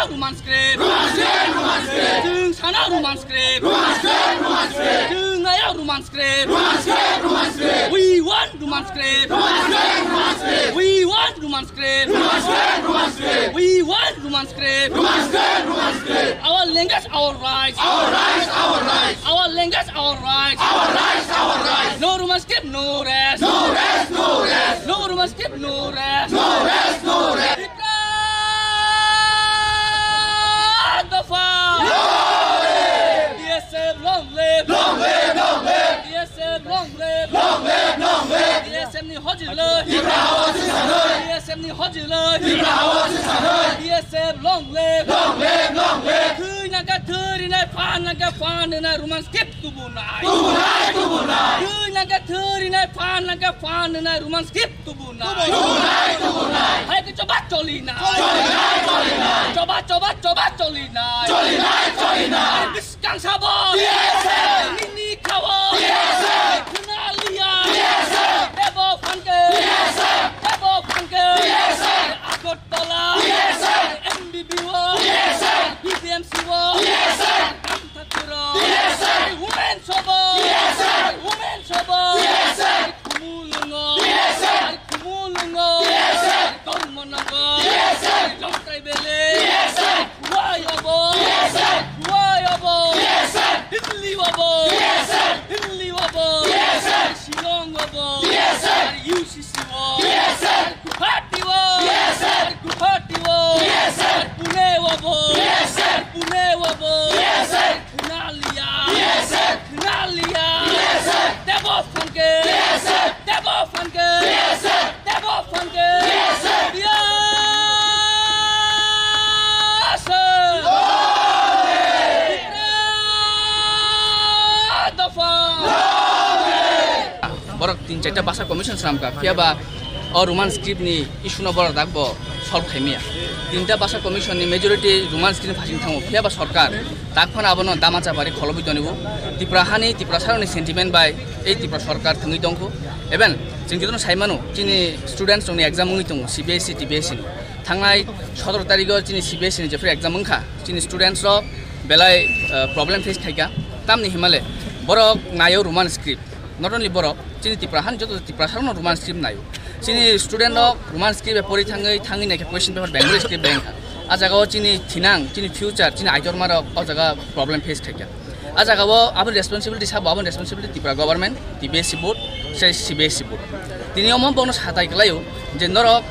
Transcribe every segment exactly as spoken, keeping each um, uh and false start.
Roman script. Roman script, Roman script. Chwng sana Roman script. Roman script, Roman script. Chwng naya Roman script. Roman script, Roman script. We want Roman script. Roman script, Roman script. We want Roman script. Roman script, Roman script. We want Roman script. Roman script, Roman script. Our language, our rights. Our rights, our rights. Our language, our rights. Our rights, our rights. No Roman script, no rest. No rest, no rest. No Roman script, no rest. No rest, no rest. Dofa! Long live! D S F long live! Long live, long live! D S F long live! Long live, long live! D S F ni hojir loi! Tipra hawa sisa noi! D S F ni hojir loi! Tipra hawa sisa noi! D S F long live! Long live, long live! Thwi nangkha thwi rinai, phan nangkha phan rinai, Roman script tubunai! Tubunai, tubunai! Thwi nangkha thwi rinai, phan nangkha phan rinai, Roman script tubunai! Tubunai, tubunai! Hai ke choba choli na! Choli nai, choli nai! Choba, choba, choba choli nai! Choli nai, choli nai! Kang sabo! T S F! Nini khawo! T S F! Khuna liya! T S F! Tebo phanke! T S F! Tebo phanke! T S F! Agartala! T S F! M B B o! T S F! P T M C o! T S F! Amthakuro! T S F! Women sobo! T S F! Women sobo! T S F! Khumulungo! T S F! Khumulungo! T S F! Kormo nongo! T S F! Longtrai bele! T S F! Wai obo! T S F! Wai obo! T S F! Delhi obo! T S F! Delhi obo! T S F! Shillong obo! T S F! Ar U C C o! T S F! Guwahati o! T S F! Guwahati o! T S F! Pune obo! T S F! Pune obo! T S F! Khuna liya! T S F! Khuna liya! T S F! Tebo phanke! T S F! Tebo phanke! T S F! Tebo phanke! T S F! Yes, sir! Dofa! Borok tin charta basa commission swnamkha, phiya ba o Roman script ni issue no borok dak bo solve khaimaya. Tinta basa commission ni majority Roman script phasing thango, phiya ba sorkar tak phano abono dama chapari kholobwi tonibo. Tipra hani Tiprasarokni sentiment bai ei Tipra sorkar thwngwi tongkho. Even chwng jotono sai mano, chini students rokni exam wngwi tongo C B S E, T B S E ni. Thangnai sotoro tarikh o chini C B S E ni jephru exam wngkha, chini students rok belai, eh, problem face khaikha. Tamni himale borok naio Roman script. Not only borok, chini Tipra han joto Tiprasarokno Roman script naio. Chini student rok Roman script bai pori thangwi, thangwi naikhe question paper Bengali script bai wngkha. A jaga o chini thinang, chini future, chini aitorma rok o jaga problem face khaikha. A jaga o aboni responsibility sabo, aboni responsibility Tripura government, T B S E board, sei C B S E board. Tini omo bono satai kwlaio je norok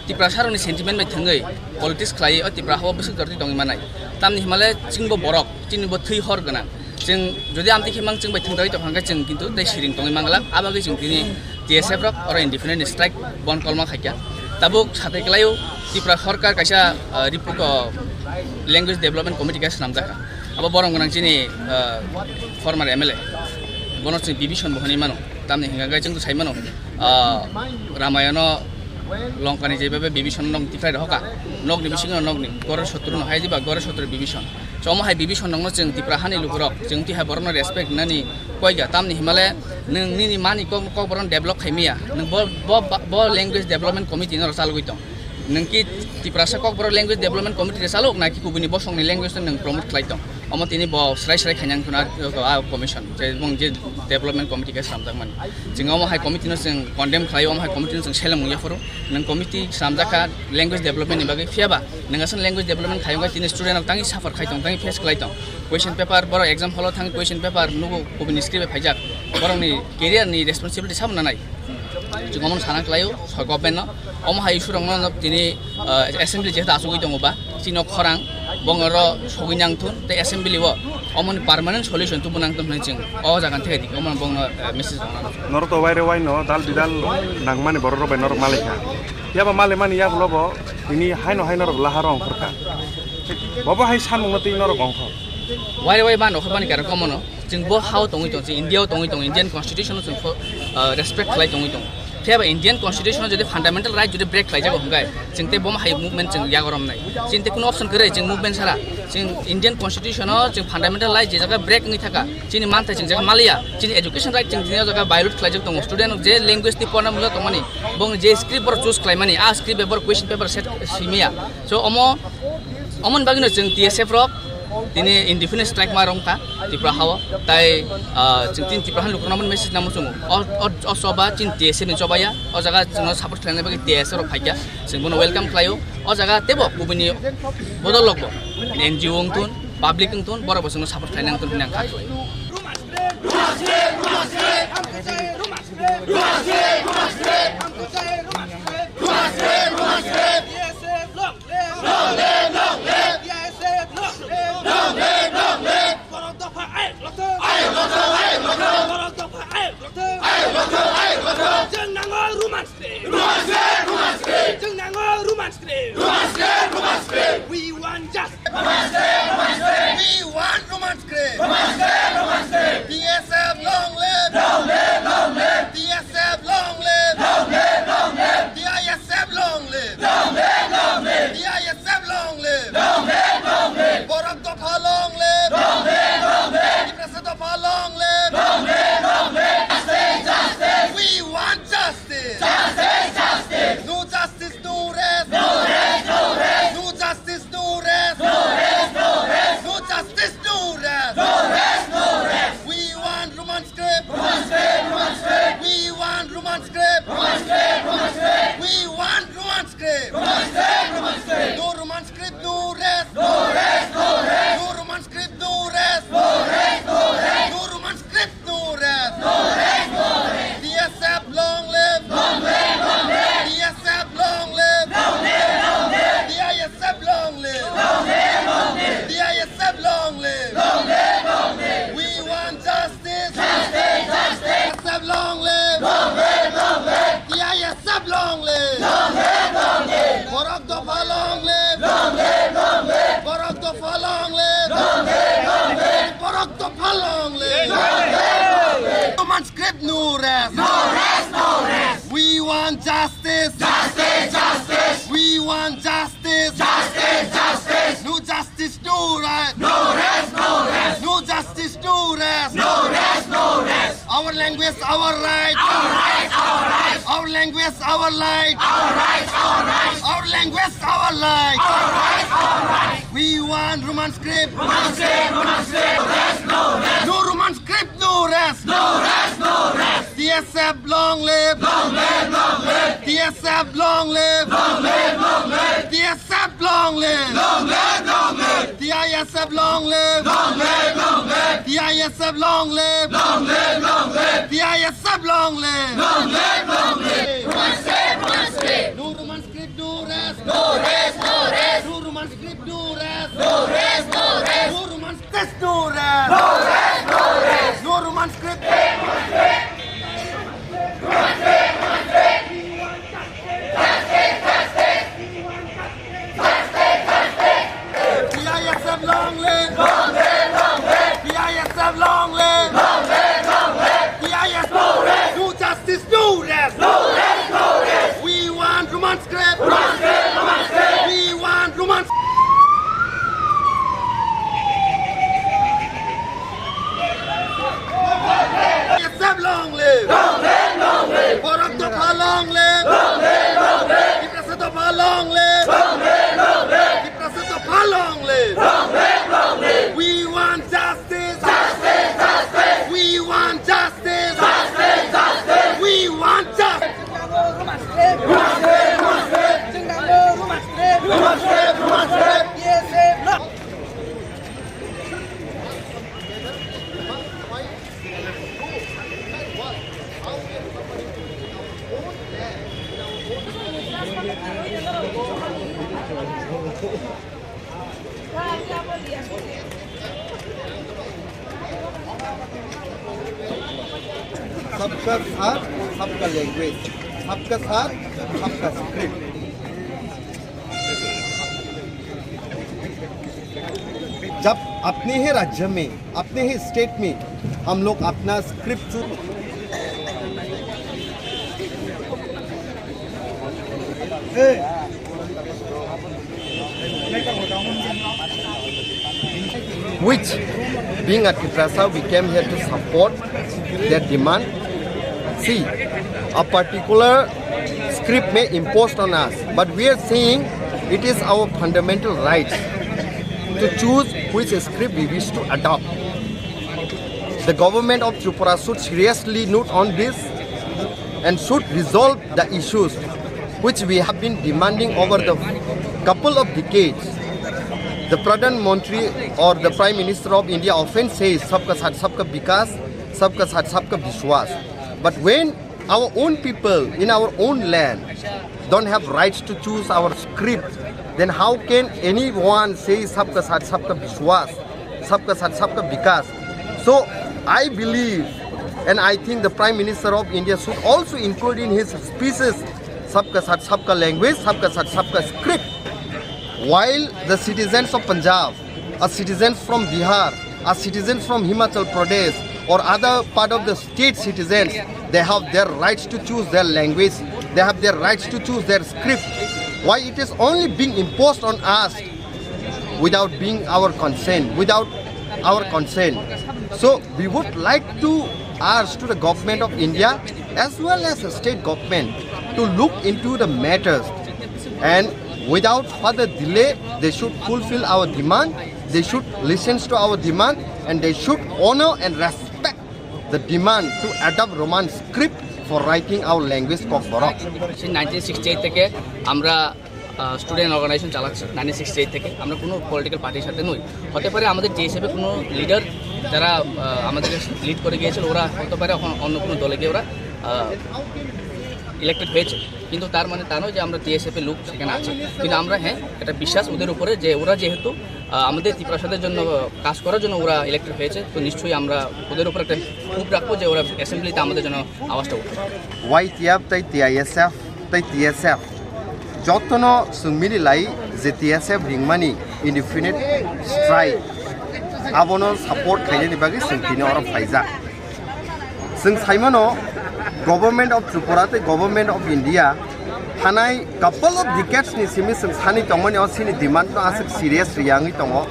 Tiprasarokni sentiment bai thangwi politics khlai o Tripura hao bwswk jorti tongwi manai. Tamni himale chwngbo borok, chini bo thwi hor gwnang. Chwng jodi amtwi khe mang chwng bai thwngwi tongkha hwnkhe chwng kintu tei siring tongwi mangla. Abagwi chwng tini T S F rok oro indefinite strike bon kolma khaikha. Tabuk satai kwlaio Tripura sorkar kaisa, ah, ripuk, ah, language development committee kaisa swnamjakha. Abo borom gwnang chini, ah, former M L A. Bono chwng Bibison bo hwnwi mano. Tamni hwnkha khe chwng sai mano, ah, Ramayano Longkani jeba be Bibison nog tikhlai rohoka. Nogni bisingo nogni gore sotru no hai diba gore sotru Bibison. Chomo hai Bibison nogno chwng Tripura hani lukurok chwng tihai borokno respect nani koiga tamni himale nwng nini mani kok, kok borokno develop khaimaya. Nwng bo, bo, bo language development committee no chalogwi tong. Nwng ki Tiprasa Kokborok Language Development Committee rwchalok na ki kubuni bosongni language no nwng promote khlai tong? Omo tini bo srai srai khainang khuna a commission je bong je development committee khe slamjakmani. Chwng omo hai committee no chwng condemn khlai, omo hai committee no chwng seleng wngya phuru. Nwng committee slamjak kha language development ni bagwi, phiya ba nwng aswk language development khai wngkha tini student rok tangwi suffer khai tong, tangwi face khlai tong. Question paper borok exam hall o thang question paper nugo kubuni script bai phaijak. Borokni career ni responsibility sabo nanai. Chwng omono sana khlaio, so government no. Omo hai issue rokno no tini, ah, assembly jehetu achugwi tongo ba, chini khorang, bongoro sogwi nang thun, tei assembly o omoni permanent solution tubu nang thun hwnwi chwng o jaga thai di, omono bongno, ah, message rokno. Norok to waire waino dal bidal nangmani borok rok bai norok malai kha. Yaba malai mani yagulo bo tini haino hai norok laharo ongkhor kha. Bobo hai samungno twi norok ongkhor. Waire wai ma nokha bani karon komono. Chwng bo hao tongwi tong, chwng India o tongwi tong, Indian Constitution o chwng pho-, ah, respect khlai tongwi tong. Phiya ba Indian Constitution o jodi fundamental right jodi break khlai jago hwnkhe, chwng tei bomo hai movement chwng yagorom nai. Chini tei kuno option kwrwi chwng movement sara. Chwng Indian Constitution o chwng fundamental right je jaga break wngwi thaka, chini manthai chwng jaga maliya, chini education right chwng tini o jaga violate khlai jak tongo. Student je language tei porna muja tongmani, bong je script bor choose khlaimani, a script bai bor question paper set simaya. So omo Omon bagino chwng T S F rok tini independence strike ma rwngkha Tripura hao, tai, ah, chwng tini Tripura hani lukurokno message namo chungo. O, o, o choba chini T S F ni choba ya, o jaga chwngno support khlaina bagwi T S F rok phaikha, chwng bono welcome khlaio. O jaga teibo kubuni bodol rokbo, N G O wngthun, public wngthun, borok bo chwngno support khlaina wngthun hwnwi ang kha khlaio. We want justice. We want Roman script. Roman script, Roman script. We want Roman script. T S F long live. Long live, long live. T S F long live. Long live, long live. T I S F long live. Long live, long live. T I S F long live. Long live, long live. Borok dopha long live. Long live, long live. Tiprasa dopha long live. Long live, long live. Justice, justice. We want justice. Justice, justice. No justice, no rest. No rest, no rest. No justice, no rest. No rest, no rest. No justice, no rest. No rest, no rest. We want Roman script. Roman script, Roman script. We want Roman script. Roman script, Roman script. We want Roman script. Roman script, Roman script. No Roman script, no rest. No rest, no rest. No Roman script, no rest. No rest, no rest. No Roman script, no rest. No rest, no rest. T S F long live. Long live, long live. T S F long live. Long live, long live. T I S F long live. Long live, long live. T I S F long live. Long live, long live. We want justice. Justice, justice. T S F long live. Long live, long live. T I S F long live. Long live, long live. Borok dopha long live. Long live, long live. Borok dopha long live. Long live, long live. Borok dopha long live. Long live, long live. Roman script, no rest. No rest, no rest. We want justice. Justice, justice. We want justice. Justice, justice. No justice, no rest. No rest, no rest. No justice, no rest. No rest, no rest. Our language, our right. Our right, our right. Our language, our right. Our right, our right. Our language, our right. Our right, our right. We want Roman script. Roman script, Roman script. No rest, no rest. No Roman script, no rest. No rest, no rest. T S F long live. Long live, long live. T S F long live. Long live, long live. T S F long live. Long live, long live. T I S F long live. Long live, long live. T I S F long live. Long live, long live. T I S F long live. Long live, long live. Roman script, Roman script. No Roman script, no rest. No rest, no rest. No Roman script, no rest. No rest, no rest. No Roman script, no rest. No rest, no rest. No Roman script. T I S F long live! Long live, long live! T I S F long live! Long live, long live! T I S F long live! No justice, no rest! No rest, no rest! We want Roman script! Roman script, Roman script! We want Roman T I S F long live! Long live, long live! Borok dopha long live! Long live, long live! Tiprasa dopha long live! Long live, long live! Tiprasa dopha long live! Long live, long live! We want justice! Justice, justice! We want justice! Justice, justice! We want justice! Roman script! Roman script! Roman script! Roman script! Roman script! Roman script! Yes, sir. No. सबका साथ, सबका लैंग्वेज, सबका साथ, सबका स्क्रिप्ट। जब अपने ही राज्य में, अपने ही स्टेट में हम लोग अपना स्क्रिप्ट चुन Which, being a Tiprasa, we came here to support their demand. See, a particular script may imposed on us, but we are saying it is our fundamental rights. to choose which script we wish to adopt. The government of Tripura should seriously note on this and should resolve the issues which we have been demanding over the couple of decades. The Pradhan Mantri or the Prime Minister of India often says, "Sabka Saath, Sabka Vikas, Sabka Saath, Sabka Vishwas." But when our own people in our own land don't have rights to choose our script, then how can anyone say "Sabka Saath, Sabka Vishwas, Sabka Saath, Sabka Vikas"? So I believe and I think the Prime Minister of India should also include in his speeches "Sabka Saath, Sabka Language, Sabka Saath, Sabka Script." While the citizens of Punjab, a citizens from Bihar, a citizens from Himachal Pradesh or other part of the state citizens, they have their rights to choose their language, they have their rights to choose their script. Why it is only being imposed on us without being our consent, without our consent? So we would like to urge to the government of India as well as the state government to look into the matters and without further delay, they should fulfill our demand, they should listen to our demand, and they should honor and respect the demand to adopt Roman script for writing our language Kokborok. সেই nineteen sixty eight থেকে আমরা student organisation চালাচ্ছি। Nineteen sixty eight থেকে আমরা কোনো পলিটিক্যাল পার্টির সাথে নই। হতে পারে আমাদের টিএসএফে কোনো লিডার, যারা আহ, আমাদেরকে লিড করে গিয়েছিল, ওরা হতে পারে এখন অন্য কোনো দলে গিয়ে ওরা ইলেক্টেড হয়েছে, কিন্তু তার মানে তা নয় যে আমরা টিএসএফ এর লোক সেখানে আছে। কিন্তু আমরা, হ্যাঁ, একটা বিশ্বাস ওদের উপরে যে ওরা যেহেতু আহ, আমাদের ত্রিপুরা স্বাধীনতার জন্য কাজ করার জন্য ওরা ইলেক্টেড হয়েছে, তো নিশ্চয়ই আমরা ওদের উপর একটা হোপ রাখবো যে ওরা অ্যাসেম্বলিতে আমাদের জন্য আওয়াজটা উঠাবে। Wai T F tei T I S F tei T S F jotono chwng mili lai je T S F ringmani indefinite strike abono support khainani bagwi chwng tini oro phaijak. Chwng saimano, Government of Tripura tei Government of India thanai couple of decades ni simi chwng sani tongmani o chini demand no aswk serious riyangwi tongo,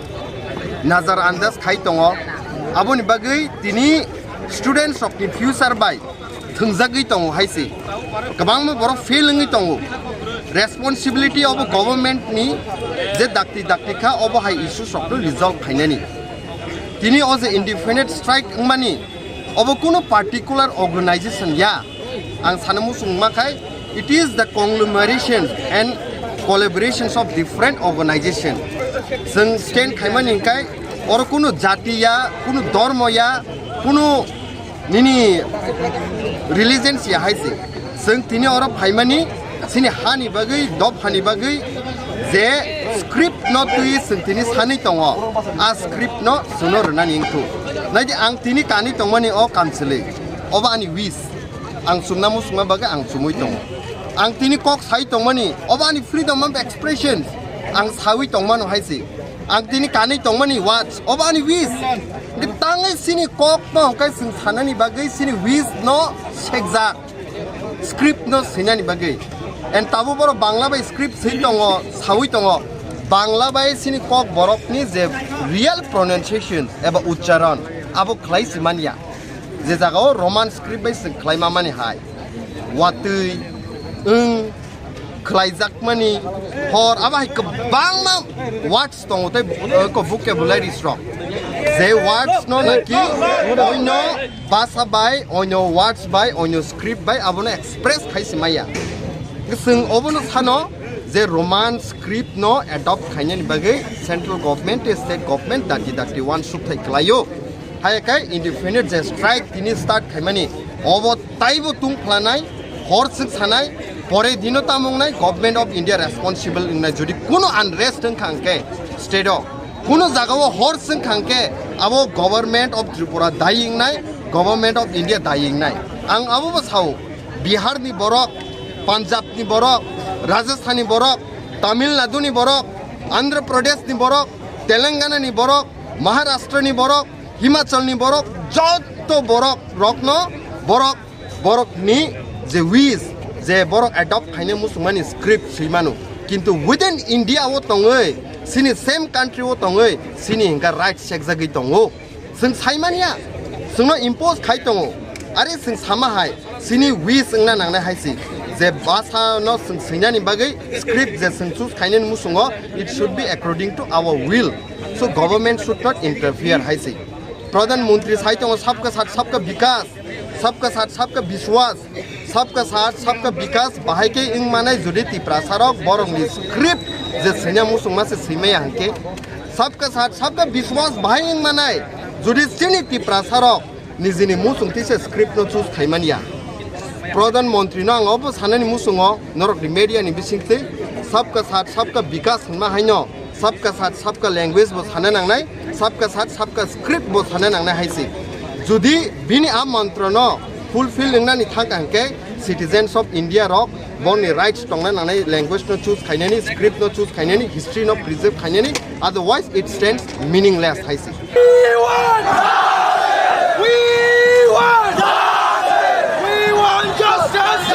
nazar andas khai tongo. Aboni bagwi tini students rok ni future bai thwngjagwi tongo hai se. Kwbangma borok fail wngwi tongo. Responsibility obo government ni je dakti dakti kha, obo hai issues rok no resolve khainani. Tini o je indefinite strike wngmani, obo kuno particular organization ya. Ang sana muchung ma khai, it is the conglomerations and collaborations of different organization. Chwng stand khaimani hwnkhe oro kuno jati ya, kuno dhormo ya, kuno nini religions ya hai se. Chwng tini oro phaimani chini hani bagwi, dophani bagwi je script no twi chwng tini sanwi tongo, a script no chwngno rwnani wngkhu. Naidi ang tini kanwi tongmani o kamchwlwi, obo ani wish. Ang chumna muchungma bagwi ang chumui tongo. Ang tini kok sai tongmani, obo ani freedom of expression. Ang sawi tongmano hai se. Ang tini kanwi tongmani words, obo ani wish. Tangwi chini kok no hwnkhe chwng sanani bagwi chini wish no sekjak. Script no swinani bagwi. And tabuk borok Bangla bai script swi tongo, sawi tongo. Bangla bai chini kok borok ni je real pronunciation eba uchcharon abo khlai si manya. Je jagao Roman script bai chwng khlai mamani hai. Watwi, wng, khlaijakmani, hor, abo hai kwbangma words tongo tei, eh, ko vocabularies rok. Je words no naki oino basa bai, oino words bai, oino script bai abono express khai si maya. Chwng obono sano je Roman script no adopt khainani bagwi central government tei state government dakti dakti uansuk thai kwlaio. Hai khe indefinite je strike tini start khaimani, obo taibo tung phlanai, hor swk sanai, pore dino tamo wngnai, Government of India responsible wngnai. Jodi kuno unrest wngkha hwnkhe state o, kuno jagao hor swngkha hwnkhe abo Government of Tripura dayi wngnai, Government of India dayi wngnai. Ang abobo sao, Bihar ni borok, Punjab ni borok, Rajasthan ni borok, Tamil Nadu ni borok, Andhra Pradesh ni borok, Telangana ni borok, Maharashtra ni borok, Himachal ni borok, joto borok rokno borok, borok ni je wish, je borok adopt khaina muchungmani script swi mano. Kintu within India o tongwi, sini same country o tongwi, sini hingka right sekjagwi tongo. Chwng saimanya, chwngno impose khai tongo. Are chwng sama hai, sini wish wngna nangnai hai si. Je basa no chwng swinani bagwi script je chwng choose khainani muchungo, it should be according to our will. So government should not interfere hai se. Pradhan Mantri sai tongo, sabka saath sabka bikas, sabka saath sabka biswas, sabka saath sabka bikas bahai khe wng manai jodi Tiprasa rok borok ni script je swina muchungma se swimaya hwnkhe, sabka saath sabka biswas bahai wng manai jodi chini Tiprasa rok nijini muchung tisa script no choose khaimanya. Pradhan Mantri no ang obo sanani muchungo norok ni media ni bisingtwi sabka saath sabka bikas hwnma haino sabka saath sabka language bo sana nangnai, sabka saath sabka script bo sana nangnai hai se. Jodi bini a mantra no fulfill wngnani thang hwnkhe citizens of India rok boni rights tongna nangnai, language no choose khainani, script no choose khainani, history no preserve khainani, otherwise it stands meaningless hai se. We want! We want! We want justice!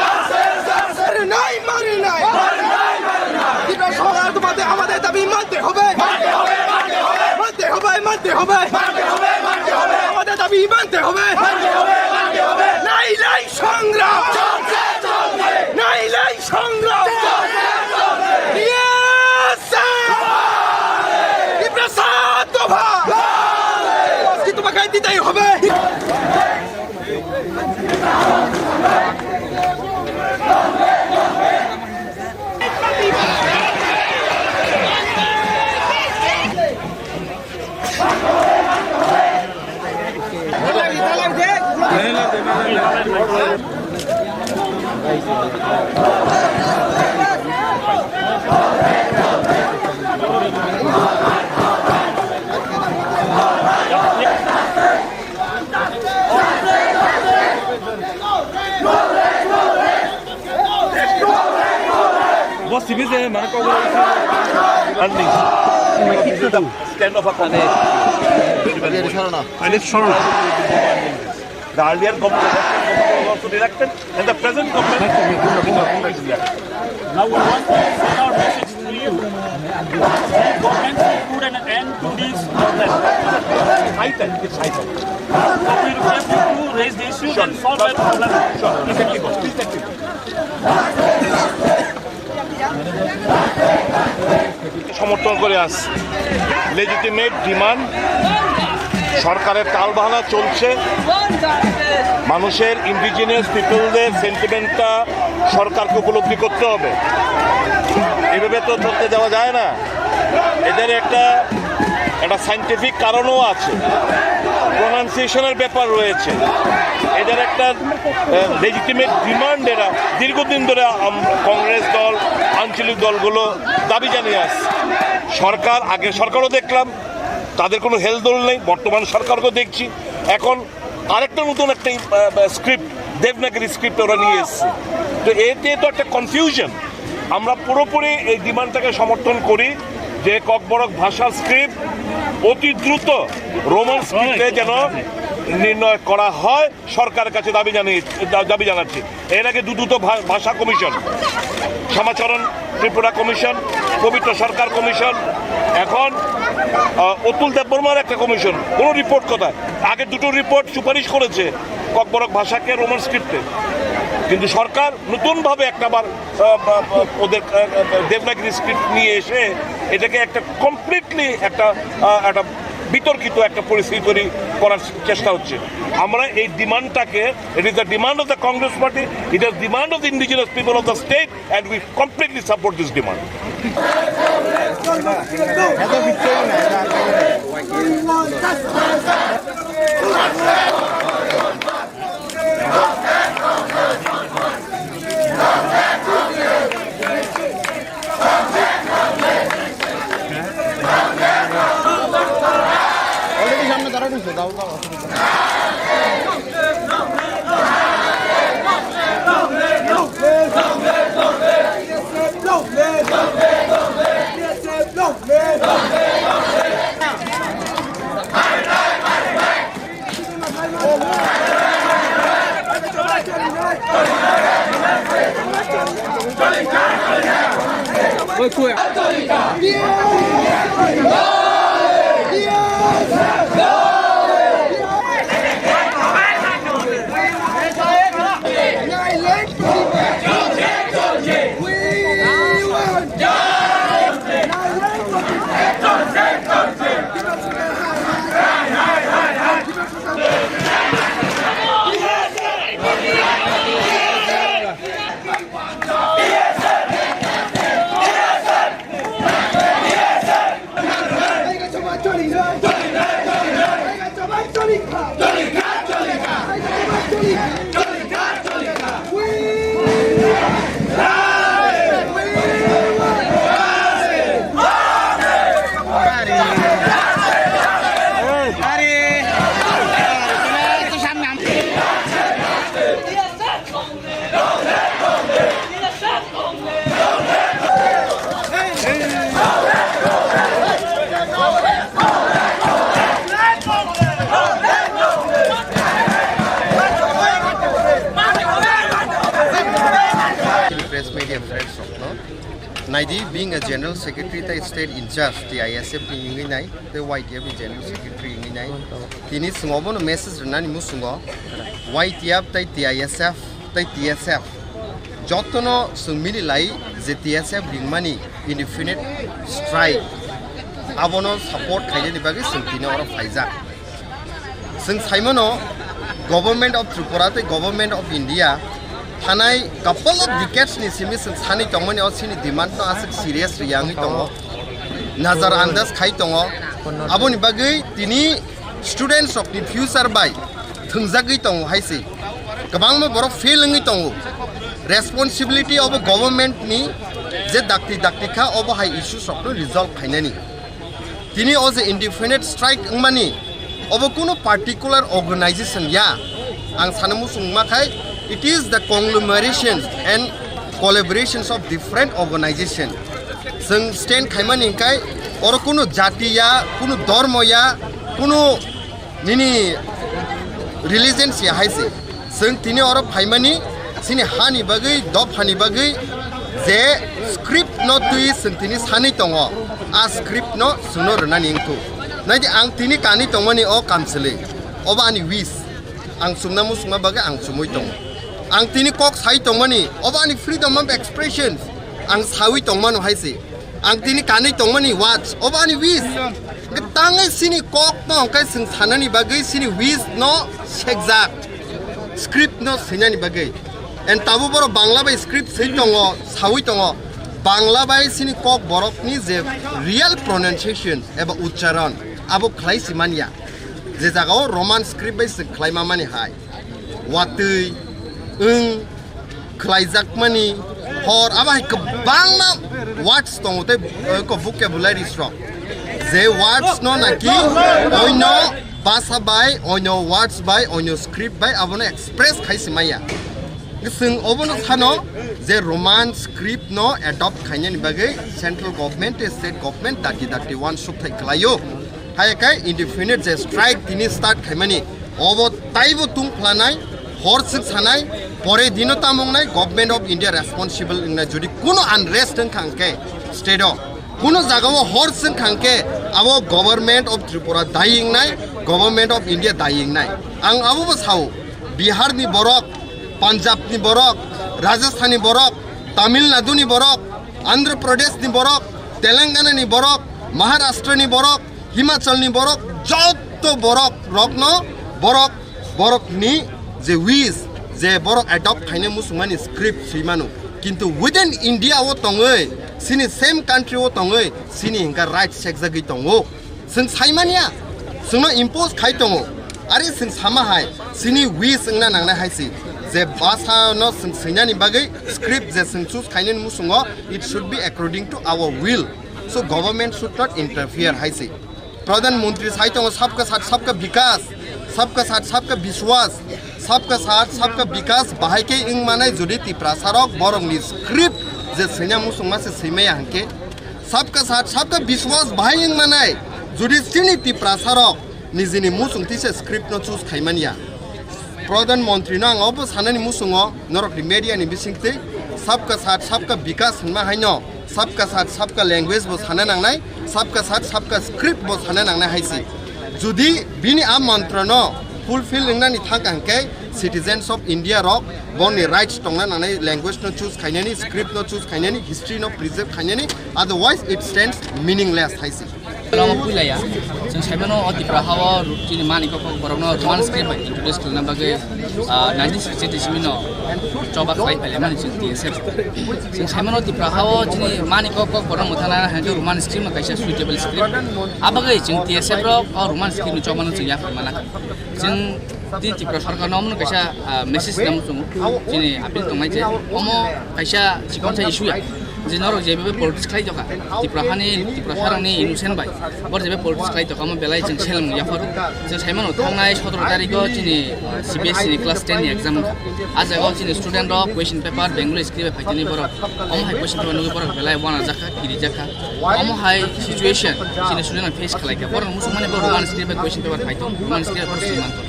মারি নাই, মারি নাই! মারি নাই, মারি নাই! ত্রিপুরা সরকার তোমাদের, আমাদের দাবি মানতে হবে! মানতে হবে, মানতে হবে! মানতে হবে, মানতে হবে! মানতে হবে, মানতে হবে! আমাদের দাবি মানতে হবে! মানতে হবে, মানতে হবে! নাই, নাই সংগ্রাম! চলছে, চলছে! নাই, নাই সংগ্রাম! চলছে, চলছে! Yes, sir! ত্রিপুরা সাত দফা! আজকে তোমাকে দিতেই হবে! Bo simi je mane kok ani. Stand of a Congress. Ani Sharma. The earlier government was also directed and the present government is directed. Now we want to send our message to you. Government should put an end to this problem. High time, it's high time. So we request you to raise the issue and solve that problem. Sure. Please take it. Please take it. সমর্থন করে আস legitimate demand. সরকারের টালবাহানা চলছে। মানুষের, ইন্ডিজিনাস পিপলদের সেন্টিমেন্টটা সরকারকে উপলব্ধি করতে হবে। এভাবে তো চলতে দেওয়া যায় না। এদের একটা, একটা সায়েন্টিফিক কারণও আছে, প্রোনাউন্সিয়েশনের ব্যাপার রয়েছে। এদের একটা লেজিটিমেট ডিমান্ড, এরা দীর্ঘদিন ধরে আম-, কংগ্রেস দল, আঞ্চলিক দলগুলো দাবি জানিয়ে আসছে। সরকার, আগে সরকারও দেখলাম, তাদের কোনো হেলদোল নেই, বর্তমান সরকারকেও দেখছি। এখন আরেকটা নতুন একটা, আহ, স্ক্রিপ্ট, দেবনাগরী স্ক্রিপ্ট ওরা নিয়ে এসছে। তো এতে তো একটা কনফিউশন। আমরা পুরোপুরি এই ডিমান্ডটাকে সমর্থন করি যে ককবরক ভাষার স্ক্রিপ্ট অতি দ্রুত রোমান স্ক্রিপ্টে যেন নির্ণয় করা হয়, সরকারের কাছে দাবি জানিয়ে, দা-, দাবি জানাচ্ছি। এর আগে দুটো ভা-, ভাষা কমিশন, শ্যামাচরণ ত্রিপুরা কমিশন, পবিত্র সরকার কমিশন, এখন, আহ, অতুল দেববর্মার একটা কমিশন, কোনো রিপোর্ট কোথায়? আগে দুটো রিপোর্ট সুপারিশ করেছে ককবরক ভাষাকে রোমান স্ক্রিপ্টে, কিন্তু সরকার নতুনভাবে একটা বার, আহ, বা, বা, ওদের, আহ, দেবনাগরী স্ক্রিপ্ট নিয়ে এসে এটাকে একটা কমপ্লিটলি একটা, আহ, একটা বিতর্কিত একটা পরিস্থিতি তৈরি করার চেষ্টা হচ্ছে। আমরা এই ডিমান্ডটাকে, it is the demand of the Congress Party, it is demand of the indigenous people of the state, and we completely support this demand. Already সামনে দাঁড়া রয়েছে, দাও, দাও, অসুবিধা নেই। Media friends rokno. Naidi, being a general secretary tei state in charge T I S F ni wngwi nai, tei Y T F ni general secretary wngwi nai. Tini chwng obono message rwnani muchungo Y T F tei T I S F tei T S F jotono chwng mili lai je T S F ringmani indefinite strike abono support khainani bagwi chwng tini oro phaijak. Chwng saimano, Government of Tripura tei Government of India thanai couple of decades ni simi chwng sanwi tongmani o chini demand no aswk serious riyangwi tongo, nazar andas khai tongo. Aboni bagwi tini students rokni future bai thwngjagwi tongo hai se. Kwbangma borok fail wngwi tongo. Responsibility obo government ni je dakti dakti kha, obo hai issues rokno resolve khainani. Tini o je indefinite strike wngmani, obo kuno particular organization ya. Ang sana muchung ma khai, it is the conglomeration and collaborations of different organization. Chwng stand khaimani hwnkhe oro kuno jati ya, kuno dhormo ya, kuno nini religion se hai se. Chwng tini oro phaimani chini hani bagwi, dophani bagwi je script no twi chwng tini sanwi tongo. A script no chwngno rwnani wngkhu. Naidi, ang tini kanwi tongmani o kamchwlwi. Obo ani wish. Ang chumna muchungma bagwi ang chumui tongo. Ang tini kok sai tongmani, obo ani freedom of expression. Ang sawi tongmano hai se. Ang tini kanwi tongmani words, obo ani wish. Hwnkhe tangwi chini kok no hwnkhe chwng sanani bagwi chini wish no sekjak, script no swinani bagwi. And tabuk borok Bangla bai script swi tongo, sawi tongo. Bangla bai chini kok borokni je real pronunciation eba uchcharon, abo khlai si manya. Je jagao Roman script bai chwng khlai mamani hai. Watwi, wng, khlaijakmani, hor, abo hai kwbangma words tongo tei, eh, ko vocabularies rok. Je words no naki oino basa bai, oino words bai, oino script bai abono express khai si maya. Chwng obono sano je Roman script no adopt khainani bagwi central government tei state government dakti dakti uansuk thai khlaio. Hai khe indefinite je strike tini start khaimani, obo taibo tungphlanai, hor swk sanai, pore dino tamungnai, Government of India responsible wngnai. Jodi kuno unrest wngkha hwnkhe state o, kuno jagao hor swk wngkha hwnkhe abo Government of Tripura dayi wngnai, Government of India dayi wngnai. Ang abobo sao, Bihar ni borok, Punjab ni borok, Rajasthan ni borok, Tamil Nadu ni borok, Andhra Pradesh ni borok, Telangana ni borok, Maharashtra ni borok, Himachal ni borok, joto borok rokno borok, borok ni je wish, je borok adopt khainai muchungmani script swi mano. Kintu within India o tongwi, chini same country o tongwi, chini hwnkha right sekjagwi tongo. Chwng saimanya, chwngno impose khai tongo. Are chwng sama hai, chini wish wngna nangnai hai si. Je basa no chwng swinani bagwi script je chwng choose khainani muchungo, it should be according to our will. So government should not interfere hai se. Pradhan Mantri sai tongo, "Sabka Saath Sabka Vikas, Sabka Saath Sabka Vishwas, Sabka Saath Sabka Vikas bahai khe wng manai jodi Tiprasa rok borokni script je swina muchungma se swimaya hwnkhe, Sabka Saath Sabka Vishwas bahai wng manai jodi chini Tiprasa rok nijini muchung tisa script no choose khaimanya." Pradhan Mantri no ang obo sanani muchungo norokni media ni bisingtwi Sabka Saath Sabka Vikas hinma haino Sabka Saath Sabka Language bo sana nangnai, Sabka Saath Sabka Script bo sana nangnai hai si. Jodi bini a mantra no fulfill wngnani thang kha hwnkhe citizens of India rok boni rights tongna nangnai, language no choose khainani, script no choose khainani, history no preserve khainani, otherwise it stands meaningless hai si. Omo puilaya, chwng saimano o Tipra hao chini mani kok kok borokno Roman script bai introduce khlaina bagwi, ah, nineteen sixty-eight isimino choba khlai phailai mani chwng T S F. Chwng saimano Tipra hao chini mani kok kok borokno mwthana hwnkhe Roman script no kaisa suitable script. Abagwi chwng T S F rok o Roman script ni chobano chwng yaphar mana. Chwng Tini Tripura Sarkar no omo kaisa, ah, message namo chwng chini appeal tongnai je omo kaisa chikon sa issue ya. Je norok je bebe politics khlai tokha, Tripura hani, Tripura sarong ni innocent bai, bor je bebe politics khlai tokha, omo belai chwng seleng yapharu. Chwng saimano thangnai sotoro tarikh o chini, ah, C B S E ni class ten ni exam wngkha. A jaga o chini student rok question paper Bengali script bai phaitini borok. Omo hai question paper nugwi borok belai wana jakha, kiri jakha. Omo hai situation chini student rok face khlai kha. Borok muchung mani borok Roman script bai question paper phaito, Roman script bai borok swi manto.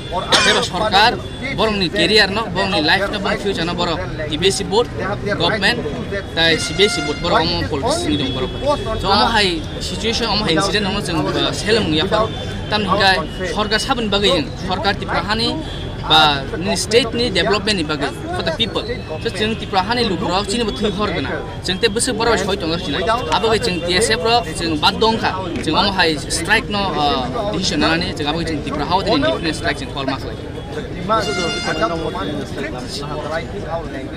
Jeba sorkar borokni career no, borokni life no, borokni future no borok C B S E board, government, tai C B S E board borok omo politics ni dong borok. So omo hai situation, omo hai incident omo chwng, uh, seleng ya pharo. Tamni hingkhe sorkar saboni bagwi, sorkar Tripura hani ba nini state ni development ni bagwi for the people. So chwng Tripura hani lukurok chini bo thwi hor gana. Chwng tei bwswk borok bai soi tongo sinai. Abo bai chwng T S F rok chwng bad dong kha. Chwng omo hai strike no, uh, decision nanani chwng abo bai chwng Tripura hao tini indefinite strike chwng kolma khlai.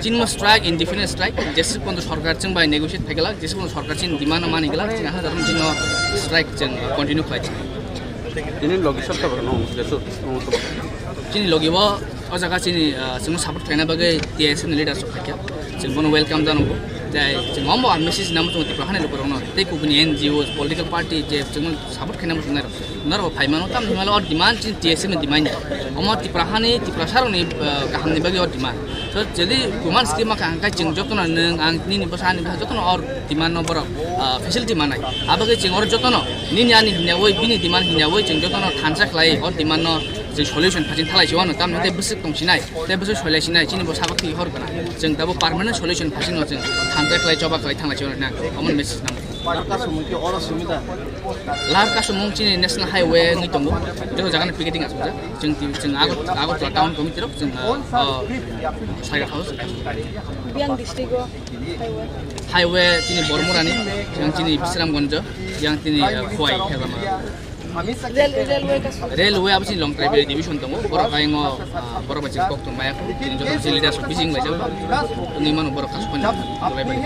Chini mo strike, indefinite strike, jeswk pondo sorkar chwng bai negotiate phaikala, jeswk pondo sorkar chini demand no mani gala, chwng aha darum chini strike chwng continue khlai. Ini logi sab sab no, jeswk, no, chini logi bo O jaga chini, ah, chwngno support khlaina bagwi T S F ni leaders rok phaikha. Chwng bono welcome jano bo. Tei chwng omo ang message namo chwng Tripura hani lukurokno. Tei kubuni N G Os, political party je chwngno support khlaina muchungnai rok. Norok bo phaimano, tamni hwnba o demand chini T S F ni demand. Omo Tripura hani, Tripura sarokni, ah, kahamni bagwi o demand. So, jadi Roman scheme makha ang kai chwng jotono nwng, ang nini bwsa, ani bwsa jotono o demand no borok, ah, facility manai. Abagwi chwng oro jotono nini ani hinyawi, bini demand hinyawi chwng jotono thansa khlai o demand no. Chwng solution phasing thalai se wano, tamni tei bwswk tong sinai, tei bwswk soilai sinai, chini bo sabak thwi hor gana. Chwng tabo permanent solution phasing no chwng thansa khlai, choba khlai thanglai se wano na, common message nang. Lar kasumung ki oro sumida. Lar kasumung chini national highway wngwi tongo, joto jaga ni picketing asukjak. Chwng ti-, chwng Agot-, Agartala town committee rok chwng, uh, uh, Saiga House. Biang district o highway. Highway chini Bormurani, yang chini Bisramganj, yang chini, uh, Khowai, Khezama. Rail-, railway ka. Railway abo chini Longtrai Valley division tongo, borok ayang o, ah, borok bai chini kok tong maya, chini joto chini leaders rok bising lai jao, wngwi mano borok kasupani Longtrai Valley.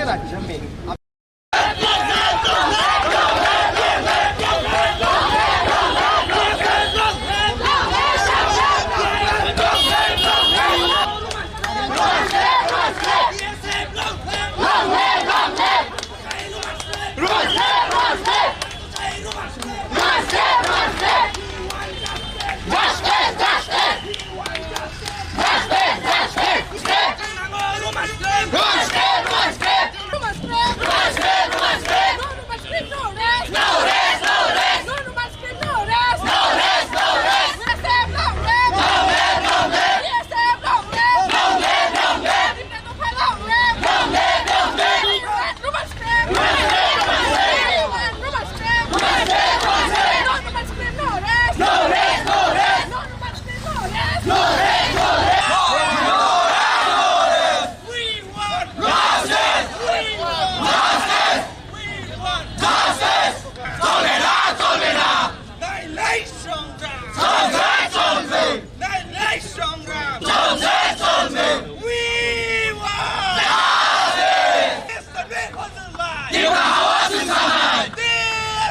Nai lai songram. Chonse chonse. We want justice. T S F ni hojlai. Tipra hawa sing sanai. T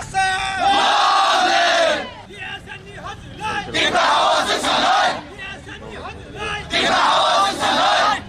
S F. Mole. T S F ni hojlai. Tipra hawa sing sanai. T S F ni hojlai. Tipra hawa sing sanai.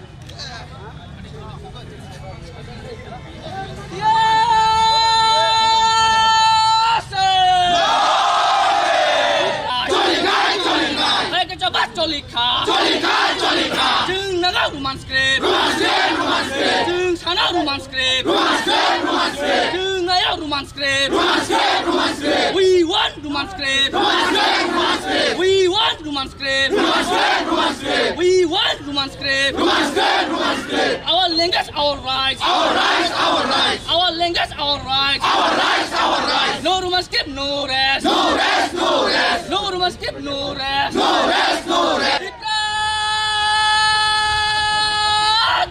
Hai ke coba colikha. Colikha, colikha. Chwng naga Roman script. Roman script, Roman script. Chwng sana Roman script. Roman script, Roman script. Chwng naga Roman script. Roman script, Roman script. We want Roman script. Roman script, Roman script. We want Roman script. Roman script, Roman script. We want Roman script. Roman script, Roman script. Our language, our rights. Our rights, our rights. Our language, our rights. Our rights, our rights. No Roman script, no rest. No rest, no rest. No Roman script, no rest. No rest, no rest. Tipra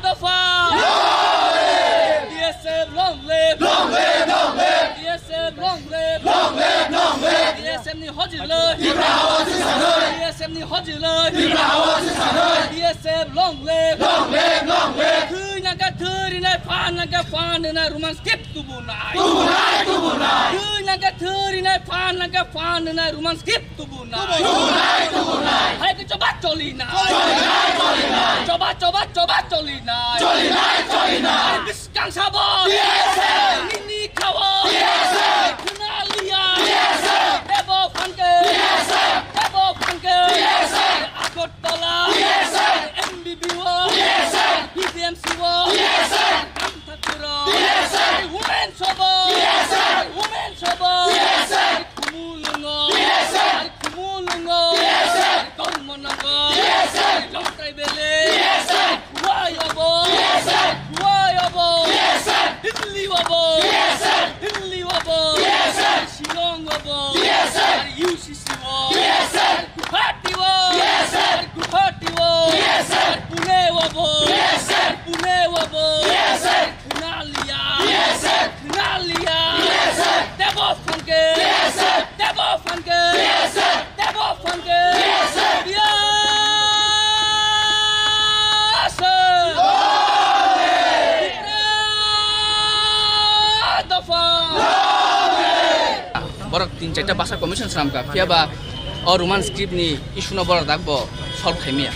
Dofa. Long live! T S F long live! Long live, long live! T S F long live! Long live, long live! T S F ni hojlai! Tipra hawa sing sanai! T S F ni hojlai! Tipra hawa sing sanai! T S F long live! Long live, long live! Thwi nangkha thwi rinai, phan nangkha phan rinai, Roman script tubunai! Tubunai, tubunai! Thwi nangkha thwi rinai, phan nangkha phan rinai, Roman script tubunai! Tubunai, tubunai! Hai ke choba cholinai! Cholinai, cholinai! Choba, choba, choba cholinai! Cholinai, cholinai! Kang sabo! T S F! Nini khawo! T S F! Khna liya! T S F! Ebo phangke! T S F! Ebo phangke! T S F! Agartala! T S F! M B B o! T S F! P T M C o! T S F! Amthakur o! T S F! Women sobo! T S F! Women sobo! T S F! Khumulwngo! T S F! Khumulwngo! T S F! Kormo no Tin charta basa commission swnamkha, phiya ba o Roman script ni issue no borok dak bo solve khaimaya.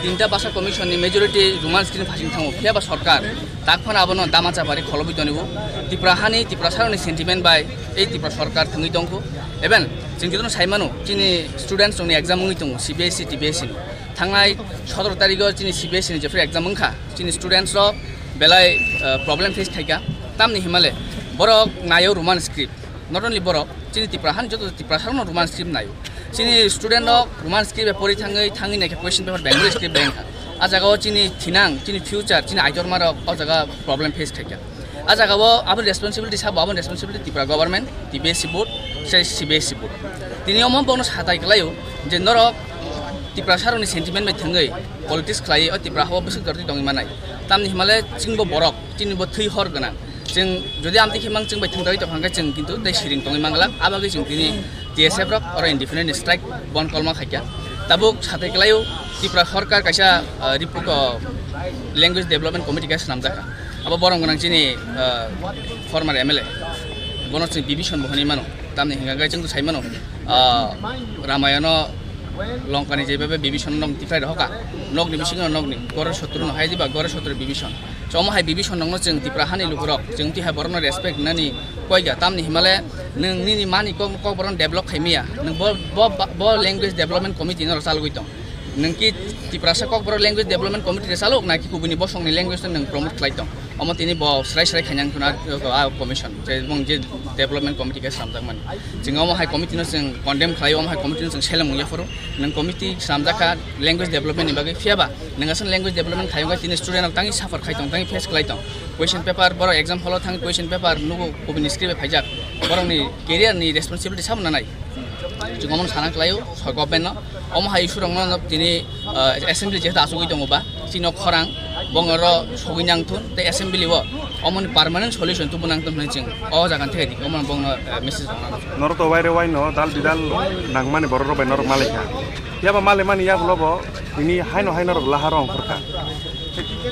Tinta basa commission ni majority Roman script phasing thango, phiya ba sorkar tak phano abono dama chapari kholobwi tonibo. Tripura hani, Tiprasa rokni sentiment bai ei Tripura sorkar thwngwi tongkho. Even chwng jotono sai mano, chini students rokni exam wngwi tongo C B S E, T B S E ni. Thangnai sotoro tarikh o chini C B S E ni jephru exam wngkha, chini students rok belai, uh, problem face khaikha. Tamni himale borok nayo Roman script. Not only borok, chini Tripura han joto Tripura sarokno Roman script naio. Chini student rok Roman script bai pori thangwi, thangwi naikhe question paper Bengali script bai wngkha. A jaga o chini thinang, chini future, chini aitorma rok o jaga problem face khaikha. A jaga o aboni responsibility sabo, aboni responsibility Tripura government, T B S E board, se C B S E board. Tini omo bongno satai kwlaio je norok Tripura sarokni sentiment bai thangwi politics khlai o Tripura hao bwswk jorti tongwi manai. Tamni himale chwngbo borok, chini bo thwi hor gwnang. Chwng jodi amtwi khe mang chwng bai thwngtwi tong kha khe chwng kintu tei siring tongwi mangla, abagwi chwng tini T S F rok oro indefinite strike bon kolma khaikha. Tabuk satai kwlaio Tripura sorkar kaisa, ah, report, oh, language development committee kaisa swnamjakha. Abo borom gwnang chini, ah, former M L A, bono chwng Bibison bo hwnwi mano. Tamni hwnka khe chwng sai mano, ah, Ramayano Lonkani jeba Bibison nokni tiphai rohoka, nokni bisingo nokni gore sotru no hai diba, gore sotru Bibison. Chomo hai Bibison nokno chwng Tripura hani lukurok, chwng tihai borokno respect nani koiga, tamni himale nwng nini mani kok, kok borokno develop khaimaya, nwng bo, bo, bo language development committee no rwchalgwi tong. Nwng ki Tiprasa Kokborok Language Development Committee rwchalok na ki kubuni bosongni language no nwng promote khlai tong? Omo tini bo srai srai khainang thuna, ah, commission, je bong je development committee khe slamjakmani. Chwng omo hai committee no chwng condemn khlai, omo hai committee no chwng seleng wngya phuru. Nwng committee slamjakha language development ni bagwi, phiya ba nwng aswk language development khaiyung khe tini student rok tangwi suffer khai tong, tangwi face khlai tong. Question paper, borok exam hall o thang question paper nugo kubuni script bai phaijak. Borokni career ni responsibility sabo nanai. Chwng omo sana khlaio, so government no. Omo hai issue rokno tini, ah, assembly jehetu achugwi tongo ba, chini khorang, bongoro sogwi nang thun, tei assembly o omoni permanent solution tubu nang thun hwnwi chwng o jaga theke di, omo bongno, ah, message rok nang. Norok to waire waino dal bidal nangmani borok rok bai norok malai kha. Yaba malai mani yagulo bo tini haino hai norok laharo ongkhor kha.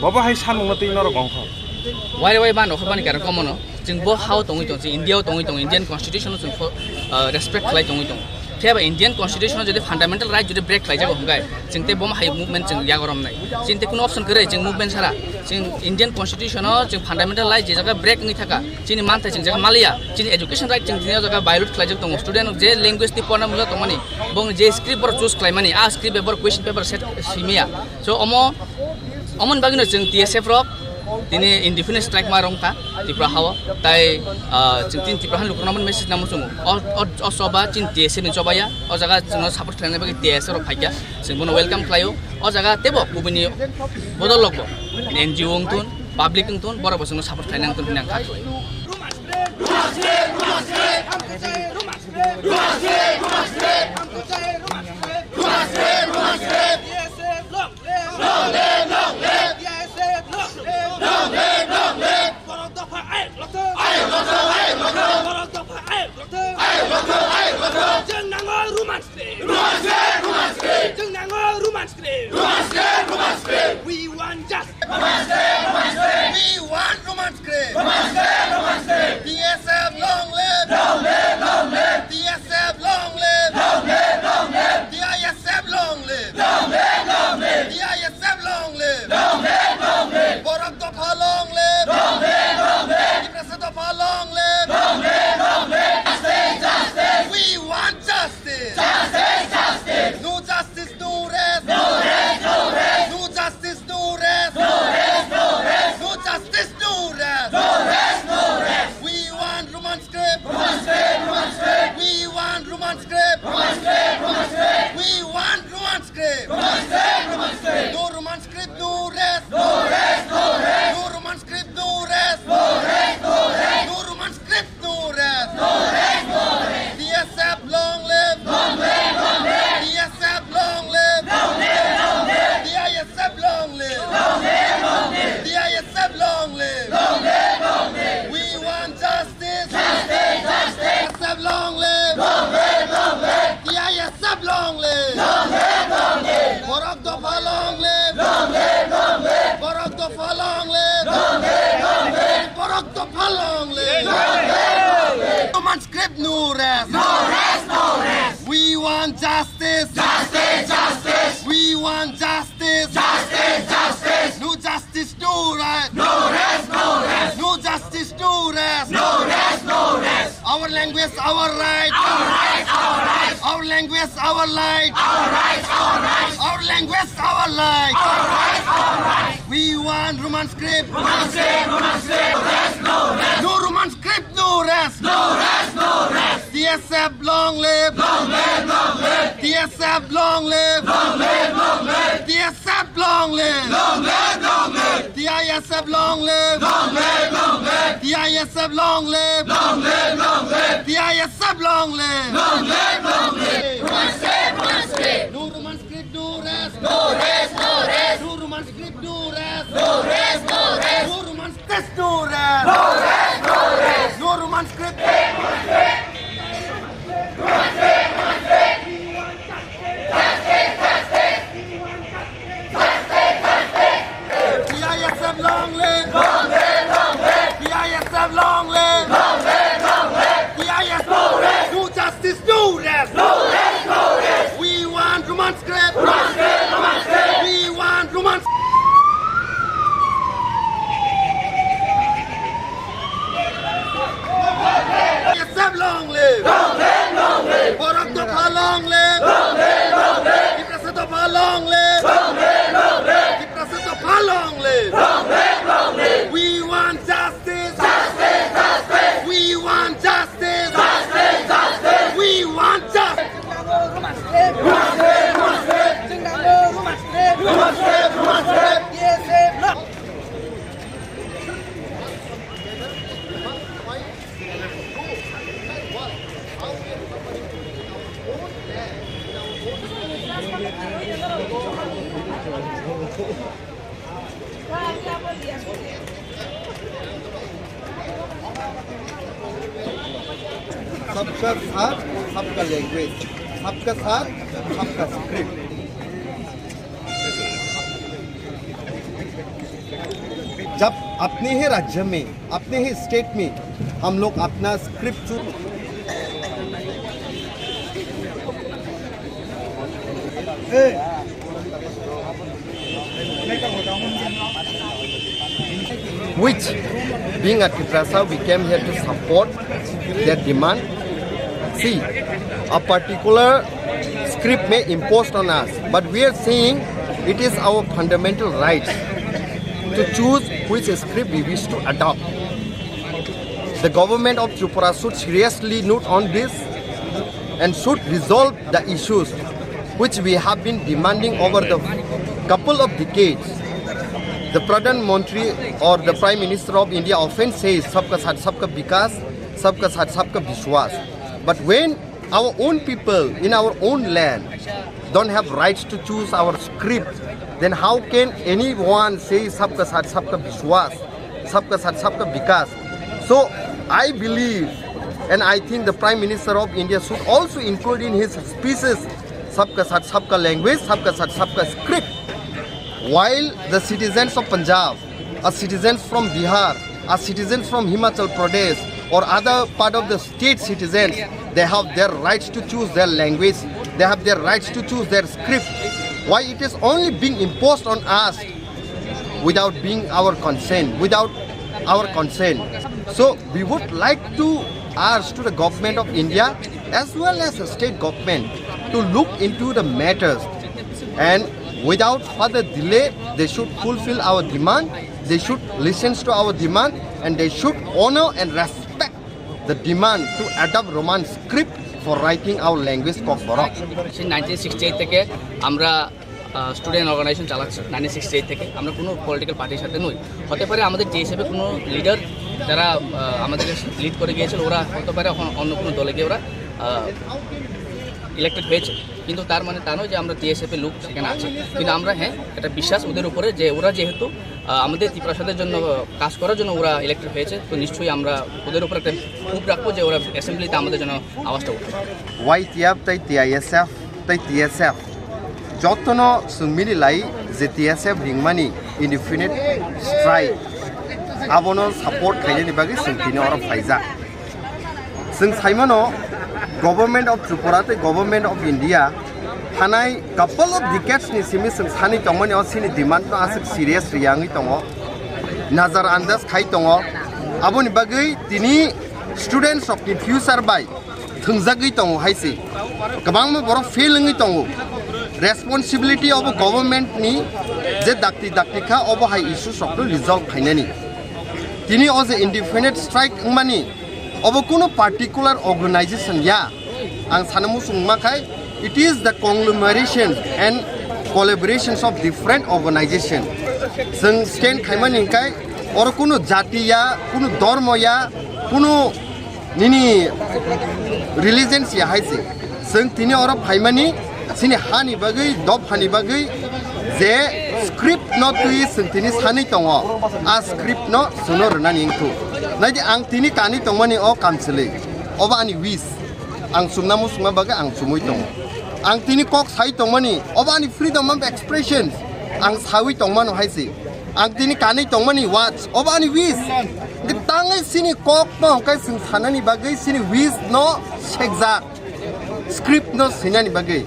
Bobo hai samungno twi norok ongkhor. Waire wai mano khobani karon komono. Chwng bo hao tongwi tong, chwng India o tongwi tong, Indian Constitution o chwng pho-, ah, respect khlai tongwi tong. Phiya ba Indian Constitution o jodi fundamental right jodi break khlai jago hwnkhe, chwng tei bomo hai movement chwng yagorom nai. Chini tei kuno option kwrwi, chwng movement sara. Chwng Indian Constitution o chwng fundamental right je jaga break wngwi thaka, chini manthai chwng jaga maliya, chini education right chwng tini o jaga violate khlai jak tongo. Student je language tei porna muja tongmani, bong je script bor choose khlai mani, a script bai bor question paper set simiya. So omo, omoni bagwino chwng T S F rok tini indefinite strike ma rwngkha Tripura hao, tai, ah, chwng tini Tripura hani lukurokno message namo chwngo. O, o, o choba chini T S F ni choba ya, o jaga chwngno support khlaina bagwi T S F rok phaikha, chwng bono welcome khlaio. O jaga teibo kubuni bodol rokbo N G O wngthun, public wngthun, borok bo chwngno support khlaina wngthun hwnwi ang kha khlaio. Long live, long live! Long live, long live! T S F long live! Long live, long live! Borok dopha ayuk lokthung! Ayuk lokthung, ayuk lokthung! Borok dopha ayuk lokthung! Ayuk lokthung, ayuk lokthung! Chwng nango Roman script! Roman script, Roman script! Chwng nango Roman script! Roman script, Roman script! We want justice! Roman script, Roman script! We want Roman script! Roman script, Roman script! T S F long live! Long live, long live! T S F long live! Long live, long live! T I S F long live! Long live, long live! T I S F long live! Long live, long live! Borok dopha long live! Long live, long live! Tiprasa dopha long live! Long live, long live! Justice, justice! We want justice! Justice, justice! No justice, no rest! No rest, no rest! No justice, no rest! No rest, no rest! No justice, no rest! No rest, no rest! We want Roman script! Roman script, Roman script! We want Roman script! Roman script, Roman script! We want Roman script! Roman script, Roman script! No Roman script, no rest! No rest, no rest! No Roman script, no rest! No rest, no rest! No Roman script, no rest! No rest, no rest! T S F long live! Long live, long live! T S F long live! Long live, long live! T I S F long live! Long live, long live! T I S F long live! Long live, long live! We want justice! Justice, justice! T S F long live! Long live, long live! T I S F long live! Long live, long live! Borok dopha long live! Long live, long live! Borok dopha long live! Long live, long live! Borok dopha long live! Long live, long live! Roman Script, no rest. No rest, no rest. We want justice. Justice, justice. We want justice. Justice, justice. No justice, no rest. No rest, no rest. No justice, no rest. No rest, no rest. Our language, our right. Our right, our right. Our language, our right. Our right, our right. Our language, our right. Our right, our right. We want Roman script. Roman script, Roman script. No rest, no rest. No Roman script, no rest. No rest, no rest. T S F long live. Long live, long live. T S F long live. Long live, long live. T S F long live. Long live, long live. T I S F long live. Long live, long live. T I S F long live. Long live, long live. T I S F long live. Long live, long live. Roman script, Roman script. No Roman script, no rest. No rest, no rest. No Roman script, no rest. No rest, no rest. No Roman script, no rest. No rest, no rest. No Roman script. T I S F long live! Long live, long live! T I S F long live! Long live, long live! T I S F long live! No justice, no rest! No rest, no rest! We want Roman script! Roman script, Roman script! We want Roman T I S F long live! Long live, long live! Borok Dopha long live! Long live, long live! Tiprasa Dopha long live! Long live, long live! Tiprasa Dopha long live! Long live, long live! We want justice! Justice, justice! We want justice! Justice, justice! We want justice! सबका साथ, सबका लैंग्वेज, सबका साथ, सबका स्क्रिप्ट। जब अपने ही राज्य में, अपने ही स्टेट में हम लोग अपना script choose which, being a Tiprasa, we came here to support their demand. See, a particular script may impose on us, but we are saying it is our fundamental rights to choose which script we wish to adopt. The government of Tripura should seriously note on this and should resolve the issues which we have been demanding over the couple of decades. The Pradhan Mantri or the Prime Minister of India often says, "Sabka Saath, Sabka Vikas, Sabka Saath, Sabka Vishwas." But when our own people in our own land don't have rights to choose our script, then how can anyone say, "Sabka Saath, Sabka Vishwas, Sabka Saath, Sabka Vikas"? So I believe, and I think the Prime Minister of India should also include in his speeches, "Sabka Saath, Sabka Language, Sabka Saath, Sabka Script." While the citizens of Punjab, a citizens from Bihar, a citizens from Himachal Pradesh or other part of the state citizens, they have their rights to choose their language, they have their rights to choose their script. Why it is only being imposed on us without being our consent, without our consent? So we would like to urge to the government of India as well as the state government to look into the matters, and without further delay, they should fulfill our demand, they should listen to our demand, and they should honor and respect the demand to adopt Roman script for writing our language Kokborok. সেই nineteen sixty eight থেকে আমরা student organisation চালাচ্ছি, nineteen sixty eight থেকে। আমরা কোনো পলিটিক্যাল পার্টির সাথে নই। হতে পারে আমাদের টিএসএফের কোনো লিডার, যারা আহ, আমাদেরকে লিড করে গিয়েছিল, ওরা হতে পারে এখন অন্য কোনো দলে গিয়ে ওরা ইলেক্টেড হয়েছে, কিন্তু তার মানে তা নয় যে আমরা টিএসএফের লোক সেখানে আছে। কিন্তু আমরা, হ্যাঁ, একটা বিশ্বাস ওদের উপরে যে ওরা যেহেতু আহ, আমাদের ত্রিপ্রাসাদের জন্য কাজ করার জন্য ওরা ইলেক্টেড হয়েছে, তো নিশ্চয়ই আমরা ওদের উপর একটা হোপ রাখবো যে ওরা অ্যাসেম্বলিতে আমাদের জন্য আওয়াজটা উঠবে। Why T F tei T I S F tei T S F jotono chwng mili lai je T S F ringmani indefinite strike abono support khainani bagwi chwng tini oro phaijak. Chwng saimano, Government of Tripura tei Government of India thanai couple of decades ni simi chwng sani tongmani o chini demand no aswk serious riyangwi tongo, nazar andas khai tongo. Aboni bagwi tini students rokni future bai thwngjagwi tongo hai se. Kwbangma borok fail wngwi tongo. Responsibility obo government ni je dakti dakti kha, obo hai issues rok no resolve khainani. Tini o je indefinite strike wngmani, obo kuno particular organization ya. Ang sana muchung ma khai, it is the conglomeration and collaborations of different organization. Chwng stand khaimani hwnkhe oro kuno jati ya, kuno dormo ya, kuno nini religion si hai se. Chwng tini oro phaimani chini hani bagwi, dophani bagwi je script no twi chwng tini sanwi tongo, a script no chwngno rwnani wngkhu. Naidi ang tini kanwi tongmani o kamchwlwi, obo ani wish. Ang chumna muchungma bagwi ang chumwi tongo. Ang tini kok sai tongmani, obo ani freedom of expression. Ang sawi tongmano hai se. Ang tini kanwi tongmani words, obo ani wish. Tangwi chini kok no hwnkhe chwng sanani bagwi chini wish no sekjak, script no swinani bagwi.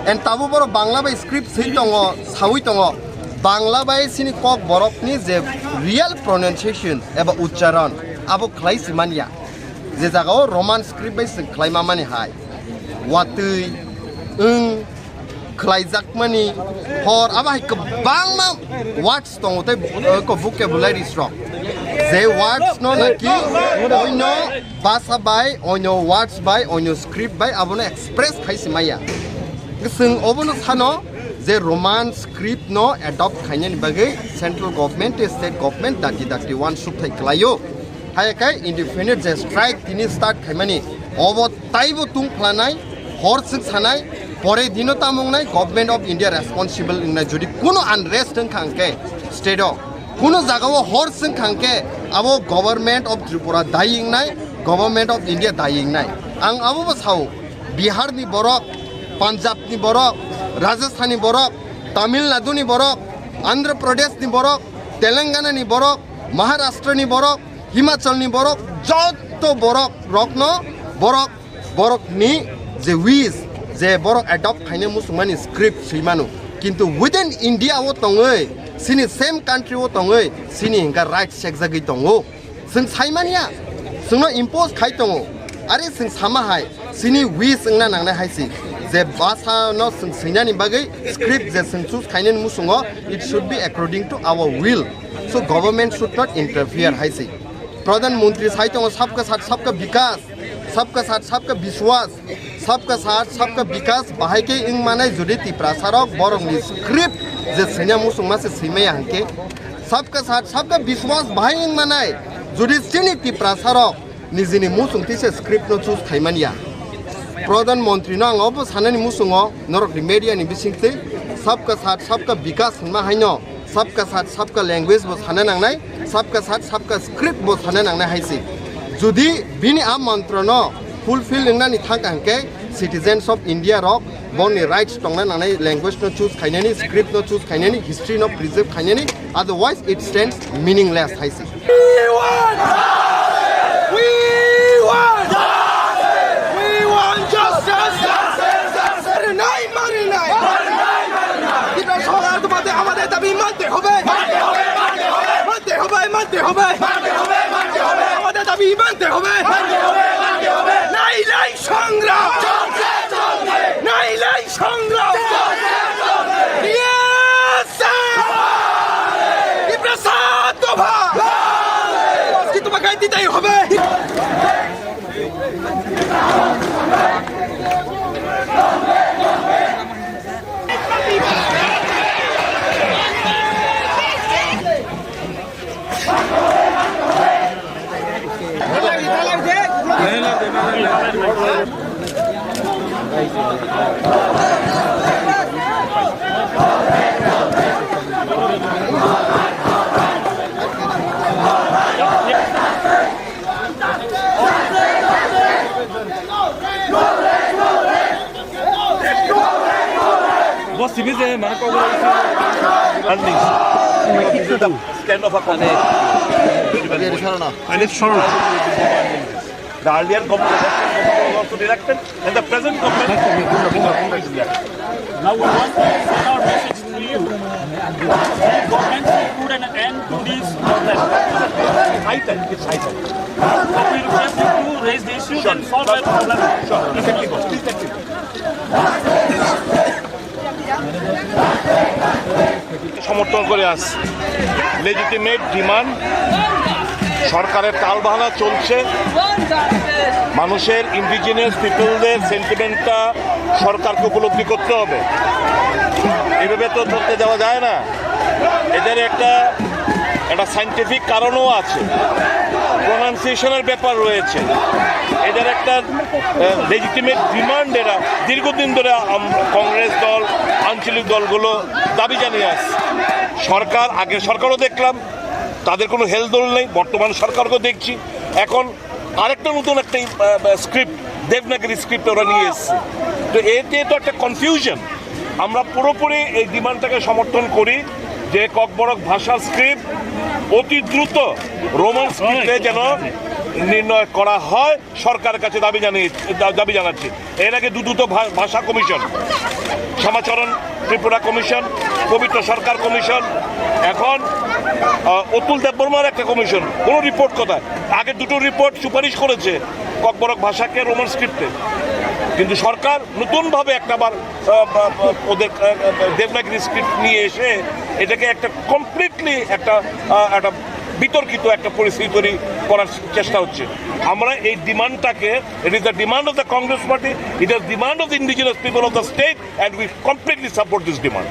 And tabo borok Bangla bai script swi tongo, sawi tongo. Bangla bai chini kok borokni je real pronunciation eba uchcharon, abo khlai si manya. Je jagao Roman script bai chwng khlai mamani hai, watwi, wng, khlaijakmani, hor, abo hai kwbangma words tongo tei, eh, ko vocabularies rok. Je words no naki oino basa bai, oino words bai, oino script bai abono express khai si maya. Chwng obono sano je Roman script no adopt khainani bagwi central government tei state government dakti dakti uansuk thai khlaio. Hai khe indefinite je strike tini start khaimani, obo taibo tung phlanai, hor swk sanai, pore dino tamo wngnai, Government of India responsible wngnai. Jodi kuno unrest wngkha hwnkhe state o, kuno jagao hor swngkha hwnkhe abo Government of Tripura dayi wngnai, Government of India dayi wngnai. Ang abobo sao, Bihar ni borok, Punjab ni borok, Rajasthan ni borok, Tamil Nadu ni borok, Andhra Pradesh ni borok, Telangana ni borok, Maharashtra ni borok, Himachal ni borok, joto borok rokno borok, borok ni je wish, je borok adopt khaina muchungmani script swi mano. Kintu within India o tongwi, sini same country o tongwi, sini hingka right sekjagwi tongo. Chwng saimanya, chwngno impose khai tongo. Are chwng sama hai, chini wish wngna nangnai hai se. Je basa no chwng swinani bagwi script je chwng choose khainani muchungo, it should be according to our will. So government should not interfere hai se. Pradhan Mantri sai tongo, sabka sath, sabka bikas, sabka sath, sabka biswas, sabka sath, sabka bikas bahai khe wng manai jodi Tiprasa rok borokni script je swina muchungma se swimaya hwnkhe, sabka sath, sabka biswas bahai wng manai jodi chini Tiprasa rok nijini muchung tisa script no choose khaimanya. Pradhan Mantri no ang obo sanani muchungo norokni media ni bisingtwi sabka sath, sabka bikas hwnma haino sabka sath, sabka language bo sana nangnai, sabka sath, sabka script bo sana nangnai hai se. Jodi bini a mantra no fulfill wngnani thangkha hwnkhe citizens of India rok boni rights tongna nangnai, language no choose khainani, script no choose khainani, history no preserve khainani, otherwise it stands meaningless hai se. We want! We want! We want justice! Marinai, marinai! Kita solar tumate amade dabi mante hobe! Mante hobe, mante hobe! Mante hobe, mante hobe! Mante hobe, mante hobe! Amade dabi mante hobe! Mante hobe, mante hobe! Nailai songra! Chonse, chonse! Nailai songra! Chonse, chonse! Yes, sir! Tiprasa dopha! Aski tumakai ditai hobe! Boss, sibise, mana kau. Stand up, apa? Ani, ani, sorry. The earlier government, government was also reluctant, and the present government is reluctant. Now we want to send our message to you. Government should put an end to this problem. High time, it's high time. So we request you to raise the issues and solve that problem. Sure, please let me go, please let me go. সমর্থন করে আস legitimate demand. সরকারের টালবাহানা চলছে, মানুষের, ইন্ডিজিনাস পিপলদের সেন্টিমেন্টটা সরকারকে উপলব্ধি করতে হবে। এভাবে তো চলতে দেওয়া যায় না। এদের একটা একটা সায়েন্টিফিক কারণও আছে, প্রোনাউন্সিয়েশনের ব্যাপার রয়েছে। এদের একটা লেজিটিমেট ডিমান্ড। এরা দীর্ঘদিন ধরে আম- কংগ্রেস দল, আঞ্চলিক দলগুলো দাবি জানিয়ে আসছে। সরকার, আগের সরকারও দেখলাম, তাদের কোনো হেলদোল নেই। বর্তমান সরকারকেও দেখছি, এখন আরেকটা নতুন একটা স্ক্রিপ্ট, দেবনাগরী স্ক্রিপ্ট ওরা নিয়ে এসছে। তো এতে তো একটা কনফিউশন। আমরা পুরোপুরি এই ডিমান্ডটাকে সমর্থন করি যে ককবরক ভাষার স্ক্রিপ্ট অতি দ্রুত রোমান স্ক্রিপ্টে যেন নির্ণয় করা হয়, সরকারের কাছে দাবি জানিয়ে, দা- দাবি জানাচ্ছি। এর আগে দুদুত ভা- ভাষা কমিশন, শ্যামাচরণ ত্রিপুরা কমিশন, পবিত্র সরকার কমিশন, এখন আহ, অতুল দেববর্মার একটা কমিশন, কোনো রিপোর্ট কোথায়? আগে দুটো রিপোর্ট সুপারিশ করেছে ককবরক ভাষাকে রোমান স্ক্রিপ্টে, কিন্তু সরকার নতুনভাবে একটা বার আহ, বা- বা- ওদের আহ, দেবনাগরী স্ক্রিপ্ট নিয়ে এসে এটাকে একটা কমপ্লিটলি একটা আহ, একটা বিতর্কিত একটা পরিস্থিতি তৈরি করার চেষ্টা হচ্ছে। আমরা এই ডিমান্ডটাকে, it is the demand of the Congress Party, it is demand of the indigenous people of the state, and we completely support this demand.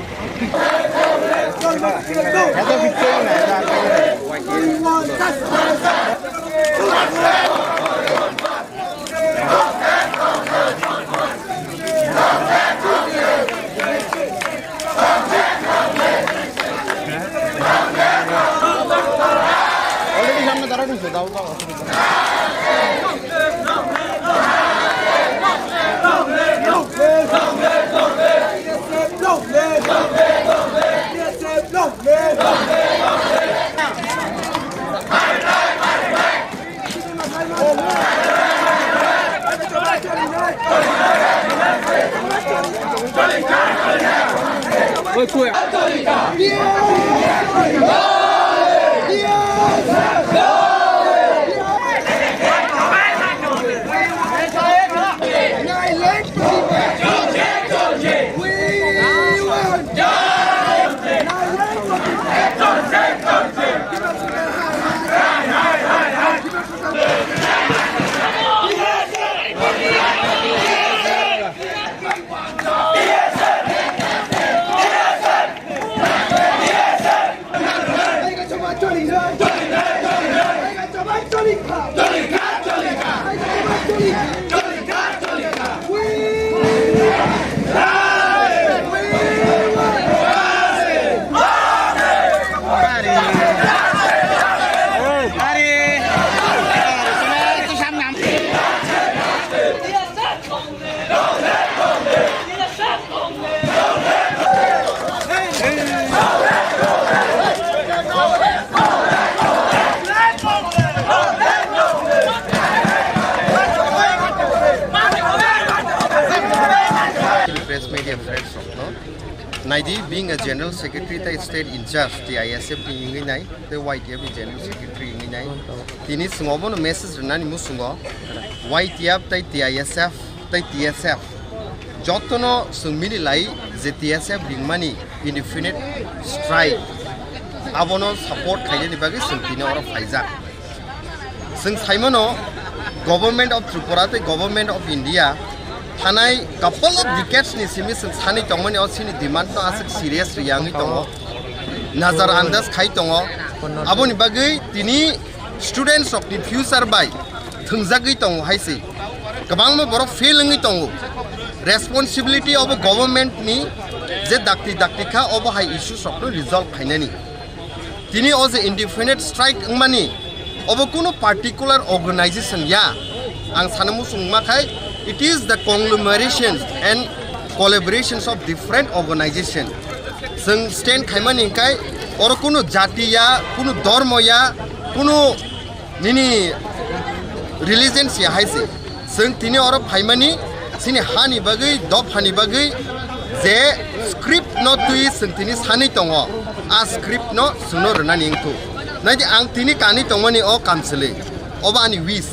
Press media friends rokno naidi, being a general secretary tei state in charge T I S F ni wngwi nai tei Y T F ni general secretary wngwi nai, tini chwng obono message rwnani muchungo Y T F tei T I S F tei T S F jotono chwng mili lai je T S F ringmani indefinite strike abono support khainani bagwi chwng tini oro phaijak. Chwng saimano, Government of Tripura tei Government of India thanai couple of decades ni simi chwng sani tongmani o chini demand no aswk serious riyangwi tongo, nazar andas khai tongo. Aboni bagwi tini students rokni future bai thwngjagwi tongo hai se. Kwbangma borok fail wngwi tongo. Responsibility obo government ni je dakti dakti kha, obo hai issues rokno resolve khainani. Tini o je indefinite strike wngmani, obo kuno particular organization ya. Ang sana muchung wngma khai, it is the conglomerations and collaborations of different organization. Chwng stand khaimani hwnkhe oro kuno jati ya, kuno dhormo ya, kuno nini Religion si hai se. Chwng tini oro phaimani chini hani bagwi, dophani bagwi je script no twi chwng tini sanwi tongo. A script no chwngno rwnani wngthu. Naidi ang tini kanwi tongmani o kamchwlwi. Obo ani wish.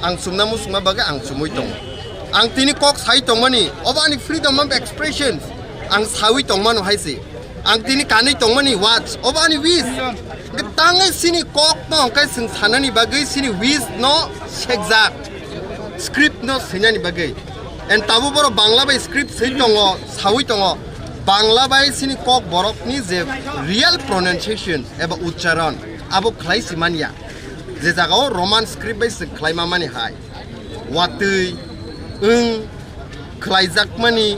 Ang chumna muchungma bagwi ang chumui tongo. Ang tini kok sai tongmani, obo ani freedom of expression. Ang saui tongmano hai se. Ang tini kanwi tongmani watch, obo ani wish. Tangwi sini kok no hwnkhe chwng sanani bagwi sini wish no sekjak. Script no swinani bagwi. And tabo borok Bangla bai script swi tongo, saui tongo. Bangla bai sini kok borokni je real pronunciation eba uchcharon abo khlai si manya. Je jagao Roman script bai se khlai mamani hai. Watwi, wng, khlaijakmani,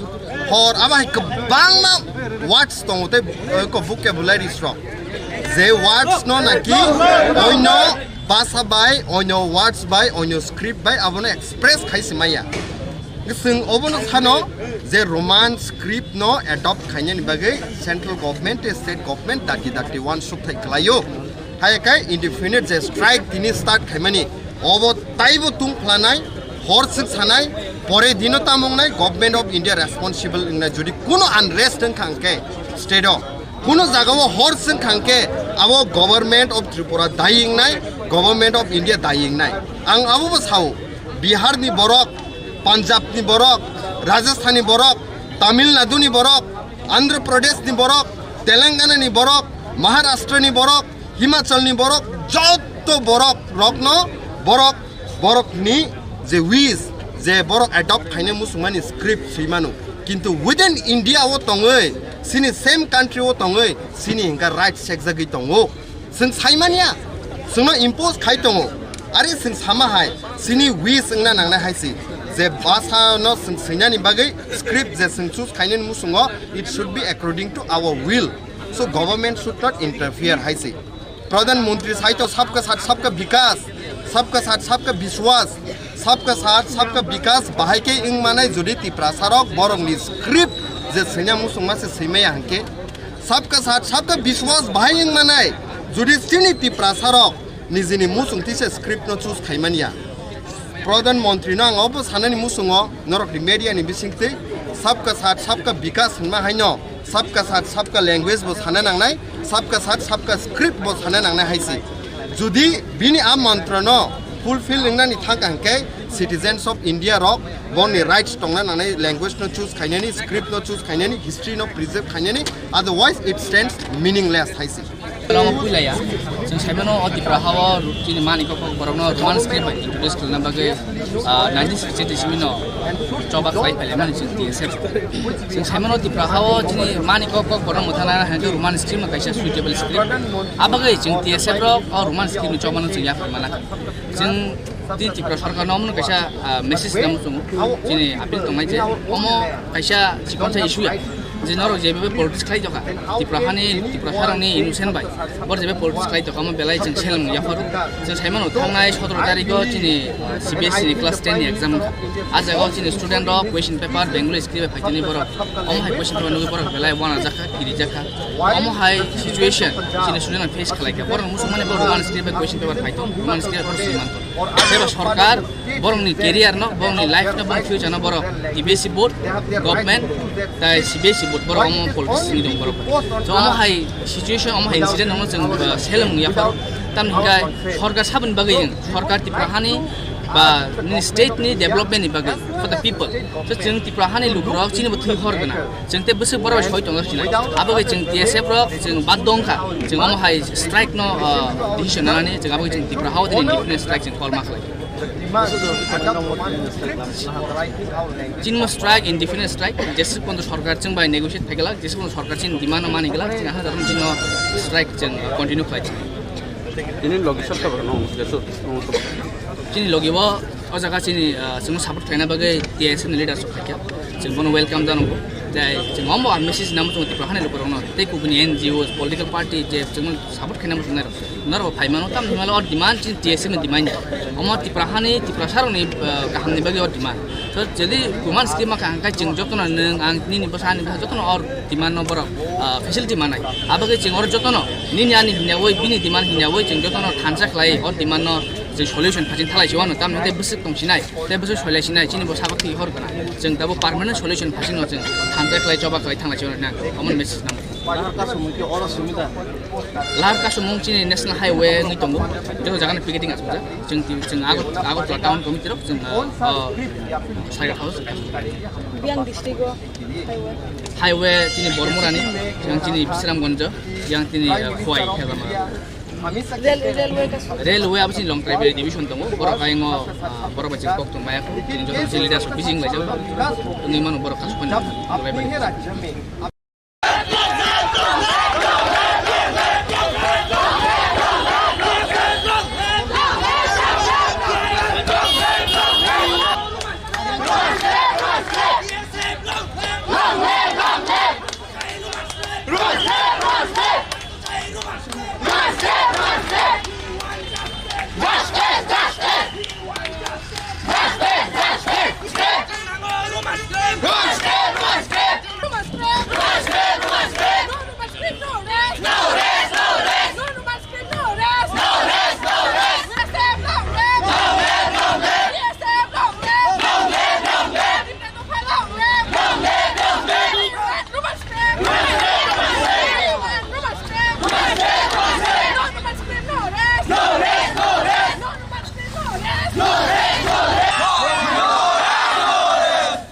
hor, abo hai kwbangma words tongo tei, eh, ko vocabularies rok. Je words no naki oino basa bai, oino words bai, oino script bai abono express khai si maya. Chwng obono sano je Roman script no adopt khainani bagwi central government tei state government dakti dakti uansuk thai khlaio. Hai khe indefinite je strike tini start khaimani, obo taibo tung phlanai, hor swk sanai, pore dino tamo wngnai, Government of India responsible wngnai. Jodi kuno unrest wngkha hwnkhe state o, kuno jagao hor swk wngkha hwnkhe abo Government of Tripura dayi wngnai, Government of India dayi wngnai. Ang abobo sao, Bihar ni borok, Punjab ni borok, Rajasthan ni borok, Tamil Nadu ni borok, Andhra Pradesh ni borok, Telangana ni borok, Maharashtra ni borok, Himachal ni borok, joto borok rokno borok, borok ni je wish, je borok adopt khaina muchungmani script swi mano. Kintu within India o tongwi, sini same country o tongwi, sini hingka right sekjagwi tongo. Chwng saimanya, chwngno impose khai tongo. Ari chwng sama hai, sini wish wngna nangnai hai si. Je basa no chwng swinani bagwi script je chwng choose khainani muchungo, it should be according to our will. So government should not interfere hai si. Pradhan Mantri saito sabka saath sabka vikas, sabka saath sabka biswas, sabka saath sabka vikas bahai khe wng manai jodi Tiprasa rok borokni script je swina muchungma se swimaya hwnkhe, sabka saath sabka biswas bahai wng manai jodi chini Tiprasa rok nijini muchung tisa script no choose khaimanya. Pradhan Mantri no ang obo sanani muchungo norokni media ni bisingtwi sabka saath sabka vikas hinma haino sabka saath sabka language bo sana nangnai, sabka saath sabka script bo sana nangnai hai si. Jodi bini a mantra no fulfill wngnani thangka hwnkhe citizens of India rok boni rights tongna nangnai, language no choose khainani, script no choose khainani, history no preserve khainani, otherwise it stands meaningless hai si. Omo puilaya, chwng saimano o Tipra hao chini mani kok kok borokno Roman script bai introduce khlaina bagwi, ah, nineteen sixty-eight isimino choba khlai phaimani chwng T S F. Chwng saimano Tipra hao chini mani kok kok borok mwthana hwnkhe Roman script no kaisa suitable script. Abagwi chwng T S F rok o Roman script ni chobano chwng yapharmana. Chwng Tini Tripura Sarkar no omono kaisa, ah, message namo chwng chini appeal tongnai je omo kaisa chikon sa issue ya. Je norok je bebe politics khlai tokha, Tripura hani, Tripura sarangni innocent bai bor je bebe politics khlai tokha, omo belai chwng seleng yapharo. Chwng saimano thangnai sotoro tarikh o chini, ah, C B S E ni class ten ni exam wngkha. A jaga o chini student rok question paper Bengali script bai phaitini borok. Omo hai question paper nugwi borok belai wana jakha, kiri jakha. Omo hai situation chini student rok face khlai kha. Borok muchung mani borok Roman script bai question paper phaito, Roman script bai borok swi manto. Tei bo sorkar borokni career no, borokni life no, borokni future no borok T B S E board, government, tai C B S E board borok omo politics ni dong borok. So omo hai situation, omo hai incident no chwng, uh, seleng yapharo. Tamni hwnkhe sorkar saboni bagwi wng, sorkar Tripura hani ba nini state ni development ni bagwi for the people. So chwng Tripura hani lukurok chini bo thwi hor gana. Chwng tei bwswk borok bai soi tongo sinai. Abo bai chwng T S F rok chwng bad dong kha. Chwng omo hai strike no, uh, decision nanani chwng abo chwng Tripura hao tini indefinite strike chwng call ma khlai. Chini mo strike, indefinite strike, jeswk pondo sorkar chwng bai negotiate phaikala, jeswk pondo sorkar chini demand no mani kala, chwng aha jaga chini strike chwng continue khlai. Ini logi sab sab no, jeswk, no, sab. Chini logi bo o jaga chini, ah, chwngno support khlaina bagwi T S F ni leaders rok phaikha. Chwng bono welcome jano bo. Tei chwng omo ang message namo chwng Tripura hani lukurokno tei kubuni N G Os, political party je chwngno support khaina muchungnai rok. Norok bo phaimano tamni hwnba o demand chini T S F ni demand. Omo Tripura hani Tripura sarokni, ah, kahamni bagwi o demand. So, jodi Roman script ma kaham khe chwng jotono nwng ang nini bwsa ani bwsa jotono o demand no borok, ah, facility manai. Abagwi chwng oro jotono nini ani hinyawi bini demand hinyawi chwng jotono thansa khlai o demand no Chwng solution phasing thalai si wano, tamni tei bwswk tong sinai, tei bwswk soilai sinai, chini bo sabak thwi hor gana. Chwng tabo permanent solution phasing no chwng thansa khlai choba khlai thanglai si wano na, common message nang. Lahar kasumung ki oro sumida. Lahar kasumung chini national highway ni tongo, joto jaga ni picketing asuk jak. Chwng ti-, chwng Agartala town committee rok chwng, uh, uh, Saiga House. Biang district o highway. Highway chini Bormorani, yang chini Bisramganj, yang chini, uh, Khowai, Khedama. Rail-, railway ka. Railway abo chini Longtrai Valley division tongo. Borok ayang o, ah, borok bai chini kok tong maya. Chini joto chini leaders rok bising lai jao. Tini mano borok kasu pani.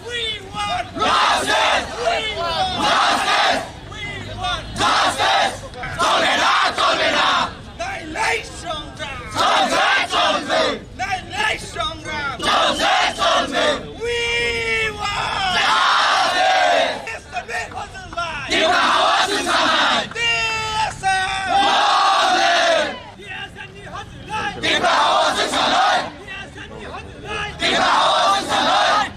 We want justice! We want justice! We want justice! চলবে না, চলবে না! ন্যায় সংগ্রাম! চলছে, চলছে! ন্যায় সংগ্রাম! চলছে, চলছে! We want justice! ত্রিপুরা হাওয়া সিংসানাই! টিএসএফ! টিএসএফ নি হজুর নাই! ত্রিপুরা হাওয়া সিংসানাই! টিএসএফ নি হজুর নাই! ত্রিপুরা হাওয়া সিংসানাই!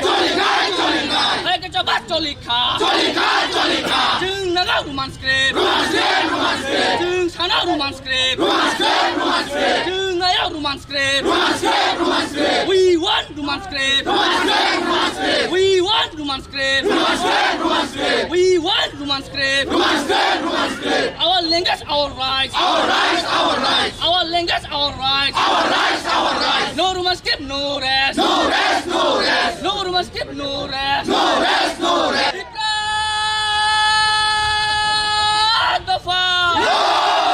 Choli khai, choli khai. Hai ke choba choli kha. Choli khai, choli khai. Chwng naga Roman script. Roman script, Roman script. Chwng sana Roman script. Roman script, Roman script. Chwng nayo Roman script. Roman script, Roman script. We want Roman script. Roman script, Roman script. We want Roman script. Roman script, Roman script. We want Roman script. Roman script, Roman script. Our language, our rights. Our rights, our rights. Our language, our rights. Our rights, our rights. No Roman script, no rest. No rest, no rest. No Roman script, no rest. No rest, no rest. Tipra Dopha. No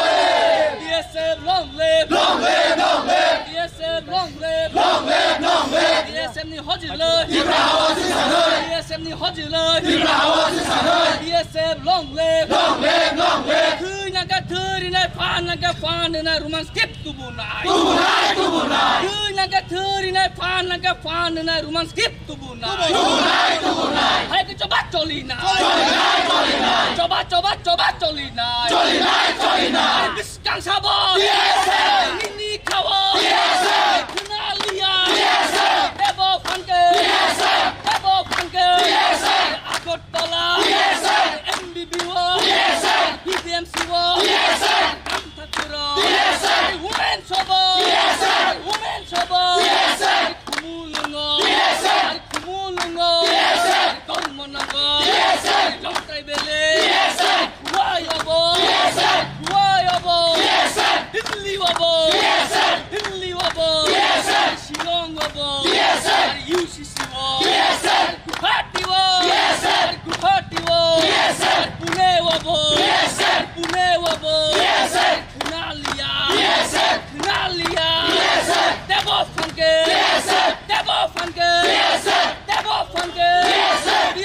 rest. T S F long live. Long live, long live. T S F long live. Long live, long live. T S F ni hojiloi. Tipra hawa singsa noi. T S F ni hojiloi. Tipra hawa singsa noi. T S F long live. Long live, long live. Thwi nangkha thwi rinai, phan nangkha phan rinai, Roman script tubunai. Tubunai, tubunai. Thwi nangkha thwi rinai, phan nangkha phan rinai, Roman script tubunai. Tubunai, tubunai. Hai ke choba cholinai. Cholinai, cholinai. Choba, choba, choba cholinai. Cholinai, cholinai. Kang sabo. T S F. Nini khawo. T S F. Khuna liya. T S F. Tebo phanke. T S F. Tebo phanke. T S F. Agartala. T S F. M B B o. T S F. P T M C o. T S F. Kamthakuro. T S F. Women sobo. T S F. Women sobo. T S F. Khumulwngo. T S F. Khumulwngo. T S F. Tongmonongo. T S F. Longtrai Valley. T S F. Wai obo. T S F. Wai obo. T S F. Delhi obo. T S F. Delhi obo. T S F. Shillong obo. T S F. U C C o. T S F. Guwahati o. T S F. Guwahati o. T S F. Pune obo. T S F. Pune obo. T S F. Khuna liya. T S F. Khuna liya. T S F. Tebo phanke. T S F. Tebo phanke. T S F. Tebo phanke. T S F. T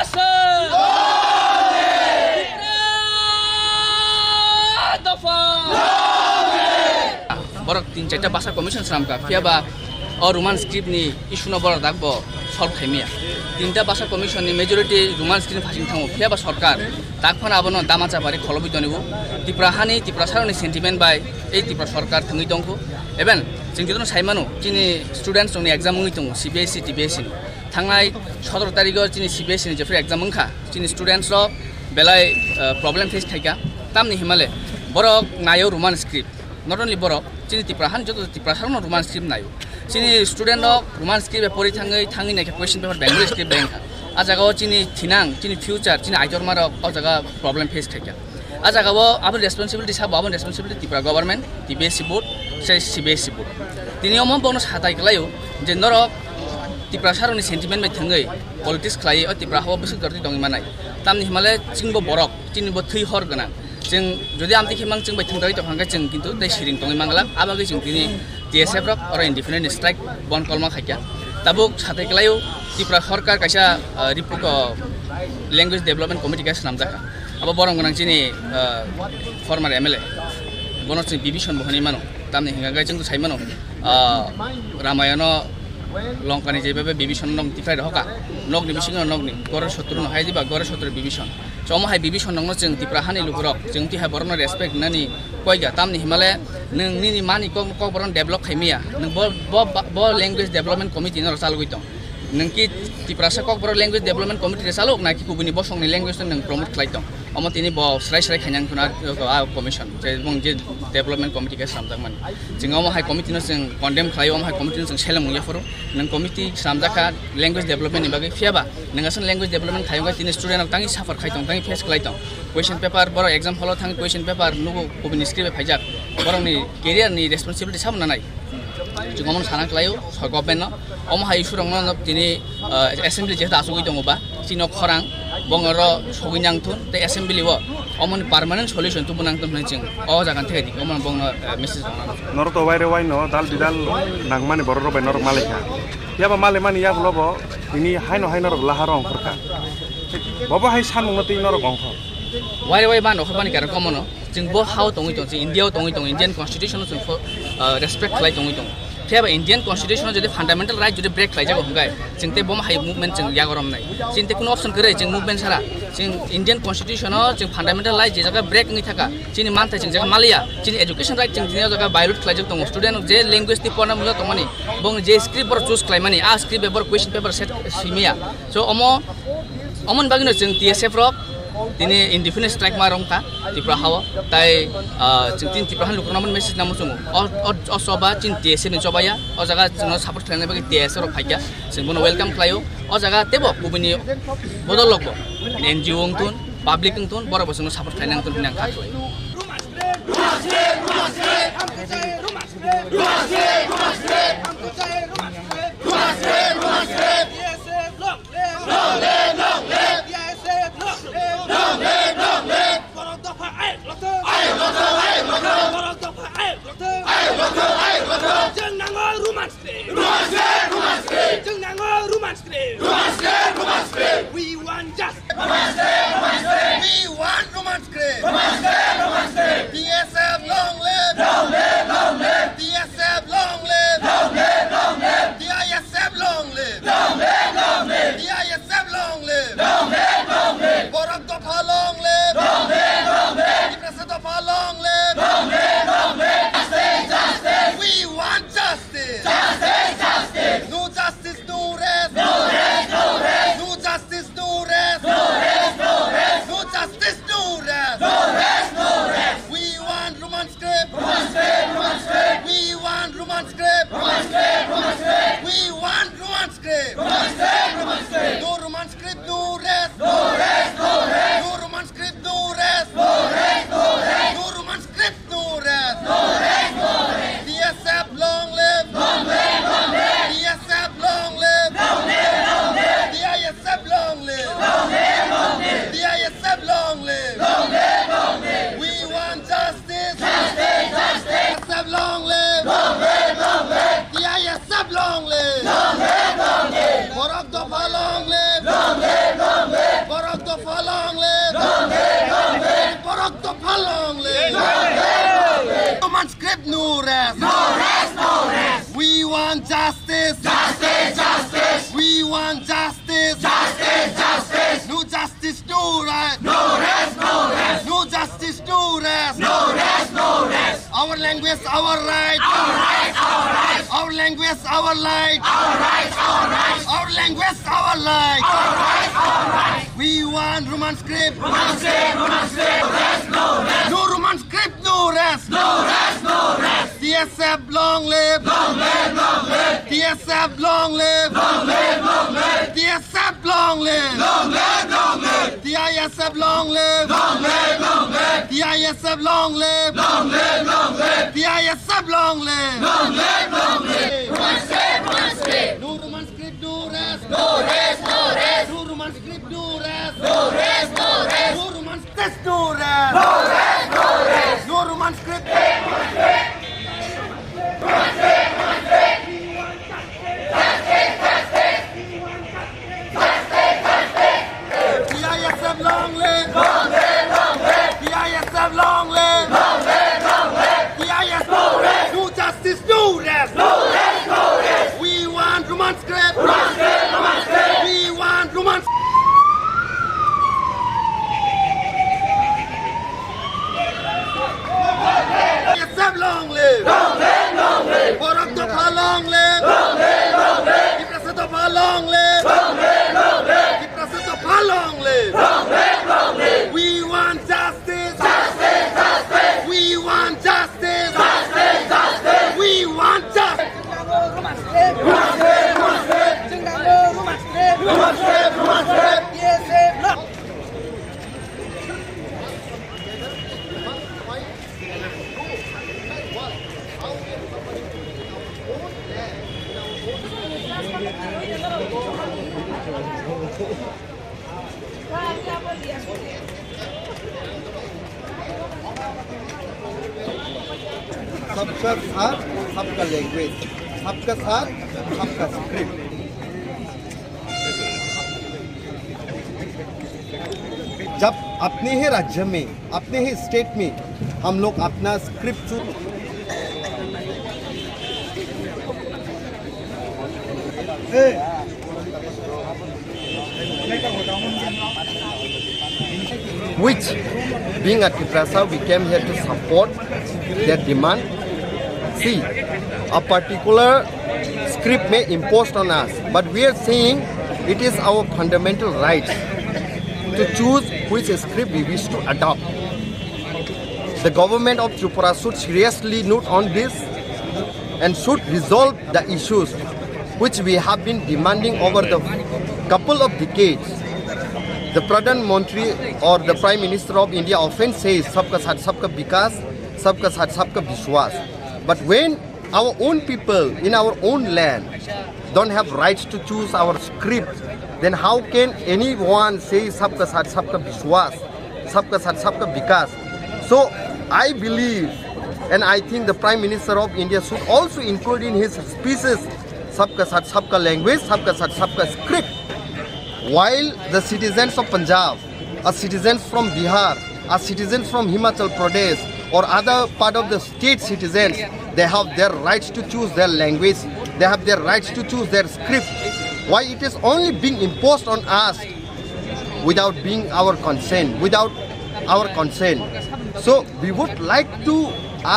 S F. Dopha. Borok tin charta basa commission swnamkha, phiya ba o Roman script ni issue no borok dak bo solve khaimaya. Tinta basa commission ni majority Roman script phasing thango, phiya ba sorkar tak phano abono dama chapari kholobwi tongo. Tipra hani, Tiprasarokni sentiment bai ei Tipra sorkar thwngwi tongkho. Even chwng jotono sai mano, chini students rokni exam wngwi tongo C B S E, T B S E ni. Thangnai sotoro tarigo chini C B S E ni jephru exam wngkha, chini students rok belai, uh, problem face khaikha. Tamni himale borok naio Roman script. Not only borok, chini Tipra han joto Tiprasarokno Roman script naio. Chini student rok Roman script bai pori thangwi, thangwi naikhe question paper Bengali script bai wngkha. A jaga o chini thinang, chini future, chini aitorma rok o jaga problem face khaikha. A jaga o aboni responsibility sabo, aboni responsibility Tripura government, T P S C board, se C B S E board. Tini omo bono satai kwlaio je norok Tiprasa rokni sentiment bai thangwi politics khlai o Tripura hao bwswk jorti tongwi manai. Tamni himale chwngbo borok, chini bo thwi hor gwnang. Chwng jodi amtwi khe mang chwng bai thwngtwi tong kha khe chwng kintu tei siring tongwi mangla. Abagwi chwng tini T S F rok oro indefinite strike bon kolma khaikha. Tabuk satai kwlaio Tripura sorkar kaisa, ah, report, ah, language development committee kaisa swnamjakha. Abo borom gwnang chini, ah, former M L A. Bono chwng Bibison bo hwnwi mano. Tamni hwnka khe chwng sai mano, ah, Ramayano Lonkani jeba Bibison nok tiphai rohoka. Nokni bisingo nokni, gore sotro no hai diba, gore sotro Bibison. Chomo hai Bibison nokno chwng Tripura hani lukurok, chwng tihai borokno respect nani koiga. Tamni himale nwng nini mani kok, kok borokno develop khai maya. Nwng bo, bo, bo language development committee no chalogwi tong. Nwng ki Tiprasa Kokborok Language Development Committee rwchalok na ki kubuni bosongni language no nwng promote khlai tong? Omo tini bo srai srai khainang thuna a commission je bong je development committee khe slamjak mani. Chwng omo hai committee no chwng condemn khlai, omo hai committee no chwng seleng mung yaphuru. Nwng committee slamjak kha language development ni bagwi, phiya ba nwng aswk language development khai wngkha tini student rok tangwi suffer khai tong, tangwi face khlai tong. Question paper borok exam hall o thang question paper nugo kubuni script bai phaijak. Borokni career ni responsibility sabo nanai. Chwng omono sana khlaio, so government no. Omo hai issue rokno no tini, ah, assembly jehetu achugwi tongo ba, chini khorang, bongoro sogwi nang thun, tei assembly o omoni permanent solution tubu nang thun hwnwi chwng o jaga theke di, omono bongno, ah, message rok nang. Norok to waire waino dal bidal nangmani borok rok bai norok malai kha. Yaba malai mani yagulo bo tini haino hai norok laharo ongkhor kha. Bobo hai samungno twi norok ongkhor. Waire wai ma nokhormani karon komono. Chwng bo hao tongwi tong, chwng India o tongwi tong, Indian Constitution o chwng fo-, ah, respect khlai tongwi tong. Phiya ba Indian Constitution o jodi fundamental right jodi break khlai jago hwnkhe, chwng tei bomo hai movement chwng yagorom nai. Chini tei kuno option kwrwi chwng movement sara. Chwng Indian Constitution o chwng fundamental right je jaga break wngwi thaka, chini manthai chwng jaga maliya, chini education right chwng tini o jaga violate khlai jak tongo. Student je language tei porna mungsa tongmani, bong je script bor choose khlai mani, a script bai bor question paper set simiya. So omo, omoni bagwino chwng T S F rok tini indefinite strike ma rwngkha Tripura hao. Tai, ah, chwng tini Tripura hani lukurokno message nangma chwngo. O, o, o choba chini T S F ni choba ya. O jaga chwngno support khlaina bagwi T S F rok phaikha. Chwng bono welcome khlaio. O jaga teibo kubuni bodol rokbo N G O wngthun, public wngthun, borok bo chwngno support khlaina wngthun hwnwi ang kha khlaio. Long live! Long live! Long live! Borok dopha ayok lotha! Ayok lotha! Ayok lotha! Borok dopha ayok lotha! Ayok lotha! Ayok lotha! Chwng nango Roman script! Roman script! Roman script! Chwng nango Roman script! Roman script! Roman script! We want justice! Roman script! Roman script! We want Roman script! Roman script! Roman script! T S F long live! Long live! Long live! T S F long live! Long live! Long live! T I S F long live! Long live! Long live! T I S F long live! Long live! Long live! Borok dopha long live! Long live! Long live! Tiprasa dopha long live! Long live! Long live! Justice! Justice! We want justice! Justice! Justice! No justice, no rest! No rest! No rest! No justice, no rest! No rest! No rest! No justice, no rest! No rest! No rest! We want Roman script! Roman script! Roman script! We want Roman script! Roman script! Roman script! We want Roman script! Roman script! Roman script! No Roman script, no rest! No rest! No rest! No Roman script, no rest! No rest! No rest! No Roman script, no rest! No rest! No rest! T S F long live! Long live! Long live! T S F long live! Long live! Long live! T I S F long live! Long live! Long live! T I S F long live! Long live! Long live! We want justice! Justice! Justice! T S F long live! Long live! Long live! T I S F long live! Long live! Long live! Borok dopha long live! Long live! Long live! Borok dopha long live! Long live! Long live! Borok dopha long live! Long live! Long live! Roman script, no rest! No rest! No rest! We want justice! Justice! Justice! We want justice! Justice! Justice! No justice! No rest! No rest! No rest! No justice! No rest! No rest! No rest! Our language, our right! Our right! Our right! Our language, our right! Our right! Our right! Our language, our right! Our right! Our right! We want Roman script! Roman script! Roman script! No rest! No rest! No Roman Script no rest! No rest, no rest! T S F long live! Long live, long live! T S F long live! Long live, long live! T S F long live! Long live, long live! T I S F long live! Long live, long live! T I S F long live! Long live, long live! T I S F long live! Long live, long live! Roman script, Roman script! No Roman script, no rest! No rest, no rest! No Roman script, no rest! No rest, no rest! No Roman script, no rest! No rest, no rest! No Roman script! T I S F long live! Long live, long live! T I S F long live! Long live, long live! T I S F long live! No justice, no rest! No rest, no rest! We want Roman script! Roman script, Roman script! We want Roman T I S F long live! Long live, long live! Borok Dopha long live! Long live, long live! Tiprasa Dopha long live! Long live, long live! Tiprasa Dopha long live! Long live, long live! We want justice! Justice, justice! We want justice! Justice, justice! We want justice! Roman script! Roman script! Roman script! Roman script! T S F long! सबका साथ, सबका लैंग्वेज, सबका साथ, सबका स्क्रिप्ट। जब अपने ही राज्य में, अपने ही स्टेट में हम लोग अपना स्क्रिप्ट चुन, which, being a Tiprasa, we came here to support their demand. See, a particular script may imposed on us, but we are saying it is our fundamental right to choose which script we wish to adopt. The government of Tripura should seriously note on this and should resolve the issues which we have been demanding over the couple of decades. The Pradhan Mantri or the Prime Minister of India often says, "Sabka saath, sabka vikas, sabka saath, sabka vishwas." But when our own people in our own land don't have rights to choose our script, then how can anyone say, "Sabka saath, sabka vishwas, sabka saath, sabka vikas"? So I believe, and I think the Prime Minister of India should also include in his speeches, "Sabka saath, sabka language, sabka saath, sabka script." While the citizens of Punjab, a citizens from Bihar, a citizens from Himachal Pradesh or other part of the state citizens, they have their rights to choose their language, they have their rights to choose their script. Why it is only being imposed on us without being our consent, without our consent? So we would like to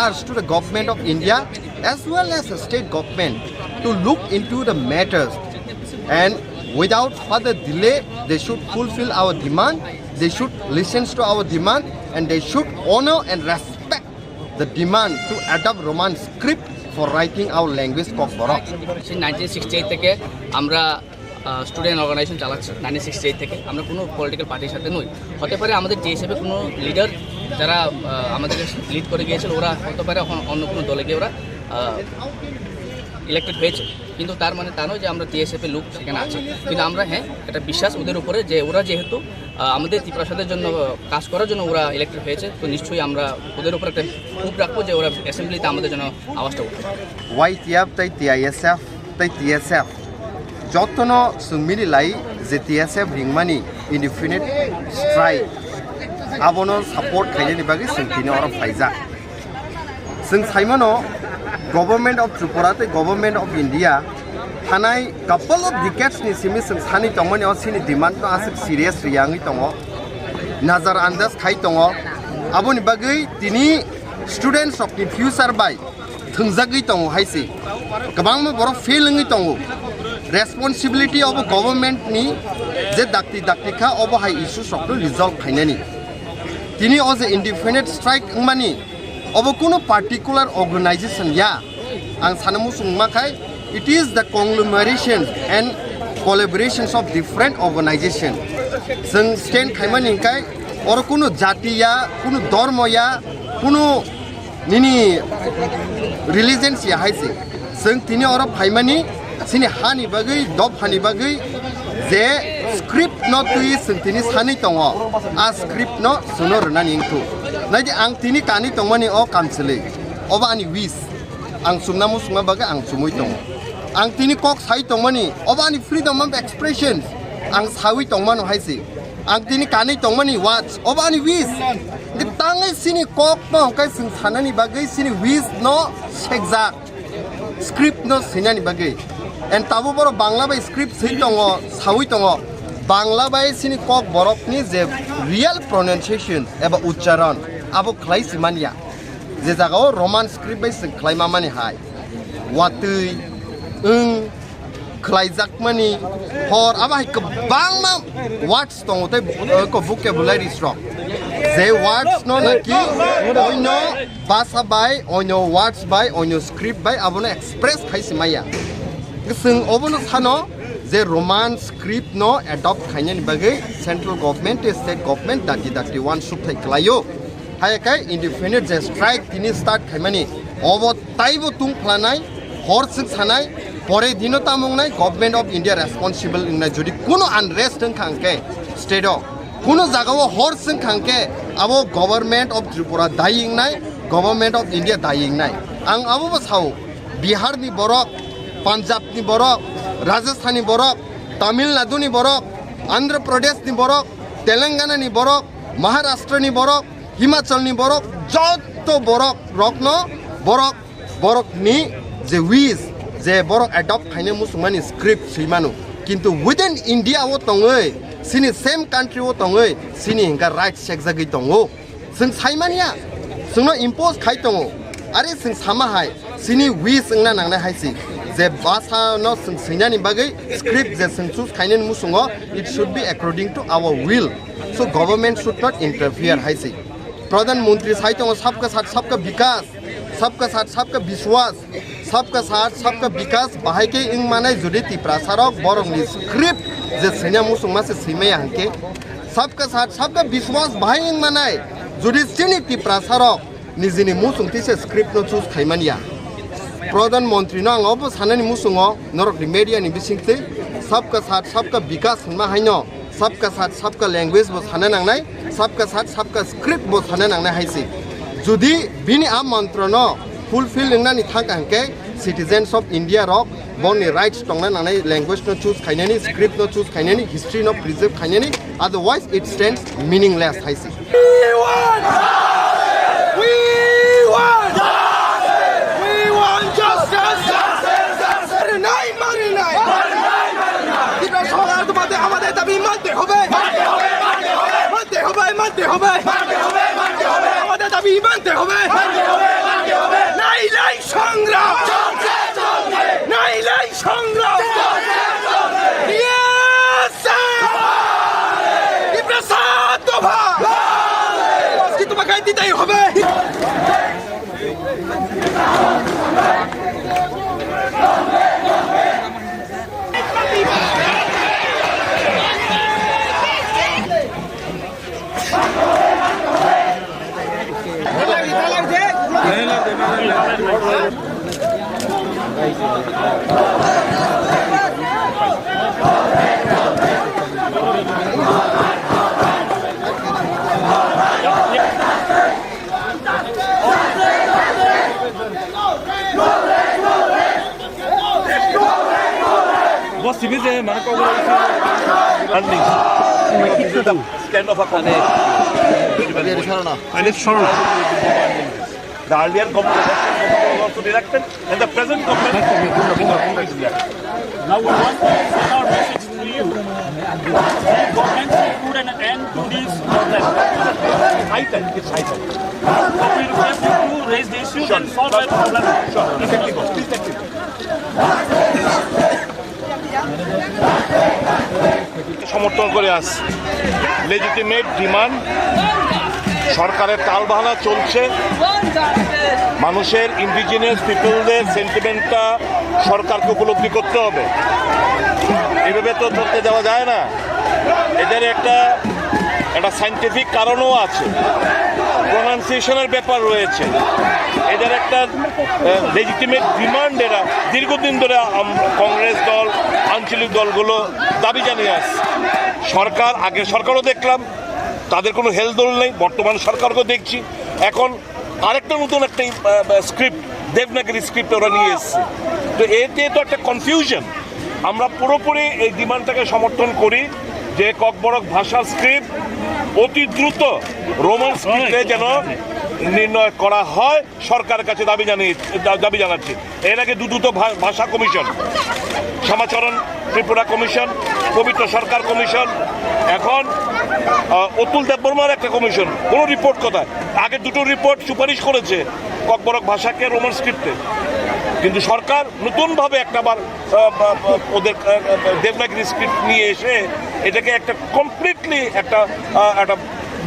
urge to the government of India as well as the state government to look into the matters and without further delay, they should fulfill our demand, they should listen to our demand, and they should honor and respect the demand to adopt Roman script for writing our language Kokborok. সেই nineteen sixty eight থেকে আমরা student organisation চালাচ্ছি। Nineteen sixty eight থেকে আমরা কোনো পলিটিক্যাল পার্টির সাথে নই। হতে পারে আমাদের টিএসএফে কোনো লিডার যারা আহ, আমাদেরকে লিড করে গিয়েছিল, ওরা হতে পারে এখন অন্য কোনো দলে গিয়ে ওরা ইলেক্টেড হয়েছে, কিন্তু তার মানে তা নয় যে আমরা টিএসএফ এর লোক সেখানে আছে। কিন্তু আমরা, হ্যাঁ, একটা বিশ্বাস ওদের উপরে যে ওরা যেহেতু আহ, আমাদের ত্রিপুরা স্বাধীনতার জন্য কাজ করার জন্য ওরা ইলেক্টেড হয়েছে, তো নিশ্চয়ই আমরা ওদের উপর একটা হোপ রাখবো যে ওরা অ্যাসেম্বলিতে আমাদের জন্য আওয়াজটা উঠবে। Y T F tei T I S F tei T S F jotono chwng mili lai je T S F ringmani indefinite strike abono support khainani bagwi chwng tini oro phaijak. Chwng saimano, Government of Tripura tei Government of India thanai couple of decades ni simi chwng sani tongmani o chini demand no aswk serious riyangwi tongo, nazar andas khai tongo. Aboni bagwi tini students rokni future bai thwngjagwi tongo hai se. Kwbangma borok fail wngwi tongo. Responsibility obo government ni je dakti dakti kha, obo hai issues rokno resolve khainani. Tini o je indefinite strike wngmani, obo kunu particular organization ya. Ang sana muchung ma khai, it is the conglomeration and collaborations of different organization. Chwng stand khaimani hwnkhe oro kunu jati ya, kunu dhormo ya, kunu nini religion si hai se. Chwng tini oro phaimani chini hani bagwi, dophani bagwi je script no twi chwng tini sanwi tongo. A script no chwngno rwnani wngkhu. Naidi ang tini kanwi tongmani o kamchwlwi. Obo ani wish. Ang chumna muchungma bagwi ang chumwi tongo. Ang tini kok sai tongmani. Obo ani freedom of expression. Ang sawi tongmano hai se. Ang tini kanwi tongmani words, obo ani wish. Hwnkhe tangwi chini kok no hwnkhe chwng sanani bagwi chini wish no sekjak, script no swinani bagwi. And tabuk borok Bangla bai script swi tongo, sawi tongo. Bangla bai chini kok borokni je real pronunciation eba uchcharon, abo khlai si manya. Je jagao Roman script bai chwng khlai mamani hai. Watwi, wng, khlaijakmani hor, abo hai kwbangma words tongo tei, eh, ko vocabularies rok. Je words no naki oino basa bai, oino words bai, oino script bai abono express khai si maya. Chwng obono sano je Roman script no adopt khainani bagwi central government tei state government dati dati uansuk thai khlaio. Hai khe indefinite je strike tini start khaimani, obo taibo tung phlanai, hor swk sanai, pore dino tamo wngnai, Government of India responsible wngnai. Jodi kuno unrest wngkha hwnkhe state o, kuno jagao hor swngkha hwnkhe abo Government of Tripura dayi wngnai, Government of India dayi wngnai. Ang abobo sao, Bihar ni borok, Punjab ni borok, Rajasthan ni borok, Tamil Nadu ni borok, Andhra Pradesh ni borok, Telangana ni borok, Maharashtra ni borok, Himachal ni borok, joto borok rokno borok, borok ni je wish, je borok adopt khainai muchungmani script swi mano. Kintu within India o tongwi, chini same country o tongwi, chini hwnkha right sekjagwi tongo. Chwng sai manya, chwngno impose khai tongo. Are chwng sama hai, chini wish wngna nangnai hai se. Je basa no chwng swinani bagwi script je chwng choose khainani muchungo, it should be according to our will. So government should not interfere hai se. Pradhan Mantri sai tongo, sabka saath sabka bikas, sabka saath sabka biswas, sabka saath sabka bikas bahai khe wng manai jodi Tiprasa rok borokni script je swina muchungma se swimaya hwnkhe, sabka saath sabka biswas bahai wng manai jodi chini Tiprasa rok nijini muchung tisa script no choose khai manya. Pradhan Mantri no ang obo sanani muchungo norokni media ni bisingtwi sabka saath sabka bikas hwnma haino sabka saath sabka language bo sana nangnai, sabka saath sabka script bo sana nangnai hai se. Jodi bini a mantra no fulfill wngnani thangkha hwnkhe citizens of India rok boni rights tongna nangnai, language no choose khainani, script no choose khainani, history no preserve khainani, otherwise it stands meaningless hai se. We want! We want! We want justice! Justice! Justice! মারি নাই, মারি নাই। মারি নাই, মারি নাই। ত্রিপুরা সরকার তোমাদের, আমাদের দাবি মানতে হবে। মানতে হবে, মানতে হবে। মানতে হবে, মানতে হবে। মানতে হবে, মানতে হবে। আমাদের দাবি মানতে হবে। মানতে হবে, মানতে হবে। নাই, নাই সংগ্রাম। চলছে, চলছে। নাই, নাই সংগ্রাম। চলছে, চলছে। Yes, sir! ত্রিপুরা সাত দফা। আজকে তোমাকে দিতেই হবে। Bo sibi je mane kok ani stand of a committee. Ani shorna. The earlier government was also reluctant and the present government is reluctant. Now we want to send our message to you. Government should put an end to this problem. It's high time. It's high time. So we request you to raise the issues and solve the problem. Sure. Please take it. সমর্থন করে আস legitimate demand সরকারের টালবাহানা চলছে। মানুষের, ইন্ডিজিনাস পিপলদের সেন্টিমেন্টটা সরকারকে উপলব্ধি করতে হবে। এভাবে তো চলতে দেওয়া যায় না। এদের একটা, একটা সায়েন্টিফিক কারণও আছে, প্রোনাউন্সিয়েশনের ব্যাপার রয়েছে। এদের একটা লেজিটিমেট ডিমান্ড, এরা দীর্ঘদিন ধরে আম-, কংগ্রেস দল, আঞ্চলিক দলগুলো দাবি জানিয়ে আসছে। সরকার, আগে সরকারও দেখলাম, তাদের কোনো হেলদোল নেই। বর্তমান সরকারকে দেখছি, এখন আরেকটা নতুন একটা, আহ, স্ক্রিপ্ট, দেবনাগরী স্ক্রিপ্ট ওরা নিয়ে এসছে। তো এতে তো একটা কনফিউশন। আমরা পুরোপুরি এই ডিমান্ডটাকে সমর্থন করি যে ককবরক ভাষার স্ক্রিপ্ট অতি দ্রুত রোমান স্ক্রিপ্টে যেন নির্ণয় করা হয়, সরকারের কাছে দাবি জানিয়ে, দা-, দাবি জানাচ্ছি। এর আগে দুটো তো ভা-, ভাষা কমিশন, শ্যামাচরণ ত্রিপুরা কমিশন, পবিত্র সরকার কমিশন, এখন, আহ, অতুল দেববর্মার একটা কমিশন, কোনো রিপোর্ট কোথায়? আগে দুটো রিপোর্ট সুপারিশ করেছে ককবরক ভাষাকে রোমান স্ক্রিপ্টে, কিন্তু সরকার নতুনভাবে একটা বার, আহ, বা, বা, ওদের, আহ, আহ, দেবনাগরী স্ক্রিপ্ট নিয়ে এসে এটাকে একটা কমপ্লিটলি একটা, আহ, একটা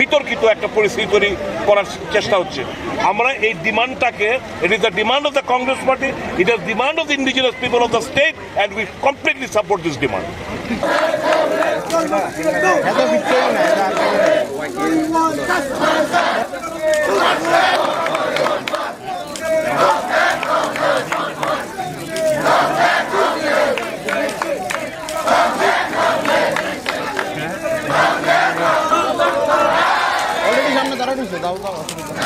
বিতর্কিত একটা পরিস্থিতি তৈরি করার চেষ্টা হচ্ছে। আমরা এই ডিমান্ডটাকে, it is the demand of the Congress Party, it is demand of the indigenous people of the state, and we completely support this demand. Already সামনে দাঁড়ায় রয়েছে, দাও, দাও, অসুবিধা নেই।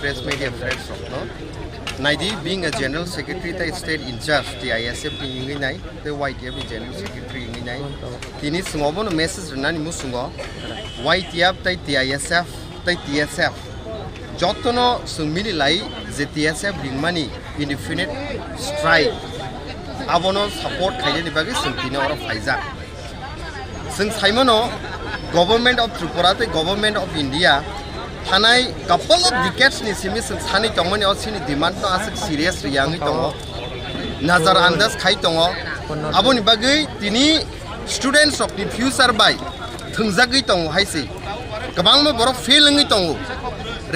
Press media friends rokno naidi, being a general secretary tei state in charge T I S F ni wngwi nai tei Y T F ni general secretary wngwi nai. Tini chwng obono message rwnani muchungo Y T F tei T I S F tei T S F jotono chwng mili lai je T S F ringmani indefinite strike abono support khainani bagwi chwng tini oro phaijak. Chwng saimano Government of Tripura tei Government of India thanai couple of decades ni simi chwng sanwi tongmani o chini demand no aswk serious riyangwi tongo, nazar andas khai tongo. Aboni bagwi tini students rokni future bai thwngjagwi tongo hai se. Kwbangma borok fail wngwi tongo.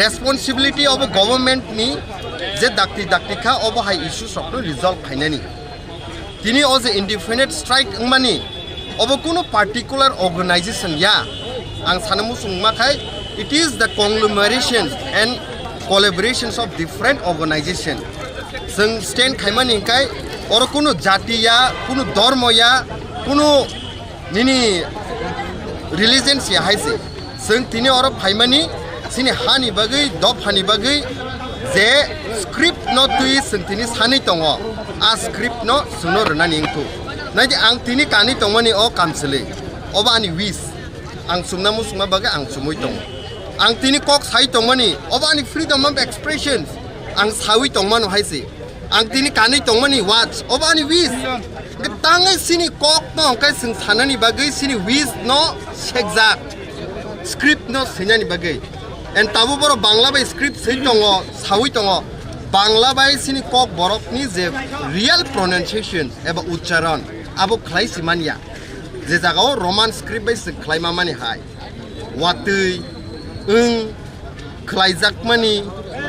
Responsibility obo government ni je dakti dakti kha, obo hai issues rokno resolve khainani. Tini o je indefinite strike wngmani, obo kuno particular organization ya. Ang sana muchung ma khai, it is the conglomeration and collaborations of different organization. Chwng stand khaimani hwnkhe oro kuno jati ya, kuno dhormo ya, kuno nini religion se hai se. Chwng tini oro phaimani chini hani bagwi, dophani bagwi je script no twi chwng tini sanwi tongo, a script no chwngno rwnani wngkhu. Naidi ang tini kanwi tongmani o kamchwlwi, obo ani wish. Ang chumna muchungma bagwi ang chumui tongo. Ang tini kok sai tongmani, obo ani freedom of expression. Ang sawi tongmano hai se. Ang tini kanwi tongmani words, obo ani wish. Hwnkhe tangwi chini kok no hwnkhe chwng sanani bagwi chini wish no sekjak, script no swinani bagwi. And tabuk borok Bangla bai script swi tongo, sawi tongo. Bangla bai chini kok borokni je real pronunciation eba uchcharon, abo khlai si manya. Je jagao Roman script bai se khlai ma mani hai. Watwi, wng, khlaijakmani,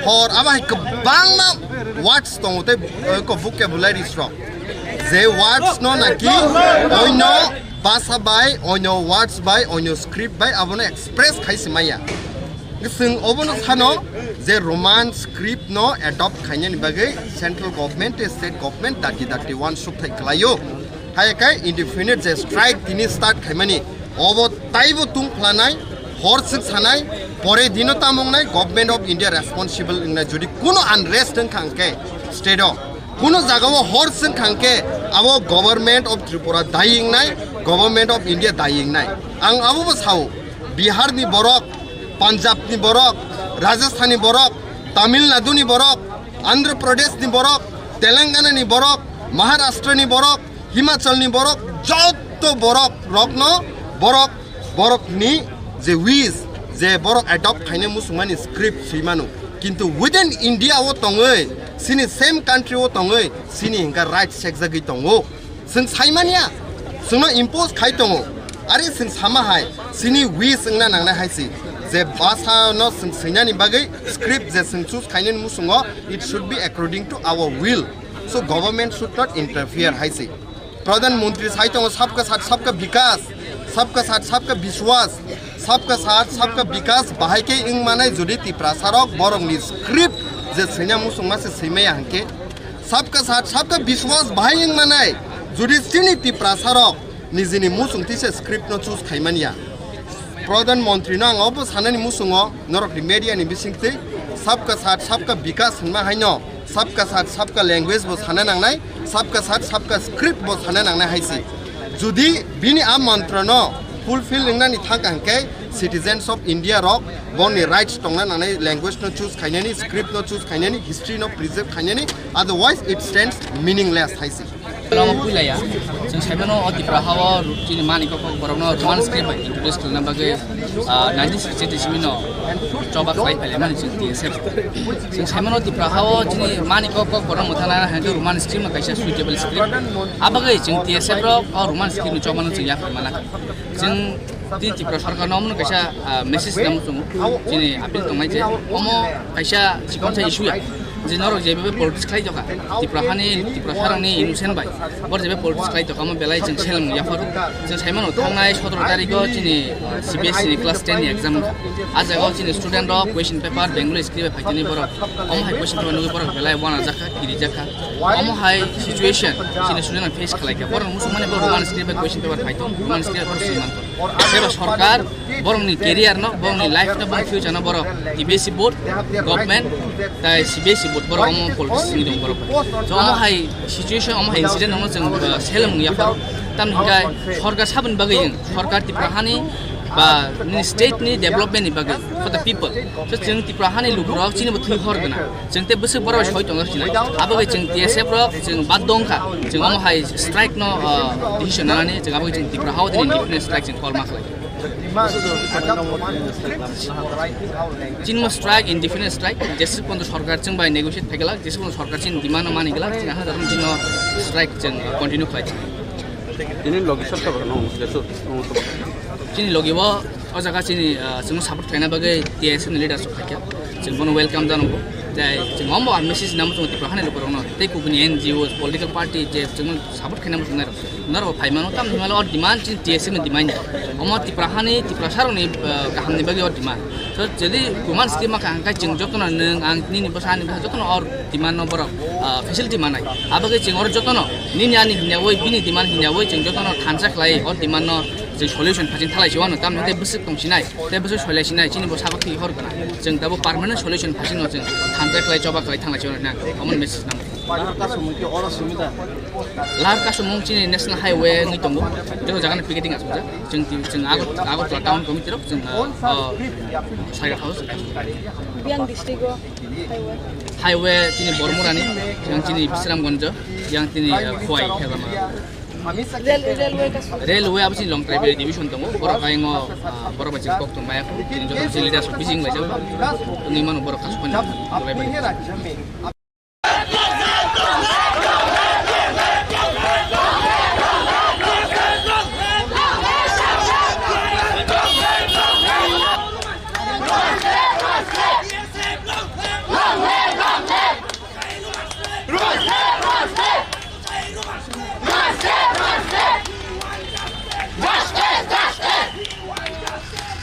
hor, abo hai kwbangma words tongo tei, eh, ko vocabularies rok. Je words no naki oino basa bai, oino words bai, oino script bai abono express khai se maya. Chwng obono sano je Roman script no adopt khainani bagwi central government tei state government dati dati uansuk thai khlaio. Hai khe indefinite je strike tini start khaimani, obo taibo tung phlanai, hor swk sanai, pore dino tamo wngnai Government of India responsible wngnai. Jodi kuno unrest wngkha hwnkhe state o, kuno jagao hor swk wngkha hwnkhe abo Government of Tripura dayi wngnai, Government of India dayi wngnai. Ang abobo sao, Bihar ni borok, Punjab ni borok, Rajasthan ni borok, Tamil Nadu ni borok, Andhra Pradesh ni borok, Telangana ni borok, Maharashtra ni borok, Himachal ni borok, joto borok rokno borok, borok ni je wish, je borok adopt khaina musungmani script swi mano. Kintu within India o tongwi, sini same country o tongwi, sini hingka right sekjagwi tongo. Chwng saimanya, chwngno impose khai tongo. Ari chwng sama hai, sini wish wngna nangnai hai si. Je basa no chwng swinani bagwi script je chwng choose khainani musungo, it should be according to our will. So government should not interfere hai si. Pradhan Mantri sai tongo, sabka saath sabka vikas, sabka saath sabka biswas, sabka saath sabka vikas bahai khe wng manai jodi Tiprasa rok borokni script je swina musungma se swimaya hwnkhe, sabka saath sabka biswas bahai wng manai jodi chini Tiprasa rok nijini musung tisa script no choose khaimanya. Pradhan Mantri no ang obo sanani musungo norokni media ni bisingtwi sabka saath sabka vikas hinma haino sabka saath sabka language bo sana nangnai, sabka saath sabka script bo sana nangnai hai si. Jodi bini a mantra no fulfill wngnani thangka hwnkhe citizens of India rok boni rights tongna nangnai, language no choose khainani, script no choose khainani, history no preserve khainani, otherwise it stands meaningless hai si. Omo puilaya, chwng saimano o Tipra hao chini mani kok kok borokno Roman script bai introduce khlaina bagwi, ah, nineteen sixty-eight isimino choba khlai phailai mani chwng T S F. Chwng saimano Tipra hao chini mani kok kok borok mwthangna hwnkhe Roman script no kaisa suitable script. Abagwi chwng T S F rok o Roman script ni chobano chwng yaphar mana. Chwng tini Tripura Sarkar no omo kaisa, ah, message rwna muchungo. Chini appeal tongnai je omo kaisa chikon sa issue ya. Je norok je bebe politics khlai tokha. Tripura hani, Tripura sarangni innocent bai. Bor je bebe politics khlai tokha omo belai chwng seleng yapharo. Chwng saimano thangnai sotoro tarikh o chini, ah, C B S E ni class ten ni exam wngkha. A jaga o chini student rok question paper Bengali script bai phaitini borok. Omo hai question paper nugwi borok belai wana jakha, kiri jakha. Omo hai situation chini student rok face khlai kha. Borok muchung mani borok Roman script bai question paper phaito, Roman script bai borok swi mankha. Eba sorkar borokni career no, borokni life no, borokni future no borok T B S E board, government, tai C B S E board borok omo politics ni dong borok. So omo hai situation, omo hai incident omo chwng, uh, seleng yapharo. Tamni hwnkhe sorkar saboni bagwi, sorkar Tripura hani ba nini state ni development ni bagwi for the people. So chwng Tripura hani lukurok chini bo thwi hor gwnang. Chwng tei bwswk borok bai soi tongo sinai. Abo bai chwng T S F rok chwng baddo wngkha. Chwng omo hai strike no, uh, decision nanani chwng abo bai chwng Tripura hao tini indefinite strike chwng call ma khlai. Chini mo strike, indefinite strike, jeswk pondo sorkar chwng bai negotiate phaikala, jeswk pondo sorkar chini demand no mani gala, chwng aha darum chini strike chwng continue khlai. Ini logi sab sab no, jeswk, no, sab. Chini logi bo o jaga chini, ah, chwngno support khlaina bagwi T S F ni leaders rok phaikha. Chwng bono welcome janago. Tei chwng omo ang message namo chwng Tripura hani lukurokno tei kubuni N G Os, political party je chwngno support khaina muchungnai rok. Norok bo phaimano tamni hwnba o demand chini T S F ni demand ya. Omo Tripura hani, Tripura sarokni, ah, kahamni bagwi o demand. So, jodi Roman script ma kha hwnkhe chwng jotono nwng ang nini bwsa ani bwsa jotono o demand no borok, ah, facility manai. Abagwi chwng oro jotono nini ani hinyawi bini demand hinyawi chwng jotono thansa khlai o demand no chwng solution phasing thalai se wano tamni tei bwswk tong sinai tei bwswk soilai sinai chini bo sabak thwi hor gana. Chwng tabo permanent solution phasing no chwng thansa khlai choba khlai thanglai se wano na omo message nang. Lahar kasumung ki oro simi da? Lahar kasumung chini national highway wngwi tongo. Joto jaga ni picketing asukjak. Chwng ti-, chwng Agartala town committee rok chwng, ah, ah, Saigal House. Biang district o. Highway chini Bormorani, yang chini Bisramganj, yang chini, eh, Khowai, Khezama. Railway abo chini Longtrai Valley Division tongo, borok ayang o, ah, borok bai chini kok tong maya, chini joto chini leaders bising lai jao. Tini mano borok kasuk pani, Longtrai Valley. We want justice!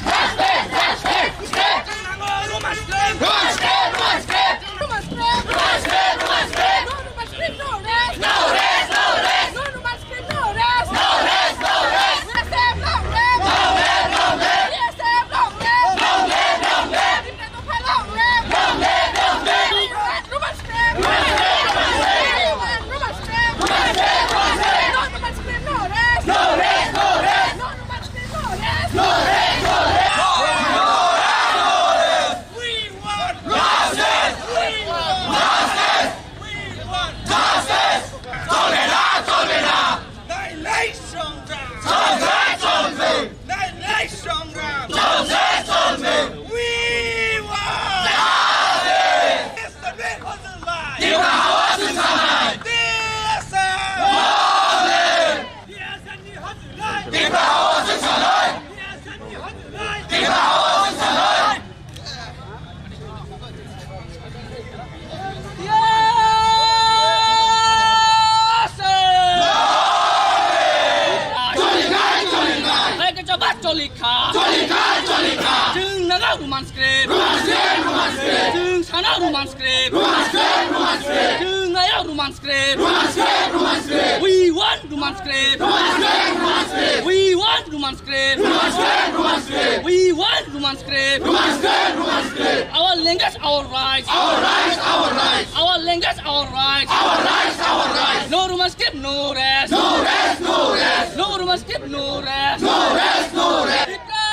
Choli khai, choli khai. Choli khai, choli khai. Chwng naga Roman script. Roman script, Roman script. Chwng sana Roman script. Roman script, Roman script. Chwng nayo Roman script. Roman script, Roman script. We want Roman script. Roman script, Roman script. We want Roman script. Roman script, Roman script. We want Roman script. Roman script, Roman script. Our language, our rights. Our rights, our rights. Our language, our rights. Our rights, our rights. No Roman script, no rest. No rest, no rest. No Roman script, no rest. No rest, no rest. Tipra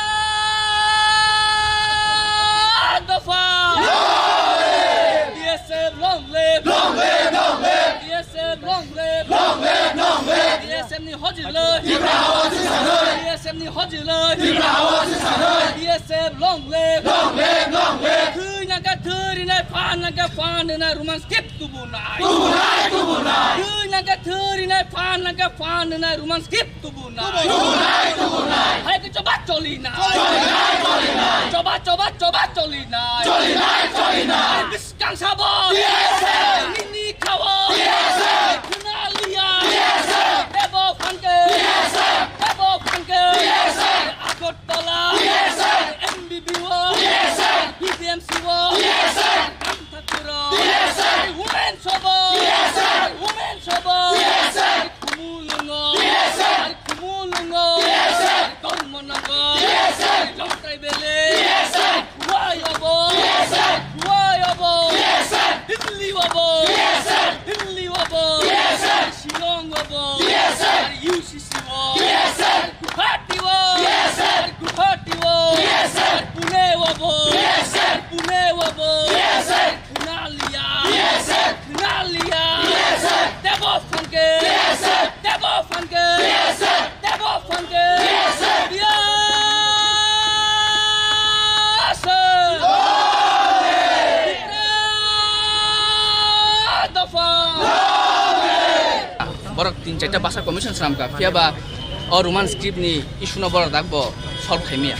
Dopha. No rest. T S F long live. Long live, long live. T S F long live. Long live, long live. T S F ni hojiloi. Tipra hawa sisa noi. T S F ni hojiloi. Tipra hawa sisa noi. T S F long live. Long live, long live. Thwi nangkha thwi rinai, phan nangkha phan rinai, Roman script tubunai. Tubunai, tubunai. Thwi nangkha thwi rinai, phan nangkha phan rinai, Roman script tubunai. Tubunai, tubunai. Hai ke choba cholinai. Cholinai, cholinai. Choba, choba, choba cholinai. Cholinai, cholinai. Biskang sabo. T S F. Nini khawo. T S F. Khuna liya. T S F. Tebo phanke. T S F. Tebo phanke. T S F. Agartala. T S F. M B B o. T S F. B B M C o. T S F. Kamthapuro. T S F. Women sobo. T S F. Women sobo. T S F. Khumulwngo. T S F. Khumulwngo. T S F. Dongmonongo. T S F. Longtrai Valley. T S F. Wai obo. T S F. Wai obo. T S F. Delhi obo. T S F. Delhi obo. T S F. Shillong obo. T S F. U C C o. T S F. Guwahati o. T S F. Guwahati o. T S F. Pune obo. T S F. Pune obo. T S F. Khuna liya. T S F. Khuna liya. T S F. Tebo phanke. T S F. Tebo phanke. T S F. Tebo phanke. T S F. T S F. Dopha. Borok tin charta basa commission swnamkha, phiya ba o Roman script ni issue no borok dak bo solve khaimaya.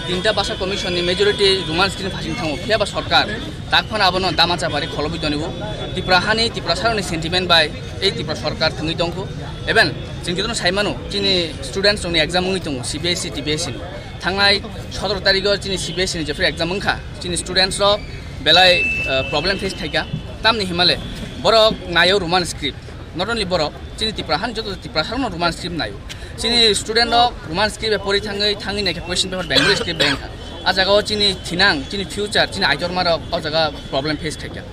Tinta basa commission ni majority Roman script phasing thango, phiya ba sorkar dak phano abono dama chapari kholobwi tonibo. Tipra hani, Tiprasarokni sentiment bai ei Tipra sorkar thwngwi tongkho. Even chwng jotono sai mano, chini students rokni exam wngwi tongo C B S E, T B S E ni. Thangnai sotoro tarigo chini C B S E ni jephru exam wngkha, chini students rok belai, uh, problem face khaikha. Tamni himale borok nayo Roman script. Not only borok, chini Tipra han joto Tiprasarokno Roman script nayo. Chini student rok Roman script bai pori thangwi, thangwi naikhe question paper Bengali script bai wngkha. A jagao chini thinang, chini future, chini aitorma rok o jaga problem face khaikha.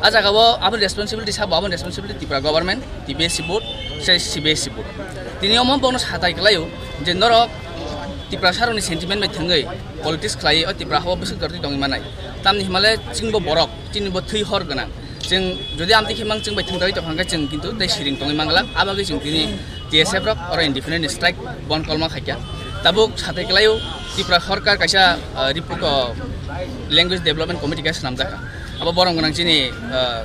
A jagao aboni responsibility sabo, aboni responsibility Tipra government, T B S E board, se C B S E board. Tini omo bono satai kwlaio je norok Tiprasarokni sentiment bai thwngwi politics khlaiwi o Tipra hao bwswk jorti tongwi manai. Tamni himale chwngbo borok, chini bo thwi hor gwnang. Chwng jodi amtwi khe mang chwng bai thwngwi tongkha hwnkhe chwng kintu tei siring tongwi manglak. Abagwi chwng tini T S F rok oro indefinite strike bon kolma khaikha. Tabuk satai kwlaio Tipra Sarkar kaisa, ah, report o Language Development Committee khe swnamjakha. Abo borom gwnang chini, ah,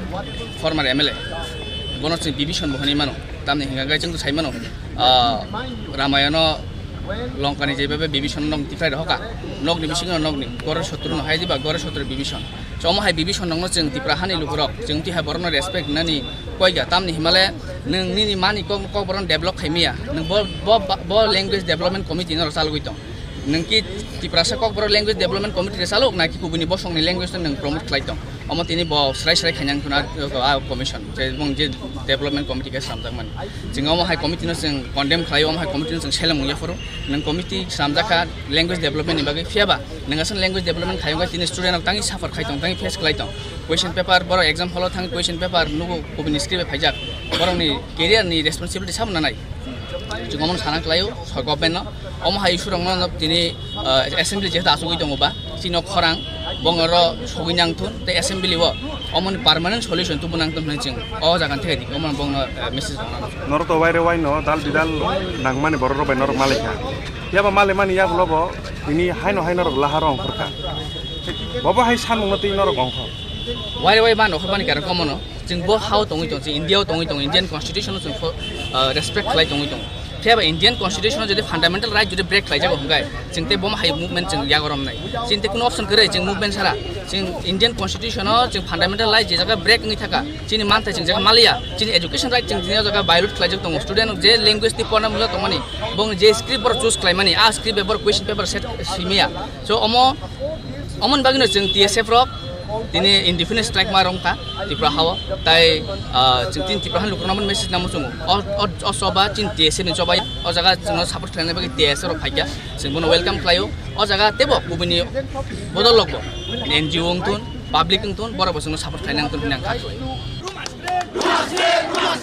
former M L A. Bono chwng Bibison bo hwnwi mano. Tamni hwnkha khe chwng sai mano, ah, Ramayano Lonkani je bebe Bibison nok tiphai rohoka. Nokni bisingo nokni gore sotru no hai diba gore sotru Bibison. Chomo hai Bibison nokno chwng Tipra hani lukurok chwng tihai borokno respect nani koiga tamni himale nwng nini mani kok, kok borokno develop khai maya. Nwng bo, bo, bo language development committee no chalogwi tong. Nwng ki Tiprasa Kokborok Language Development Committee rwchalok na ki kubuni bosongni language no nwng promote khlai tong? Omo tini bo srai srai khainang thuna a commission, je bong je development committee khe slamjakmani. Chwng omo hai committee no chwng condemn khlai, omo hai committee no chwng seleng wngya phuru. Nwng committee slamjakha language development ni bagwi, phiya ba nwng aswk language development khaiyung khe tini student rok tangwi suffer khai tong, tangwi face khlai tong. Question paper borok exam hall o thang question paper nugo kubuni script bai phaijak. Borokni career ni responsibility sabo nanai. Chwng omo sana khlaio, so government no. Omo hai issue rokno no tini, ah, assembly jehetu achugwi tongo ba, chini nok khorang, bongoro sogwi nang thun, tei assembly o omoni permanent solution tubu nang thun hwnwi chwng o jaga theke di, omo bongno, ah, message rok nang. Norok to waire waino dal bidal nangmani borok rok bai norok malaikha. Yaba malaimani yagulo bo tini haino hai norok laharo ongkhorkha. Bobo hai samungno twi norok ongkho. Waire wai ma nokhormani karon komono. Chwng bo hao tongwi tong, chwng India o tongwi tong, Indian Constitution o chwng fo-, ah, respect khlai tongwi tong. Phiya ba Indian Constitution o jodi fundamental right jodi break khlai jago hwnkhe, chwng tei bomo hai movement chwng yagorom nai. Chwng tei kuno option kwrwi chwng movement sara. Chwng Indian Constitution o chwng fundamental right je jaga break wngwi thaka, chini manthai chwng jaga maliya, chini education right chwng tini o jaga violate khlai jak tongo. Student je language tei porna mula tongmani, bong je script bor choose khlai mani, a script bai bor question paper set simiya. So omo Omoni bagwino chwng T S F rok tini indefinite strike ma rwngkha Tripura hao, tai, ah, chwng tini Tripura hani lukurokno message nangma chwngo. O, o, o choba chini T S F ni choba, o jaga chwngno support khlaina bagwi T S F rok phaikha, chwng bono welcome khlaio. O jaga teibo kubuni bodol rokbo N G O wngthun, public wngthun, borokbo chwngno support khlaina wngthun hwnwi ang kha khlaio. Long live, long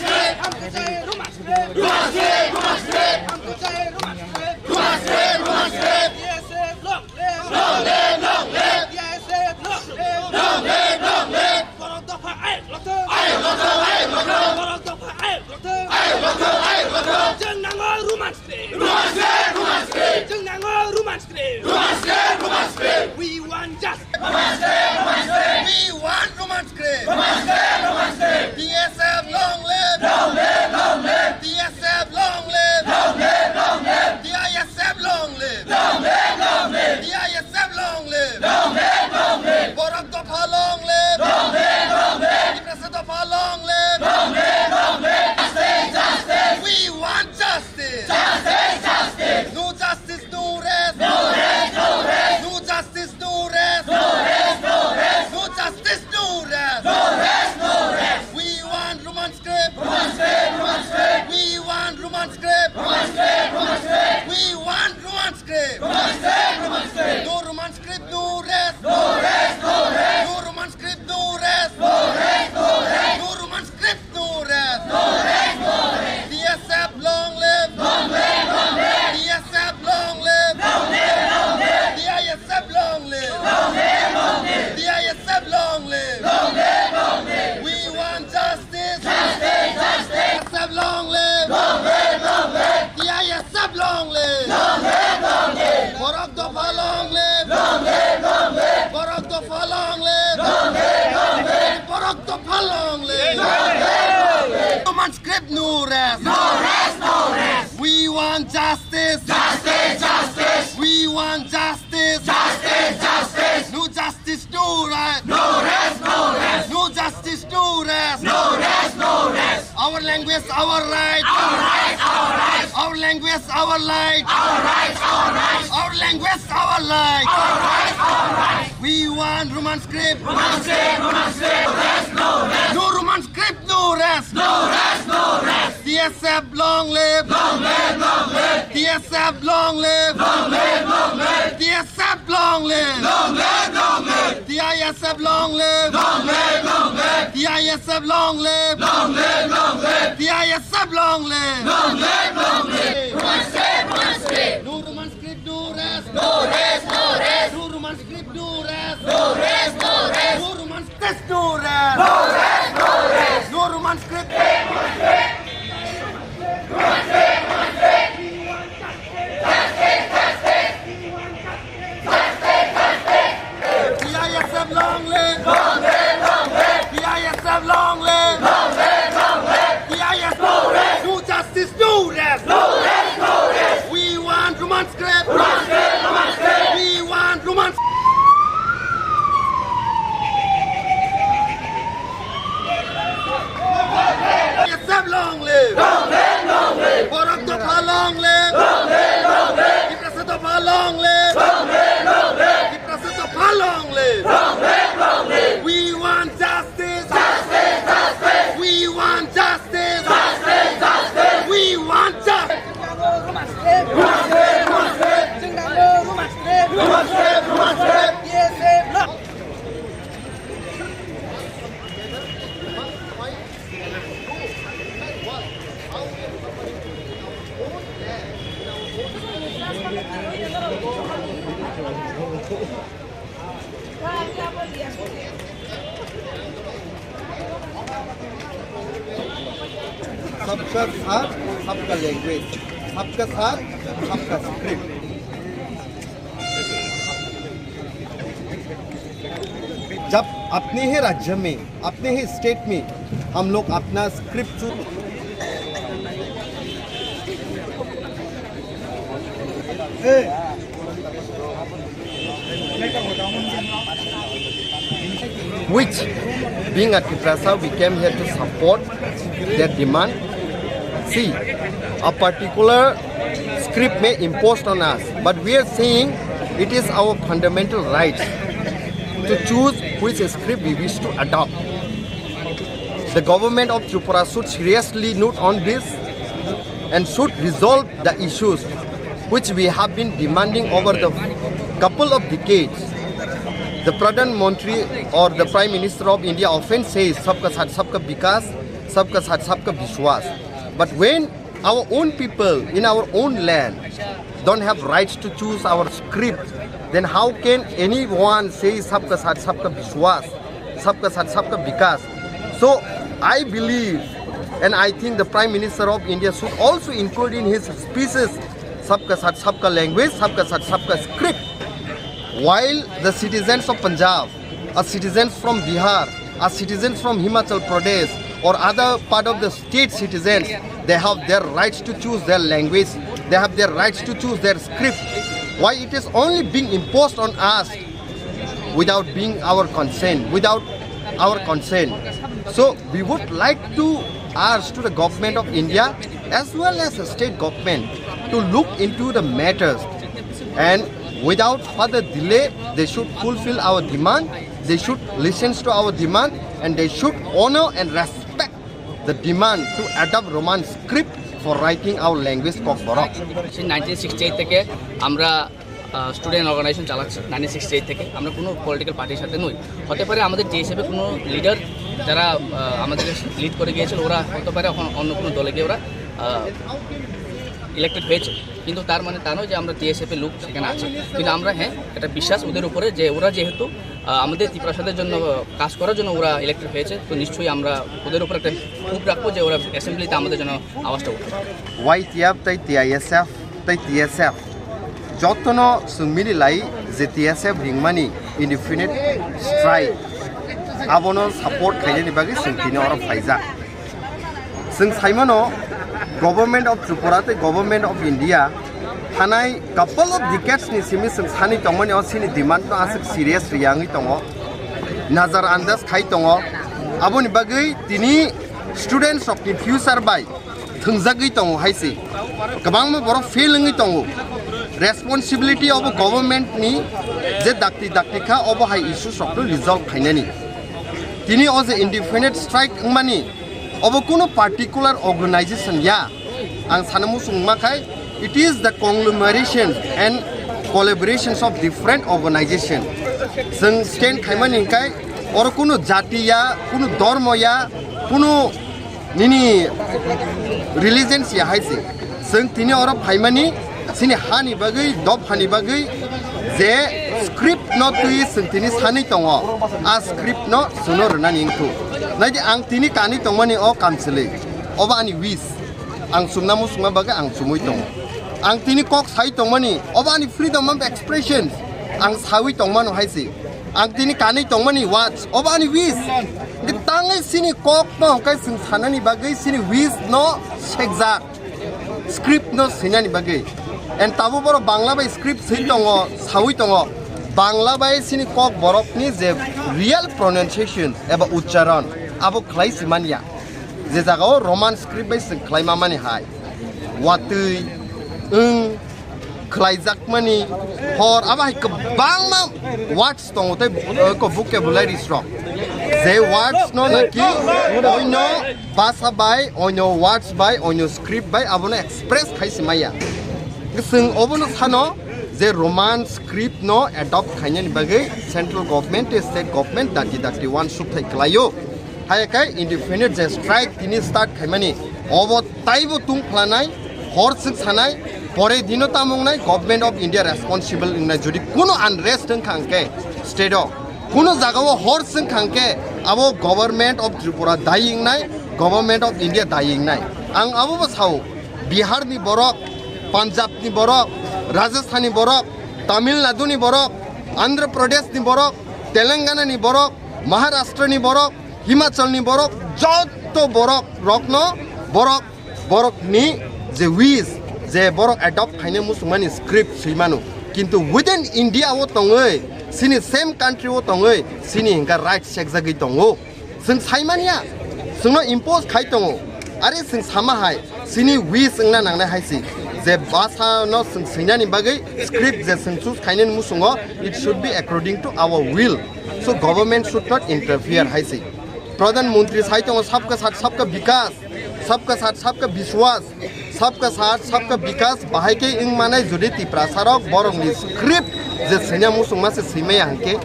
live! Long live, long live! T S F long live! Long live, long live! Borok dopha ayuk lotha! Ayuk lotha, ayuk lotha! Borok dopha ayuk lotha! Ayuk lotha, ayuk lotha! Chwng nango Roman script! Roman script, Roman script! Chwng nango Roman script! Roman script, Roman script! We want justice! Roman script, Roman script! We want Roman script! Roman script, Roman script! T S F long live! Long live, long live! T S F long live! Long live, long live! T I S F long live! Long live, long live! T I S F long live! Long live, long live! Borok dopha long live! Long live, long live! Tiprasa dopha long live! Long live, long live! Justice, justice! We want justice! Justice, justice! No justice, no rest! No rest, no rest! No justice, no rest! No rest, no rest! No justice, no rest! No rest, no rest! We want Roman script! Roman script, Roman script! We want Roman script! Roman script, Roman script! We want Roman script! Roman script, Roman script! No Roman script, no rest! No rest, no rest! No Roman script, no rest! No rest, no rest! No Roman script, no rest! No rest, no rest! T S F long live! Long live, long live! T S F long live! Long live, long live! T I S F long live! Long live, long live! T I S F long live! Long live, long live! We want justice! Justice, justice! T S F long live! Long live, long live! T I S F long live! Long live, long live! Borok dopha long live! Long live, long live! Borok dopha long live! Long live, long live! Borok dopha long live! Long live, long live! Roman script, no rest! No rest, no rest! We want justice! Justice, justice! We want justice! Justice, justice! No justice, no rest! No rest, no rest! No justice, no rest! No rest, no rest! Our language, our right! Our right, our right! Our language, our right! Our right, our right! Our language, our right! Our right, our right! We want Roman script! Roman script, Roman script! Rest, no rest! No Roman script, no rest! No rest, no rest! T S F long live! Long live, long live! T S F long live! Long live, long live! T S F long live! Long live, long live! T I S F long live! Long live, long live! T I S F long live! Long live, long live! T I S F long live! Long live, long live! Roman script, Roman script! No Roman script, no No rest, no rest. No Roman script, no rest. No rest, no rest. No Roman script. T I S F long live! Long live, long live! T I S F long live! Long live, long live! T I S F long live! No justice, no rest! No rest, no rest! We want Roman script! Roman script, Roman script! We want Roman T I S F long live! Long live, long live! Borok Dopha long live! Long live, long live! Tiprasa Dopha long live! Long live, long live! Tiprasa Dopha long live! Long live, long live! We want justice! Justice, justice! We want justice! Justice, justice! We want justice! सबका साथ, सबका लैंग्वेज, सबका साथ, सबका स्क्रिप्ट। जब अपने ही राज्य में, अपने ही स्टेट में हम लोग अपना स्क्रिप्ट चुन Which, being a Tiprasa, we came here to support their demand. See, a particular script may imposed on us, but we are saying it is our fundamental rights to choose which script we wish to adopt. The government of Tripura should seriously note on this and should resolve the issues which we have been demanding over the couple of decades. The Pradhan Mantri or the Prime Minister of India often says, "Sabka Saath, Sabka Vikas, Sabka Saath, Sabka Vishwas." But when our own people in our own land don't have rights to choose our script, then how can anyone say, "Sabka Saath, Sabka Vishwas, Sabka Saath, Sabka Vikas"? So I believe, and I think the Prime Minister of India should also include in his speeches "Sabka Saath, Sabka Language, Sabka Saath, Sabka Script." While the citizens of Punjab, a citizens from Bihar, a citizens from Himachal Pradesh or other part of the state citizens, they have their rights to choose their language, they have their rights to choose their script. Why it is only being imposed on us without being our consent, without our consent? So we would like to urge to the government of India as well as the state government to look into the matters and without further delay, they should fulfill our demand, they should listen to our demand, and they should honor and respect the demand to adopt Roman script for writing our language Kokborok. সেই nineteen sixty eight থেকে আমরা student organisation চালাচ্ছি। Nineteen sixty eight থেকে আমরা কোনো পলিটিক্যাল পার্টির সাথে নই। হতে পারে আমাদের টিএসএফে কোনো লিডার, যারা আহ, আমাদেরকে লিড করে গিয়েছিল, ওরা হতে পারে এখন অন্য কোনো দলে গিয়ে ওরা ইলেক্টেড হয়েছে, কিন্তু তার মানে তা নয় যে আমরা টিএসএফ এর লোক সেখানে আছে। কিন্তু আমরা, হ্যাঁ, একটা বিশ্বাস ওদের উপরে যে ওরা যেহেতু আহ, আমাদের ত্রিপুরা স্বাধীনতার জন্য, আহ, কাজ করার জন্য ওরা ইলেক্টেড হয়েছে, তো নিশ্চয়ই আমরা ওদের উপর একটা হোপ রাখবো যে ওরা অ্যাসেম্বলিতে আমাদের জন্য আওয়াজটা উঠাবে। Y T F tei T I S F tei T S F jotono chwng mili lai je T S F ringmani indefinite strike abono support khainani bagwi chwng tini oro phaijak. Chwng saimano, Government of Tripura tei Government of India thanai couple of decades ni simi chwng sani tongmani o chini demand no aswk serious riyangwi tongo, nazar andas khai tongo. Aboni bagwi tini students rok ni future bai thwngjagwi tongo hai se. Kwbangma borok fail wngwi tongo. Responsibility obo government ni je dakti dakti kha, obo hai issues rok no resolve khainani. Tini o je indefinite strike wngmani, obo kuno particular organization ya. Ang sana muchung ma khai, it is the conglomeration and collaborations of different organization. Chwng stand khaimani hwnkhe oro kuno jati ya, kuno dhormo ya, kuno nini religion ya hai se. Chwng tini oro phaimani chini hani bagwi, dophani bagwi je Script no twi chwng tini sanwi tongo, a script no chwngno rwnani wngkhu. Naidi ang tini kanwi tongmani o kamchwlwi, obo ani wish. Ang chumna muchungma bagwi ang chumwi tongo. Ang tini kok sai tongmani, obo ani freedom of expression. Ang sawi tongmano hai se. Ang tini kanwi tongmani words, obo ani wish. Tangwi chini kok no hwnkhe chwng sanani bagwi chini wish no sekjak. Script no swinani bagwi. And tabuk borok Bangla bai script swi tongo, sawi tongo. Bangla bai chini kok borokni je real pronunciation eba uchcharon, abo khlai si manya. Je jagao Roman script bai chwng khlai mamani hai. Watwi, wng, khlaijakmani, hor, abo hai kwbangma words tongo tei, eh, ko vocabularies rok. Je words no naki oino basa bai, oino words bai, oino script bai abono express khai si maya. Chwng obono sano je Roman script no adopt khainani bagwi central government tei state government dati dati uansuk thai kwlaio. Hai khe indefinite je strike tini start khaimani, obo taibo tung phlanai, hor swk sanai, pore dino tamo wngnai Government of India responsible wngnai. Jodi kuno unrest wngkha hwnkhe state o, kuno jagao hor swngkha hwnkhe abo Government of Tripura dayi wngnai, Government of India dayi wngnai. Ang abobo sao, Bihar ni borok, Punjab ni borok, Rajasthan ni borok, Tamil Nadu ni borok, Andhra Pradesh ni borok, Telangana ni borok, Maharashtra ni borok, Himachal ni borok, joto borok rokno borok, borok ni je wish, je borok adopt khaina muchungmani script swi mano. Kintu within India o tongwi, sini same country o tongwi, sini hingka right sekjagwi tongo. Chwng sai manya, chwngno impose khai tongo. Are chwng sama hai, chini wish wngna nangnai hai se. Je basa no chwng swinani bagwi script je chwng choose khainani muchungo, it should be according to our will. So government should not interfere hai se. Pradhan Mantri sai tongo, "Sabka Saath Sabka Vikas, Sabka Saath Sabka Vishwas, Sabka Saath Sabka Vikas," bahai khe wng manai jodi Tiprasa rok borokni script je swina muchungma se swimaya hwnkhe,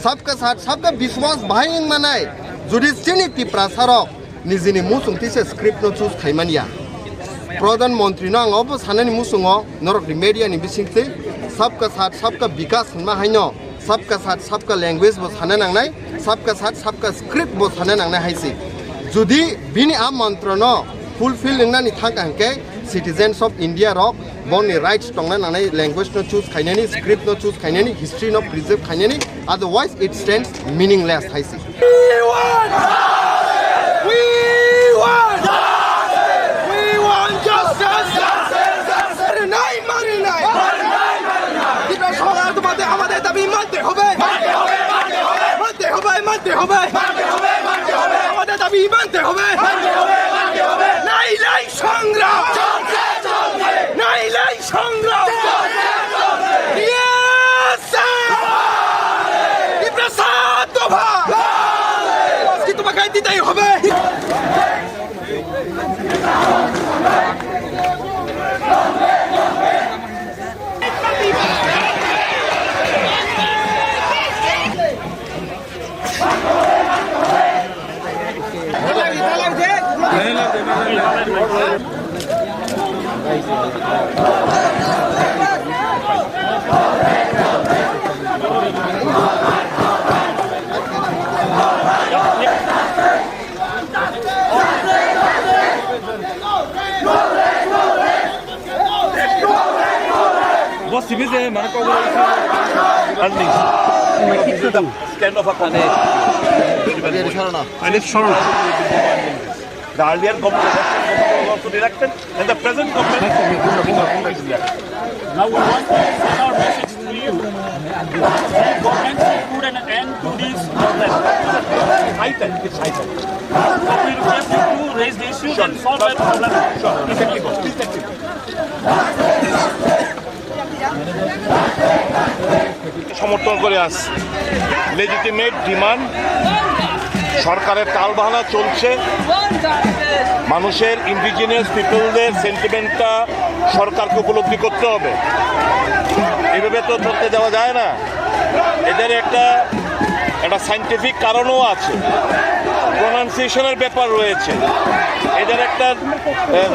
"Sabka Saath Sabka Vishwas" bahai wng manai jodi chini Tiprasa rok nijini muchung tisa script no choose khaimanya. Pradhan Mantri no ang obo sanani muchungo norokni media ni bisingtwi Sabka Saath Sabka Vikas hwnma haino Sabka Saath Sabka Language bo sana nangnai, Sabka Saath Sabka Script bo sana nangnai hai se. Jodi bini a mantra no fulfill wngnani thangkha hwnkhe citizens of India rok boni rights tongna nangnai, language no choose khainani, script no choose khainani, history no preserve khainani, otherwise it stands meaningless hai se. We want justice! We want justice! We want justice! Marinai, marinai! Marinai, marinai! Tiprasa songkrak mate amader dabi mante hobe! Mante hobe, mante hobe! Mante hobe, mante hobe! Mante hobe, mante hobe! Amader dabi mante hobe! Mante hobe, mante hobe! Nailai songram! Chomse, chomse! Nailai Songram! Yes, sir! Tiprasa dopha! Aski tumakai ditai hobe! Bo sibi je mane kok ani. Stand of a Congress. Ani shorna. The earlier government was also reluctant and the present government is reluctant. Now we want to send our message to you. Government should put an end to this problem. It's high time. It's high time. So we request you to raise the issues and solve our problem. Sure. Please take it. Please take it. সমর্থন করে আসছে। Legitimate demand, সরকারের টালবাহানা চলছে। মানুষের, ইন্ডিজিনাস পিপলদের সেন্টিমেন্টটা সরকারকে উপলব্ধি করতে হবে। এভাবে তো চলতে দেওয়া যায় না। এদের একটা একটা সায়েন্টিফিক কারণও আছে, প্রোনাউন্সিয়েশনের ব্যাপার রয়েছে। এদের একটা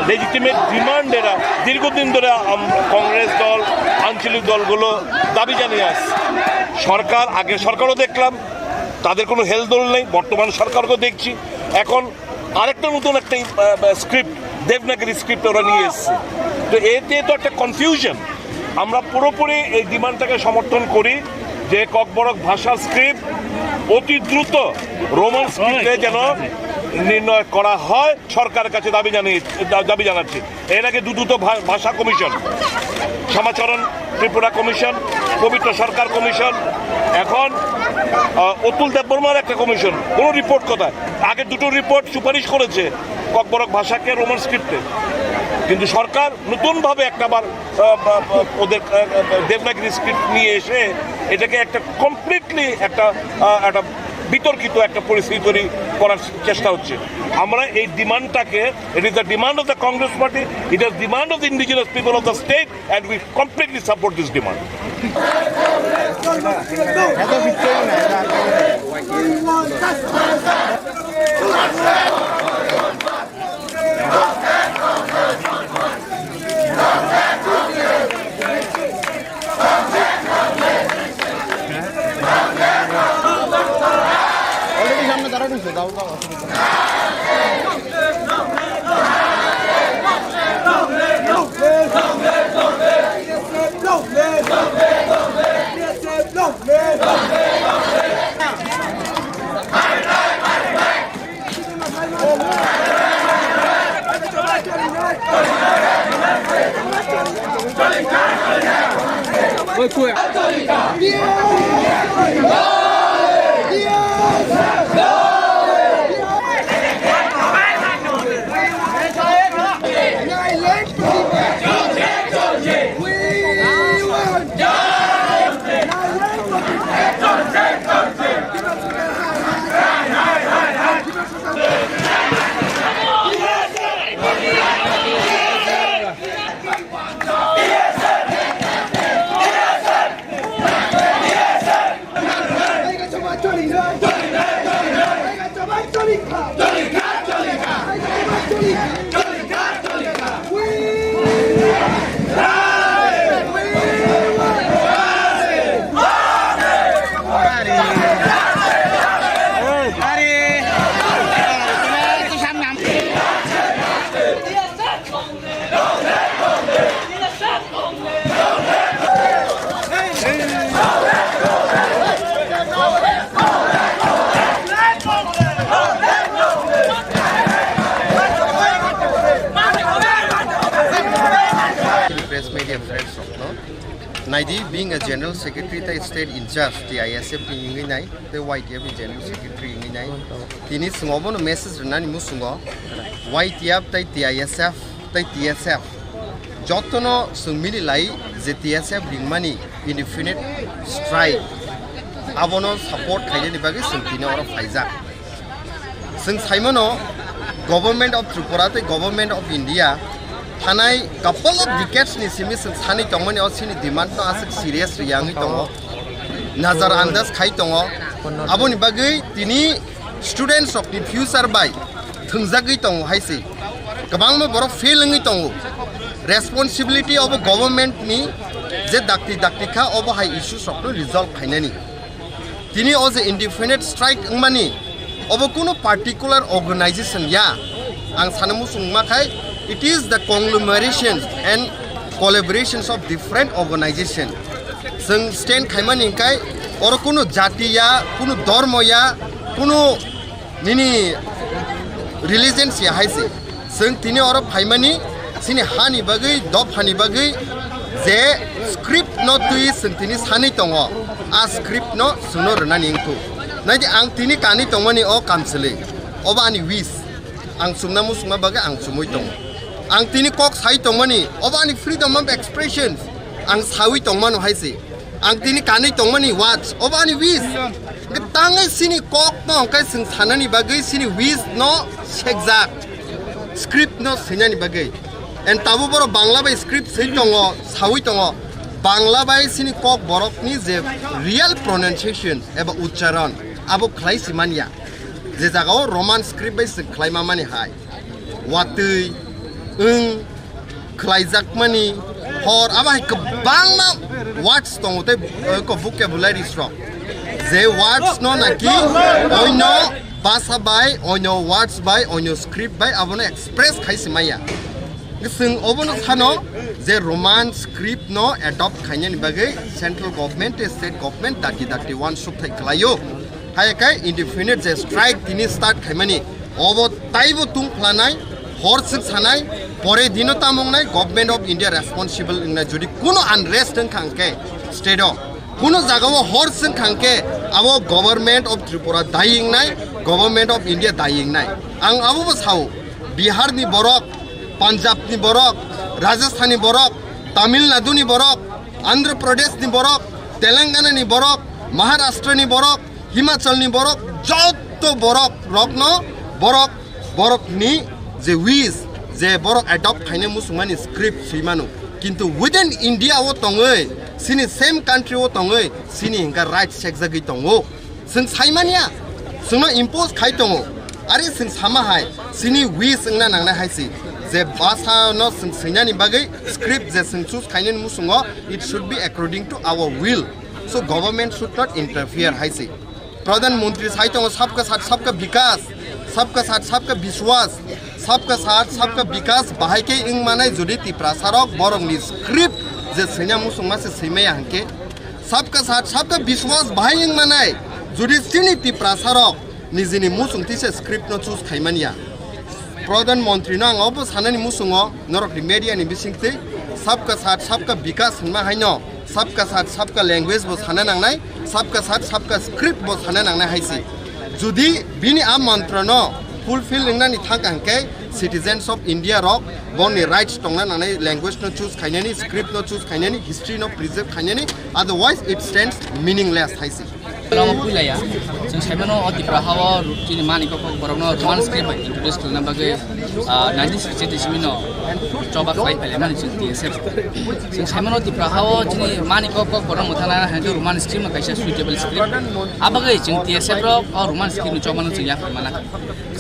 লেজিটিমেট ডিমান্ড, এরা দীর্ঘদিন ধরে আম- কংগ্রেস দল, আঞ্চলিক দলগুলো দাবি জানিয়ে আসছে। সরকার, আগে সরকারও দেখলাম, তাদের কোনো হেলদোল নেই, বর্তমান সরকারকেও দেখছি। এখন আরেকটা নতুন একটা স্ক্রিপ্ট, দেবনাগরী স্ক্রিপ্ট ওরা নিয়ে এসছে। তো এতে তো একটা কনফিউশন। আমরা পুরোপুরি এই ডিমান্ডটাকে সমর্থন করি যে ককবরক ভাষার স্ক্রিপ্ট অতি দ্রুত রোমান স্ক্রিপ্টে যেন নির্ণয় করা হয়, সরকারের কাছে দাবি জানিয়ে, দা- দাবি জানাচ্ছি। এর আগে দুদুত ভা- ভাষা কমিশন, শ্যামাচরণ ত্রিপুরা কমিশন, পবিত্র সরকার কমিশন, এখন আহ, অতুল দেববর্মার একটা কমিশন, কোনো রিপোর্ট কোথায়? আগে দুটো রিপোর্ট সুপারিশ করেছে ককবরক ভাষাকে রোমান স্ক্রিপ্টে, কিন্তু সরকার নতুনভাবে একটা বার আহ, বা- বা- ওদের আহ, দেবনাগরী স্ক্রিপ্ট নিয়ে এসে এটাকে একটা কমপ্লিটলি একটা আহ, একটা বিতর্কিত একটা পরিস্থিতি তৈরি করার চেষ্টা হচ্ছে। আমরা এই ডিমান্ডটাকে, it is the demand of the Congress party, it is demand of the indigenous people of the state, and we completely support this demand. Already সামনে দাঁড়ানো হয়েছে, যাও, যাও, অসুবিধা নেই। Press media friends rokno. Naidi, being a general secretary tei state in charge T I S F ni wngwi nai, tei Y T F ni general secretary wngwi nai. Tini chwng obono message rwnani muchungo, Y T F tei T I S F tei T S F jotono chwng mili lai je T S F ringmani indefinite strike abono support khainani bagwi chwng tini oro phaijak. Chwng saimano, Government of Tripura tei Government of India thanai couple of decades ni simi chwng sanwi tongmani o chini demand no aswk serious riyangwi tongo, nazar andas khai tongo. Aboni bagwi tini students rokni future bai thwngjagwi tongo hai se. Kwbangma borok fail wngwi tongo. Responsibility obo government ni je dakti dakti kha, obo hai issues rokno resolve khainani. Tini o je indefinite strike wngmani, obo kuno particular organization ya. Ang sana muchung ma khai, it is the conglomerations and collaborations of different organization. Chwng stand khaimani hwnkhe oro kuno jati ya, kuno dhormo ya, kuno nini religion se hai se. Chwng tini oro phaimani chini hani bagwi, dophani bagwi je script no twi chwng tini sanwi tongo. A script no chwngno rwnani wngkhu. Naidi ang tini kanwi tongmani o kamchwlwi. Obo ani wish. Ang chumna muchungma bagwi ang chumui tongo. Ang tini kok sai tongmani, obo ani freedom of expression. Ang saui tongmano hai se. Ang tini kanwi tongmani watch, obo ani wish. Hwnkhe tangwi chini kok no hwnkhe chwng sanani bagwi chini wish no sekjak. Script no swinani bagwi. And tabuk borok Bangla bai script swi tongo, saui tongo. Bangla bai chini kok borokni je real pronunciation eba uchcharon, Abo khlai si manya. Je jagao Roman script bai se khlai ma mani hai. Watwi, wng, khlaijakmani hor, abo hai kwbangma words tongo tei, eh, ko vocabularies rok. Je words no naki oino basa bai, oino words bai, oino script bai abono express khai si maya. Chwng obono sano je Roman script no adopt khainani bagwi central government tei state government dati dati uansuk thai khlaio. Hai khe indefinite je strike tini start khaimani, obo taibo tung phlanai, hor swk sanai, pore dino tamo wngnai Government of India responsible wngnai jodi kuno unrest wngkha hwnkhe state o, kuno jagao hor swk kha hwnkhe abo Government of Tripura dayi wngnai, Government of India dayi wngnai. Ang abobo sao, Bihar ni borok, Punjab ni borok, Rajasthan ni borok, Tamil Nadu ni borok, Andhra Pradesh ni borok, Telangana ni borok, Maharashtra ni borok, Himachal ni borok, joto borok rokno borok, borok ni je wish, je borok adopt khainai musungmani script swi mano. Kintu within India o tongwi, sini same country o tongwi, sini hingka right sekjagwi tongo. Chwng saimanya, chwngno impose khai tongo. Are chwng sama hai, sini wish wngna nangnai hai si. Je basa no chwng swinani bagwi script je chwng choose khainani musungo, it should be according to our will. So government should not interfere hai si. Pradhan Mantri sai tongo, sabka saath sabka bikas, sabka saath sabka biswas, sabka saath sabka bikas bahai khe wng manai jodi Tiprasa rok borokni script je swina musungma se swimaya hwnkhe, sabka saath sabka biswas bahai wng manai jodi chini Tiprasa rok nijini musung tisa script no choose khaimanya. Pradhan Mantri no ang obo sanani musungo norokni media ni bisingtwi sabka saath sabka bikas hinma haino sabka saath sabka language bo sana nangnai, sabka saath sabka script bo sana nangnai hai si. Jodi bini a mantra no fulfill wngnani thangka hwnkhe citizens of India rok boni rights tongna nangnai, language no choose khainani, script no choose khainani, history no preserve khainani, otherwise it stands meaningless hai si. Omo puilaya, chwng saimano o Tipra hao chini mani kok kok borokno Roman script bai introduce khlaina bagwi, ah, nineteen sixty-eight isimino choba khlai phailai mani chwng T S F. Chwng saimano Tipra hao chini mani kok kok borok mwthangna hwnkhe Roman script no kaisa suitable script. Abagwi chwng T S F rok o Roman script no chobano chwng yaphar mana.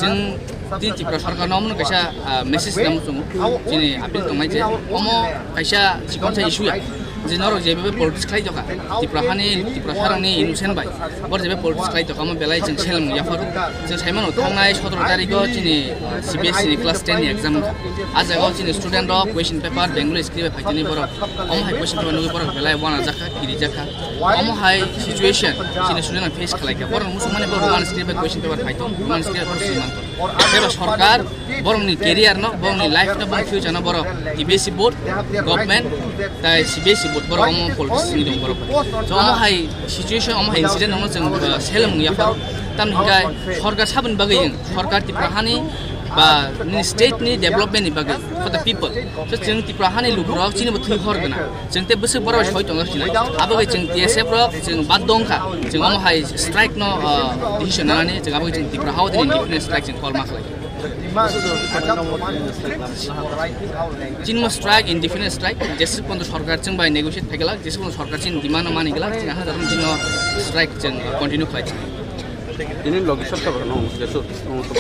Chwng tini Tripura sarkar no omo kaisa, ah, message namo chwng chini appeal tongnai je omo kaisa chikonsa issue ya. Je norok je bebe politics khlai tokha, Tripura hani, Tripura sarangni innocent bai, bor je bebe politics khlai tokha, omo belai chwng seleng yapharo. Chwng saimano thangnai sotoro tarikh o chini C B S E ni class ten ni exam wngkha. A jaga o chini student rok question paper Bengali script bai phaitini borok. Omo hai question paper nugwi borok belai wana jakha, kiri jakha. Omo hai situation chini student rok face khlai kha. Borok musuk mani borok Roman script bai question paper phaito, Roman script bai borok swi manto. Eba sorkar borokni career no, borokni life no, borokni future no borok T B S E board, government, tai C B S E board borok omo politics ni dong borok. So omo hai situation, omo hai incident omo chwng, uh, seleng yapharo. Tamni hwnkhe sorkar saboni bagwi wng, sorkar Tripura hani ba nini state ni development ni bagwi for the people. So chwng Tripura hani lukurok chini bo thwi hor gana. Chwng tei bwswk borok bai soi tongo sinai. Abo bai chwng T S F rok chwng baddo wngkha. Chwng omo hai strike no, uh, decision nanani chwng abo bai chwng Tripura hao tini indefinite strike chwng call ma khlai. Chini mo strike, indefinite strike, jeswk pondo sorkar chwng bai negotiate phai glak, jeswk pondo sorkar chini demand no mani glak, chwng aha darum chini strike chwng continue khlai. Ini logi sab sab no, jeswk, no, sab.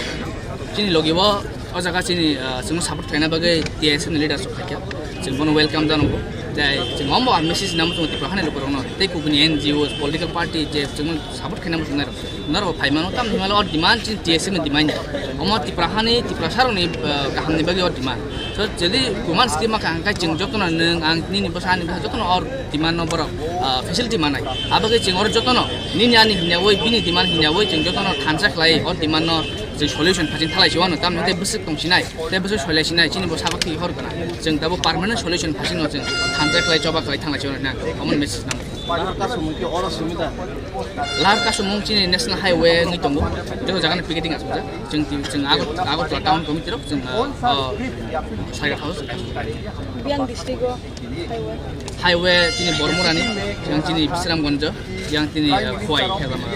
Chini logi bo, o jaga chini, ah, chwng support khlaina bagwi T S F ni leaders rok phaikha. Chwng bono welcome jano bo. Tai chwng omo message namo chwng Tripura hani lukurokno, tei kubuni N G Os, political party je chwng support khaina muchungnai rok. Norok bo phai mano, tamni hwnba o demand chini T S F ni demand ya. Omo Tripura hani, Tripura sarokni, eh, kahamni bagwi o demand. So, jodi Roman script ma kha, hwnkhai chwng jotono nwng, ang, nini bwsa, ani bwsa, jotono o demand no borok, ah, facility manai. Abagwi chwng oro jotono nini ani hinyawi, bini demand hinyawi chwng jotono thansa khlai o demand no chwng solution phasing thalai si wano, tamni tei bwswk tong sinai, tei bwswk soilai sinai, chini bo sabak thwi hor gana. Chwng tabo permanent solution phasing no chwng thansa khlai, choba khlai thanglai si wano na, omo message nang. Lahar Kasumung ki oro simi da? Lahar Kasumung chini National Highway wngwi tongo. Joto jaga ni picketing asukjak. Chwng ti-, chwng Agartala, Agartala Town Committee rok chwng, ah, ah, Saiga House. Biang district o highway. Highway chini Bormurani, yang chini Bisramganj, yang chini, ah, Khowai, Khezama.